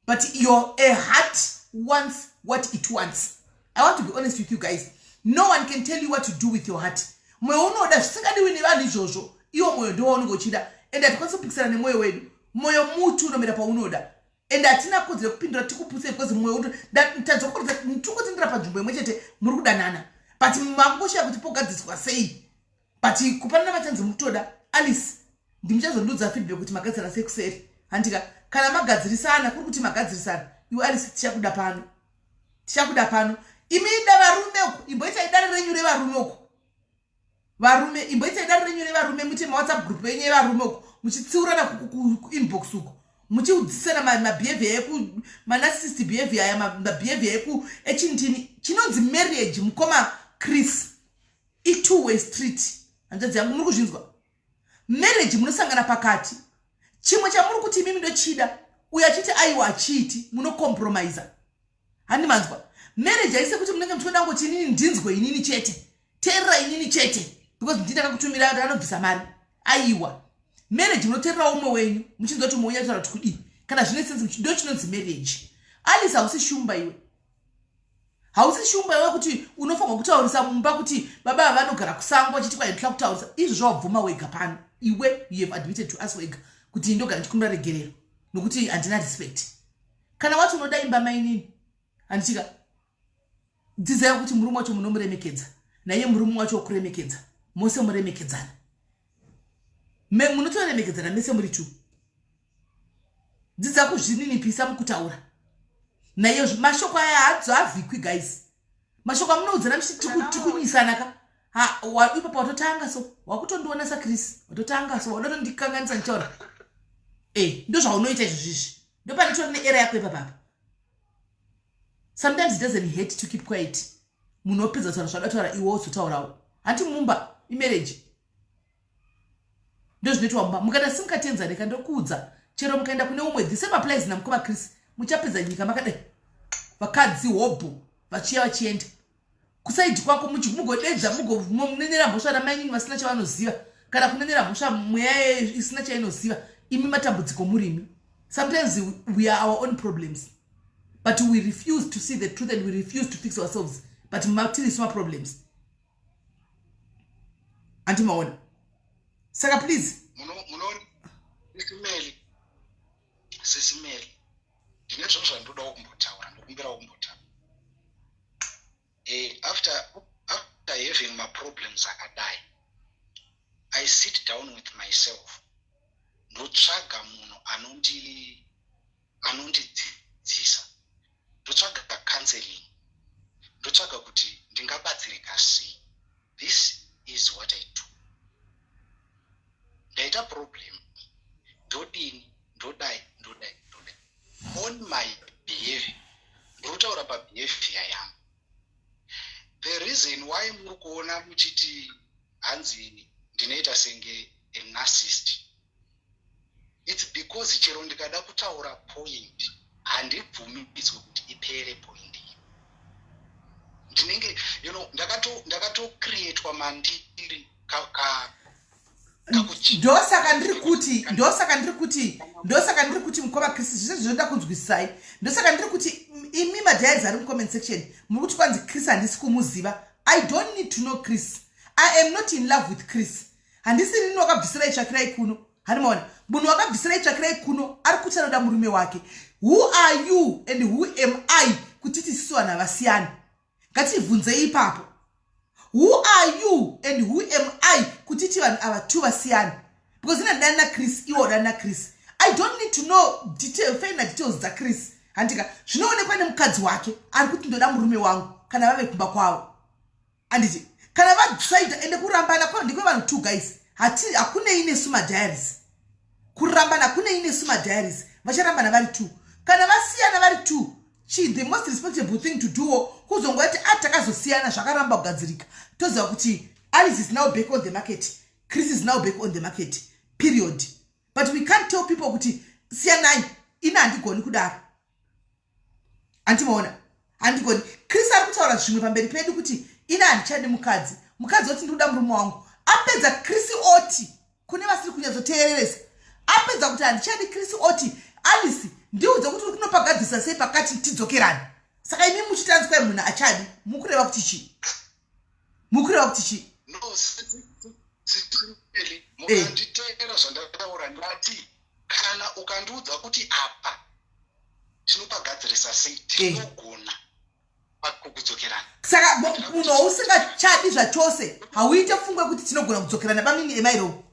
but your a heart wants what it wants. I want to be honest with you guys, no one can tell you what to do with your heart. Mwoyo unoda zvisingadiwi nevanhu izvozvo, iwo mwoyo ndo waunenge uchida, ende hatikwanisi kupikisana nemwoyo wedu. Mwoyo muti unomera paunoda, ende hatina kodzero yekupindura tikuputse because mwoyo tadzokotindira panzvimbo imwe chete. Muri kudanana, but makungoshiya kuti pogadziswa sei. But kupanana machanzi mukutoda. Alice, ndimuchazondiudza feedback kuti magadzirana sei kuseri, handika? Kana magadzirisana, kuri kuti magadzirisana, iwe Alice, tichakuda pano, tichakuda pano. Imi da varume uko, imboitai dare renyu revarume uko. Varume, imboitai dare renyu revarume, muite mawhatsapp group enyu evarume uko, muchitsiurana kuinbox uko, muchiudzisana mabehavior eku manarcissist behavior aya, mabehavior eku echindini. Chinonzi marriage, mukoma Chris, i-two way street. Hanzvadzi yangu, muri kuzvinzwa? Marriage munosangana pakati. Chimwe chamuri kuti imimi ndochida, uyo achiti aiwa achiiti, munocompromisa. Handi manzwa? Marriage haisi kuti munenge muchinoda ngoti inini ndinzwe, inini chete, teerera inini chete, because ndini ndakakutumira, ndakanobvisa mari. Aiwa, marriage munoteerera umwe wenyu, muchinzwa kuti umwe wenyu ataura kuti kudii, kana zvine sense. Ndo chinonzi marriage. Alice, hausi shumba iwe, hausi shumba iwe, kuti unofanirwa kutaurisa mumba, kuti baba ava vanogara kusango vachiti kwaindihla kutaurisa. Izvo zvawabvuma wega pano iwe. You have admitted to us wega kuti ndogara ndichikumbira regerero nokuti handina respect. Kana wati unoda imba, mainini, handichika dzidzai kuti murume wacho munomuremekedza, naiye murume wacho wokuremekedza, mose muremekedzana. Munotoremekedzana mese muri two. Dzidza kuzvininipisa mukutaura naiye. Mashoko aya hadzo avhikwi, guys. Mashoko amunoudzana muchiti tikunyisana ka, ipapo watotanga so, wakutondiona saChris, watotanga so, wadotondikanganisa ndichaura. E, ndo zvaunoita izvozvizvi, ndopanitori neera yako ipapapa. Sometimes it doesn't hurt to keep quiet. Munhu wopedza kutaura zvada taura, iwe wozotaurawo. Hanti mumba imarriage, ndo zvinoitwa mumba. Mukaita simukatenzaneka, ndokuudza, chero mukaenda kune umwe, the same applies namukoma Chris. Muchapedza nyika makadai, vakadzi hobho vachiya vachienda kuside kwako, mugodedza, mugonenera mhosva namainini vasina chavanoziva, kana kunenera mhosva mweya isina chainoziva. Imi matambudziko murimi. Sometimes we are our own problems, but we refuse to see the truth and we refuse to fix ourselves, but matirisu maproblems. Andimaona? Saka please. Munosimeli, sisimeli, ndine zvinhu zvandodawo kumbotaura, ndokumbirawo kumbotaura. After having maproblems akadai, I sit down with myself, ndotsvaga munhu anondidzidzisa, ndotsvaga counseling, ndotsvaga kuti ndingabatsirika sei. This is what I do. Ndaita problem, ndodini? Ndodai, ndodai, ndodai. On my behavior, ndiri kutaura pabehavior yangu. The reason why muri kuona muchiti hanzi ndinoita senge a narcissist, it's because chero ndikada kutaura point, handibvumidzwe kuti ipere point iyi. Ndinenge ndakatocreatwa mandiri Ndosaka ndiri kuti, mukoma Chris, zvese zvinoda kunzwisisai. Ndosaka ndiri kuti imi madiaries ari mucomment section, muri kuti kwanzi Chris handisi kumuziva. I don't need to know Chris. I am not in love with Chris. Handisi rini wakabvisirai tsvakirai kuno. Hanimaona munhu wakabvisirai tsvakirai kuno ari kuti anoda murume wake. Who are you and who am I kutiti isisu vanhu havasiyani? Ngatibvunzei ipapo. Who are you and who am I kutiti vanhu ava two vasiyani? Because ina ndidani naChris, iwe udani naChris. I don't need to know detail, finer details dzaChris, handika? Zvinoonekwa nemukadzi wake ari kuti ndoda murume wangu kana vave kumba kwavo, handiti? Kana vadecida, ende kurambana kwavo ndekwevanhu two, guys. Hati hakunei nesu madiaries. Kurambana kunei nesu madiaries? Vacharambana vari two. Kana vasiyana vari two, chi the most respectable thing to do kuzongoti a takazosiyana, zvakaramba kugadzirika. Toziva kuti Alice is now back on the market, Chris is now back on the market, period. But we can't tell people kuti siyanai. Ini handigoni kudaro, handimaona? Handigoni. Chris ari kutaura zvimwe pamberi pedu kuti ini handichadi mukadzi, mukadzi oti ndikuda murume wangu. Apedza, Chris oti kune vasiri kunyatsoteereresa, apedza kuti handichadi, Chris oti, "Alice, ndiudze kuti uri kunopagadzirisa sei pakati tidzokerani." Saka imi muchitanzwai munhu achadi, mukureva kuti chii? Mukureva kuti chii? No, Sisili, mukanditeera zvandataura, ndati kana ukandiudza kuti apa tinopagadzirisa sei, tinogona. Pakudzokerana. Saka munhu wausingachadi zvachose hauite pfungwa yekuti tinogona kudzokerana bamini am I wrong?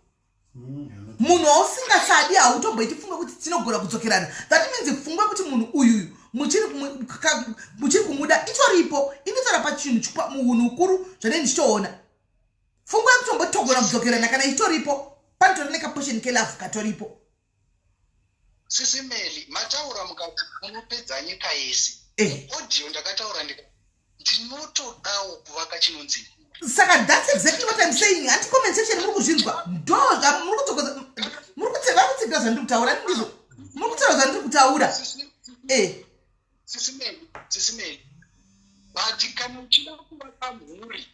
Munhu wausingasadi hautomboiti pfungwa yekuti tinogona kudzokerana. That means pfungwa yekuti munhu uyuyu muchiri kumuda itoripo. Inotaura pachinhu muhunhu ukuru zvanei ndichitoona. Pfungwa yekuti tombotogona kudzokerana kana ichitoripo panotori nekaposheni kelove katoripo. Sisi Melly mataura mukati munopedza nyika yese. Eh. Audio ndakataura ndika ndinotodawo kuvaka chinonzi saka that's exactly what I'm saying. Hanti comment section muri kuzvinzwa ndo zvamuri kudzokoza muri kutsigira kutsigira zvandiri kutaura ndizvo muri kutaura zvandiri kutaura eh. Sisi Melly, Sisi Melly but kana uchida kuvaka mhuri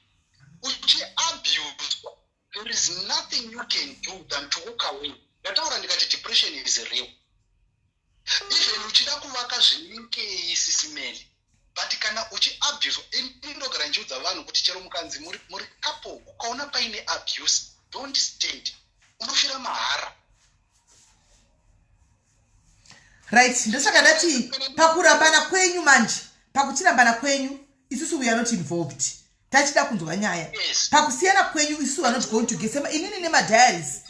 uchiabuswa there is nothing you can do than to walk away. Ndataura ndikati depression is real. Even uchida kuvaka zvinengei Sisi Melly but kana uchiabuswa, ini ndogara ndichiudza vanhu kuti chero mukanzi muri couple ukaona paine abuse don't stand, unofira mahara. Right, ndosaka ndati pakurambana kwenyu manje, pakuchirambana kwenyu isusu we are not involved. Tachida kunzwa nyaya. Pakusiyana kwenyu isusu we are not going to get sema inini nemadiaries.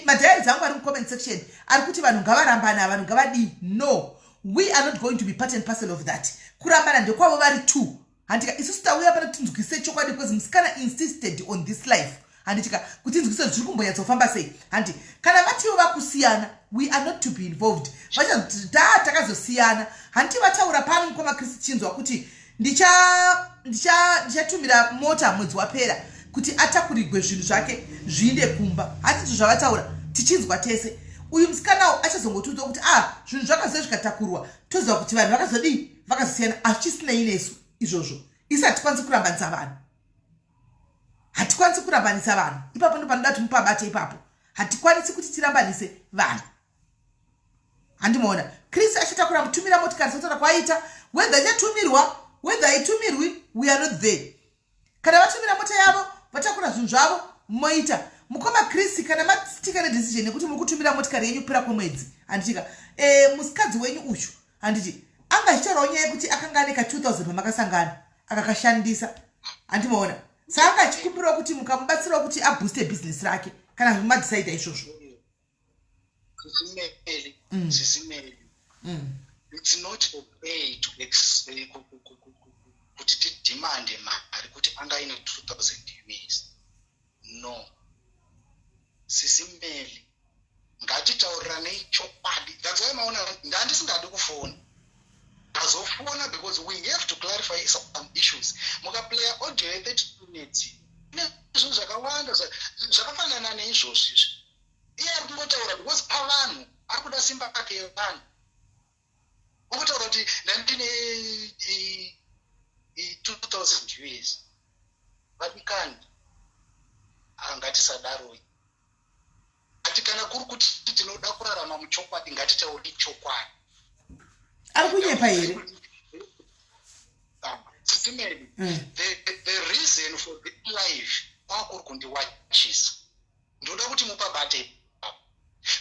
Madiaries angu ari mucomment section ari kuti vanhu ngavarambana, vanhu ngavadii. No, we are not going to be part and parcel of that. Kurambana ndekwavo vari two. Handika isusu tauya pano tinzwise chokwadi because musikana insisted on this life. Handitika kuti tinzwise zviri kumbonyatsofamba sei. Handi kana vatiwo vakusiyana we are not to be involved. Vachazoti da takazosiyana. Hanti vataura pano mukoma Chris chinzwa kuti ndichatumira mota mwedzi wapera kuti atakurigwe zvinhu zvake zviinde kumba. Hanti ndizvo zvavataura tichinzwa tese. Uyu musikanawo achazongotiudza kuti zvinhu zvakazo zvikatakurwa toziva kuti vanhu vakazodii vakazosiyana. Hazvichisinei nesu izvozvo. Isu hatikwanisi kurambanisa vanhu. Hatikwanisi kurambanisa vanhu. Ipapo ndo panoda kuti mupabate ipapo. Hatikwanisi kuti tirambanise vanhu. Handimuona Chris achatakura mutumira motikari sotaura kwaita whether ichatumirwa whether haitumirwi we are not there. Kana vatumira mota yavo vatakura zvinhu zvavo moita. Mukoma Chris kana matika nedecision yekuti muri kutumira motikari yenyu kupera kwemwedzi handitika musikadzi wenyu uyu handiti anga achitaurawo nyaya yekuti akanga ane ka 2000 pamakasangana akakashandisa. Handimuona saka anga achikumbirawo kuti mukamubatsirawo kuti abooste business rake kana madecide izvozvo. Sisimeli, Sisimeli. It's not okay to kuti tidemande mari kuti anga ine 2000 US. No. Sisimeli, ngatitaurirane chokwadi. That's why maona ndandisingadi kufona. Ndazofona because we have to clarify some issues. Mukaplaya audio ye 30 minutes ine zvinhu zvakawanda zvakafanana neizvozvi izvi. Iye ari kungotaura because pavanhu ari kuda simba rake yevanhu. Ungotaura kuti ndandine 2000 US. Vadikani, ngatisadaroi. Ati kana kuri kuti tinoda kurarama muchokwadi ngatitaure chokwadi. Ari kunyepa here? Sisimeli, the reason for this life kwakuri kundiwachisa. Ndoda kuti mupabate ipapo.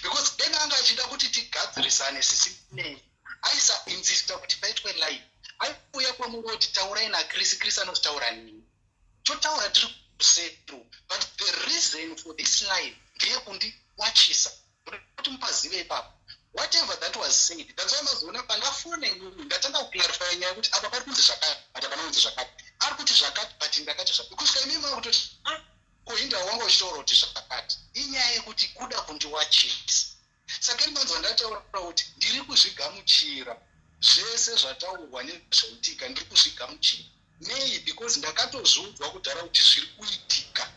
Because then anga achida kuti tigadzirisane Sisimeli. Aisa insista kuti paitwe live. Aiuya kwamuri oti taurai naChris, Chris anotaura nini. Totaura tiri kuseru. But the reason for this live ndeyekundiwachisa. Kuti mupazive ipapo. Whatever that was said, that's why mazoona pandafona inini ndatanga kuclarify nyaya yekuti apa pari kunzi zvakati, but hapana kunzi zvakati. Ari kuti zvakati, but ndakati zvakati. Kusvika imi makutoti, kuhinda wanga uchitaura kuti zvakati. Inyaya yekuti kuda kundiwachisa. Saka ini manzwa ndataura kuti ndiri kuzvigamuchira zvese zvataurwa nezvaitika, ndiri kuzvigamuchira. Nei? Because ndakatozviudzwa kudhara kuti zviri kuitika.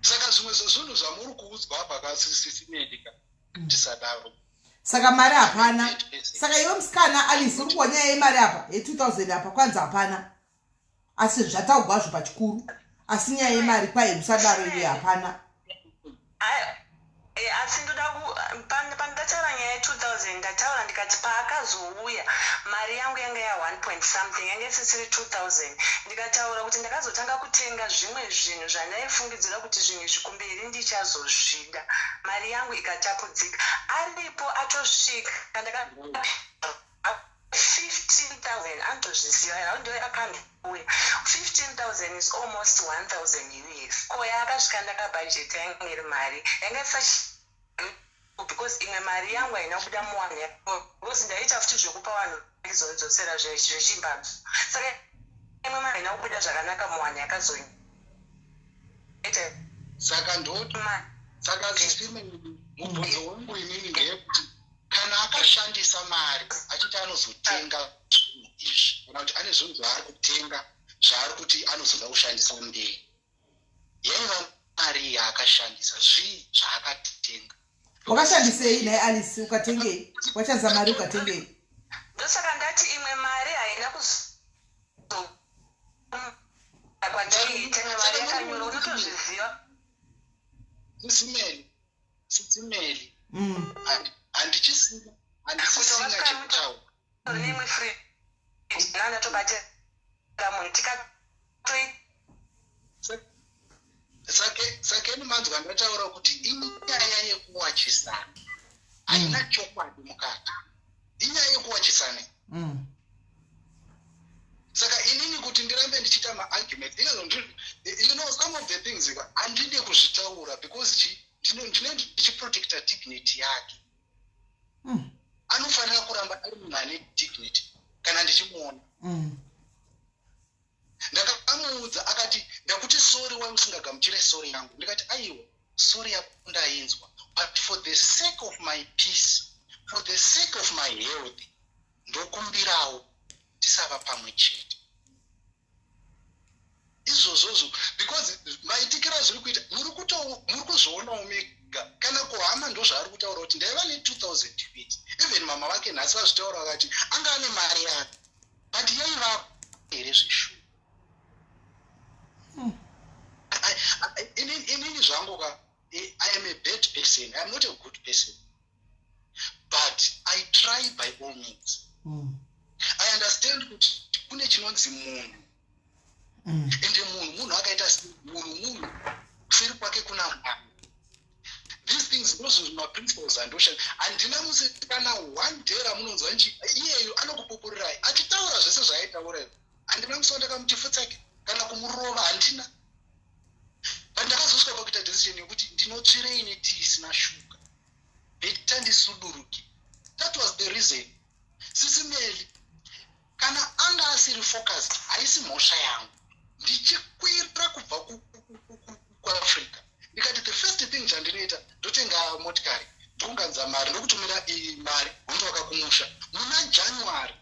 Saka zvimwe zvezvinhu zvamuri kuudzwa apa kasisisimedika tisadaro. Saka mari hapana. Saka iwe musikana Alice uri kuwa nyaya yemari apa ye2000 apa kwanzi hapana. Asi zvataugwa zvo pachikuru. Asi nyaya yemari kwaye musadaro iwe hapana. Asi ndoda pandataura nyaya ye2000 ndataura ndikati paakazouya mari yangu yanga ya 1 point something yanga isisiri 2000. Ndikataura kuti ndakazotanga kutenga zvimwe zvinhu zvandaifungidzira kuti zvinhu izvi kumberi ndichazozvida. Mari yangu ikatapudzika. Aripo atosvika ndaka 15,000. 15000 anotozviziva raundi akandouya. 15000 is almost 1000 US. Ko yaakasvika ndakabhajeta yanga iri mari yanga isachi because imwe mari yangu haina kubuda muwanhu, because ndaiita futi zvekupa vanhu izonzodzosera zvechimbabvu, saka imwe mari haina kubuda zvakanaka muwanhu yakazoita. Saka ndo saka sisime, mubvunzo wangu inini ndeyekuti kana akashandisa mari achiti anozotenga zvinhu izvi, kana kuti ane zvinhu zvaari kutenga zvaari kuti anozoda kushandisa mberi, yaiva mari yaakashandisa, zvii zvaakatenga? Wakashandisei naye Alice? Ukatengei? Washandisa mari ukatengei? Ndosaka ndati imwe mari haina kuzo kwandaiita, imwe mari yakanyora, unotozviziva. Sisimeli, Sisimeli, handichisina chekutaura. Neimwe free nandatobatira munhu tikatoi Sakeni manzwa ndataura kuti inyaya yekuwachisana, haina chokwadi mukati, inyaya yekuwachisana. Saka inini kuti ndirambe ndichiita maargument, some of the things handidi kuzvitaura because chi ndine ndichiprotecta dignity yake. Anofanira kuramba ari munhu ane dignity kana ndichimuona. Ndakamuudza, akati ndakuti sorry, wai usingagamuchire sorry yangu? Ndikati aiwa, sorry yako ndainzwa, but for the sake of my peace, for the sake of my health, ndokumbirawo tisava pamwe chete izvozvozvo, because maitikiro azviri kuita muri kuzvionawo mega. Kana kuhama ndozvaari kutaura kuti ndaiva ne2000 feet. Even mama vake nhasi vazvitaura, vakati anga ane mari yake, but yaiva here zveshuwa? Inini zvangu ka, I am a bad person, I am not a good person, but I try by all means. I understand kuti kune chinonzi munhu. Ende munhu, munhu akaita munhu, munhu kuseri kwake kuna Mwari. These things ndozvo maprinciples andosha. Handina musi kana one day ramunonzwa nchi iyeyo anokupupurirai achitaura zvese zvaaitaura izvo. Handina musi wandakamuti futsake kana kumurova, handina. But ndakazosvika pakuita decision yekuti ndinotsvirei netii isina shuga? Better ndisuduruke. That was the reason. Sisimeli, kana anga asiri focused, haisi mhosva yangu. Ndichikwira kubva kuAfrica, ndikati the first thing chandinoita ndotenga motikari, ndounganidza mari, ndokutumira mari, wondovaka kumusha muna January,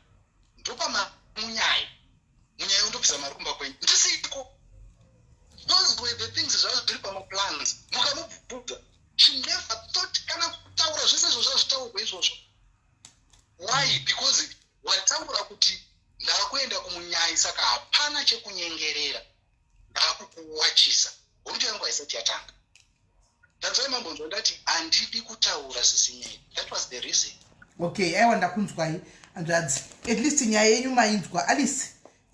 ndopa munyai, munyai wondobvisa mari kumba kwenyu ndisiko. Those were the things zvazvo zviri pamaplans. Mukamubvunza, she never thought kana kutaura zvese izvo zvazvitaurwa izvozvo. Why? Because wataura kuti ndakuenda kumunyai, saka hapana chekunyengerera, ndakukuwachisa. Hondo yangu haisati yatanga. That's why mambonzwa ndati handidi kutaura, sisimei. That was the reason. Okay, aiwa, ndakunzwai hanzvadzi. At least nyaya yenyu mainzwa, Alice.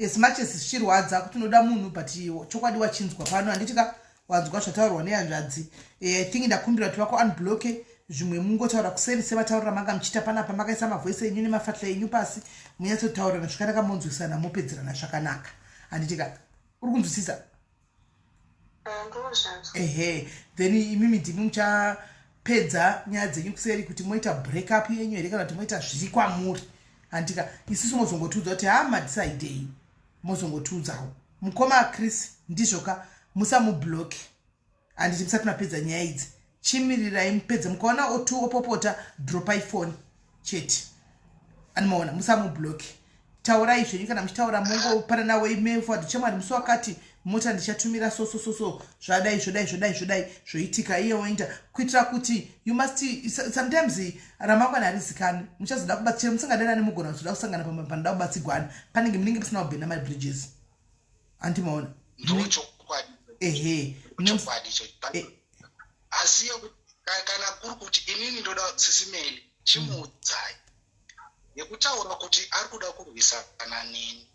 As much as zvichirwadza kuti unoda munhu, but chokwadi wachinzwa pano, handiti ka? Wanzwa zvataurwa nehanzvadzi. I think ndakumbira kuti vako unblocke, zvimwe mungotaura kuseri sevataurira manga muchiita panapa, makaisa mavoice enyu nemafatla enyu pasi, munyatsotaurirana zvakanaka, monzwisana, mopedzerana zvakanaka, handiti ka? Uri kunzwisisa? Ehe, then imimi ndimi muchapedza nyaya dzenyu kuseri kuti moita break up yenyu here kana kuti moita zviri kwamuri, handika? Isusu mozongotiudza kuti ha, madisaidei, mozongotiudzawo. Mukoma Chris, ndizvoka, musamubloke, handiti? Musati mapedza nyaya idzi, chimirirai mupedze. Mukaona otu opopota, dropai foni chete, animaona. Musamubloke, taurai zvenyu. Kana muchitaura mungopanana way forward. Chamwari, musi wakati mota ndichatumira, so so so so, zvadai zvodai zvodai zvodai zvoitika, iye woenda, kuitira kuti you must sometimes ramangwana harizikanwi, muchazoda kubatsira musingadanani, mugona kuzoda kusangana panoda kubatsigwana, panenge munenge musina kubhenda mabridges, andimaona? Ehe. Asi kana kuri kuti inini ndoda sisimeli, chimuudzai yekutaura kuti ari kuda kurwisana neni.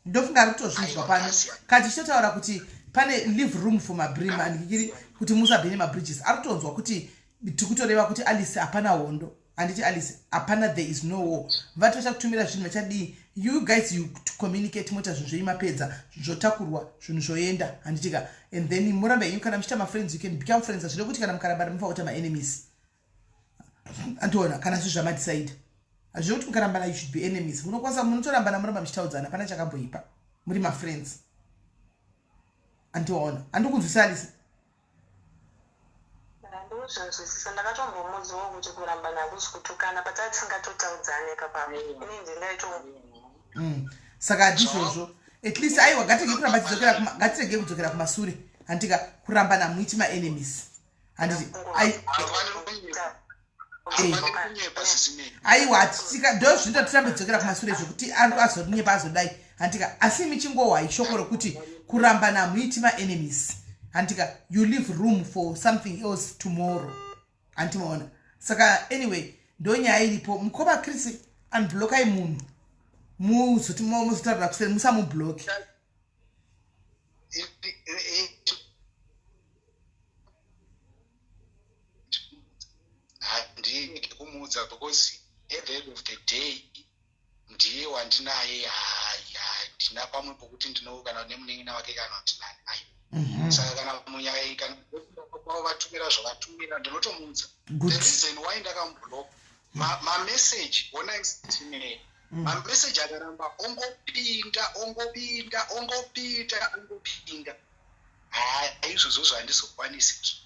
Ndofunga ari kutozvinzwa pano. Kati tichitotaura kuti pane leave room for mabrim andikiri kuti musabhene mabridges, ari kutonzwa kuti tikutoreva kuti Alice hapana hondo. Handiti Alice, hapana, there is no war. Vati vachakutumira zvinhu, vachadii, you guys, you to communicate, moita zvinhu zvenyu, mapedza, zvotakurwa, zvinhu zvoenda, handitika? And then murambe henyu kana muchiita mafriends, you can become friends. Hazvide kuti kana mukarambana mufa kuita maenemies, andiona? Kana zvi zvamadecide, hazvide kuti mukarambana you should be enemies. Munokwanisa, munotorambana, muramba muchitaudzana, pana chakamboipa, muri mafriends, andiona? Handikunzwisa, Alice. Ndozvinzwisisa. Ndakatombomuudzawo kuti kurambana hakusi kutukana, pataa tisingatotaudzane papapo, ini ndindaito. Saka handizvozvo. At least, aiwa, ngatirege kuramba tidzokera, ngatirege kudzokera kumasure, handika? Kurambana muiti maenemies, handiti? Aiwa, ndo zvinoita tirambe kudzokera kumasure, zvekuti azonyepa, azodai, handika? Asi michingohwai shoko rokuti kurambana muiti maenemies, handika? You leave room for something else tomorrow, handimaona? Saka anyway, ndo nyaya iripo. Mukoma Chris, unblockai munhu, muzoti muzotaurira kuseri, musamubloki. Handinge kumuudza because at the end of the day ndiye wandinaye. Handina pamwe pokuti ndino kana nemunin'ina wake kana kuti nani ayo. Saka kana munyaya, kana kwavo vatumira zvavatumira, ndinotomuudza the reason why ndakamublock. Mameseji, onai simene, mameseji akaramba ongopinda, ongopinda, ongopinda, ongopinda. Hai, izvozvo zvandizokwanisi.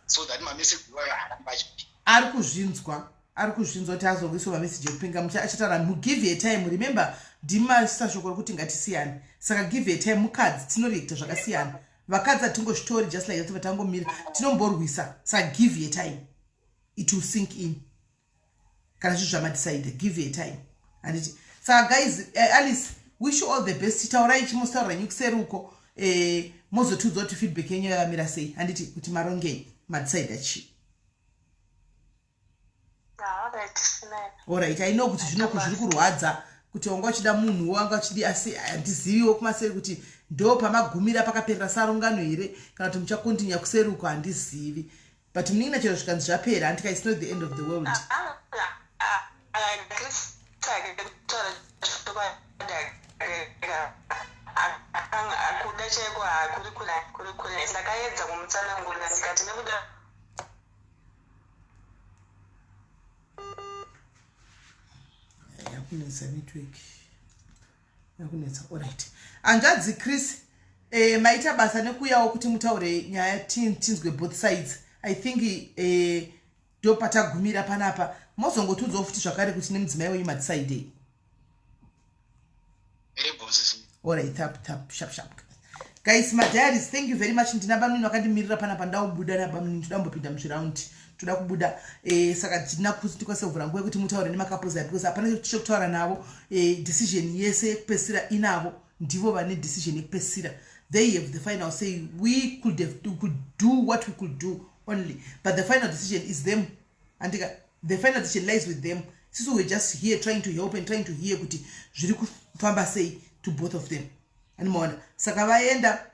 So that mameseji iwayo haaramba achipinda. Ari kuzvinzwa, ari kuzvinzwa kuti azokuiswa mameseji ekupinga. Achataura, mugive a time. Remember, ndimasa shoko rekuti ngatisiyane, saka give a time. Mukadzi tinoreacta zvakasiyana, vakadzi hatingozvitori just like that, vatangomira, tinomborwisa. Saka give a time, it will sink in. Kana zvinhu zvamadecide, give a time, handiti? Saka guys, Alice, wish you all the best. Taurai, chimostaura renyu kuseri uko, mozotiudza kuti feedback yenyu yakamira sei, handiti? Kuti marongei, madecide chii. Alright, I know kuti zvinoku zviri kurwadza, kuti wanga uchida munhu, wanga uchidi, asi handiziviwo kumaseri kuti ndo pamagumira, pakaperera sarungano here, kana kuti muchakontinya kuseri uko, handizivi. But munin'ina, chero zvikanzi zvapera, handika, it's not the end of the world. Ah, ah, ah, Chris, kutaura chokwadi, kuda chaiko kuri kure, kuri kure. Ndakaedza kumutsanangurira, ndikati nekuda Yakunetsa network, yakunetsa. Alright, hanzvadzi Chris, maita basa nekuuyawo kuti mutaure nyaya, tinzwe both sides. I think ndo patagumira panapa. Mozongotiudzawo futi zvakare kuti nemudzimai wenyu madecide. Alright, tap tap, sharp sharp. Guys, madiaries, thank you very much. Ndina bamunini vakandimirira panapa, ndaubuda nabamunini, toda kumbopinda muzviraundi, toda kubuda. Saka tina kuti tikwanise kuvhura nguva yekuti mutaure nemacouples, because hapana chekutaura navo. Decision yese yekupedzisira inavo, ndivo vane decision yekupedzisira. They have the final say. We could do what we could do only, but the final decision is them, andika? The final decision lies with them. Sisu we're just here trying to help and trying to hear kuti zviri kufamba sei to both of them, animaona? Saka vaenda,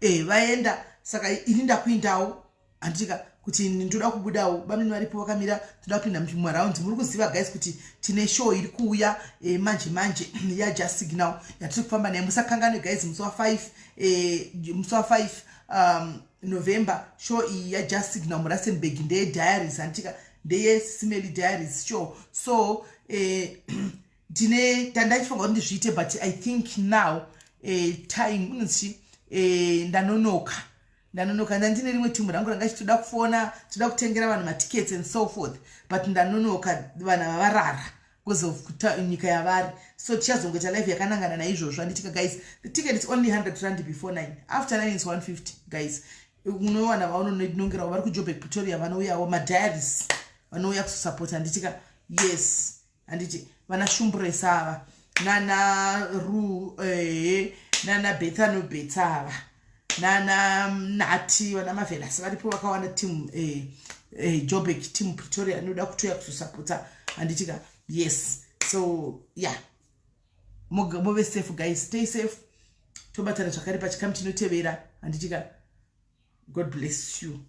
vaenda. Saka ini ndakuindawo, handitika? Kuti ndoda kubudawo, bamini varipo vakamira, toda kupinda mumaraundi. Muri kuziva guys kuti tine show iri kuuya manje manje yaJust Signal yatiri kufamba naye. Musakanganwe guys, musi wa5, musi wa5 November, show iyi yaJust Signal muRustenburg, ndeyediaries, handitika? NdeyeSimeli Diaries show. So ndine tandachifunga kuti ndizviite, but I think now time unonzi ndanonoka, ndanonoka. Ndandine rimwe timu rangu ranga chitoda kufona, toda kutengera vanhu matickets and so forth, but ndanonoka, vanhu ava varara because of nyika yavari. So tichazongoita live yakanangana naizvozvo, handitika guys? The ticket is only 100 rand before 9, after 9 is 150. Guys, unowana vaunonongerawo vari kuJoburg, Pretoria, vanouyawo madiaries, vanouya kuzosapota, handitika? Yes, handiti? Vana Shumburesa ava, nana Ru, nana Bethano, Betsa ava, nana Nati, vana Mavelas varipo vakawanda. Team Joburg, team Pretoria inoda kutoya kuzosapota, handitika? Yes, so yeah, move safe guys, stay safe. Tobatana zvakare pachikamu chinotevera, handitika? God bless you.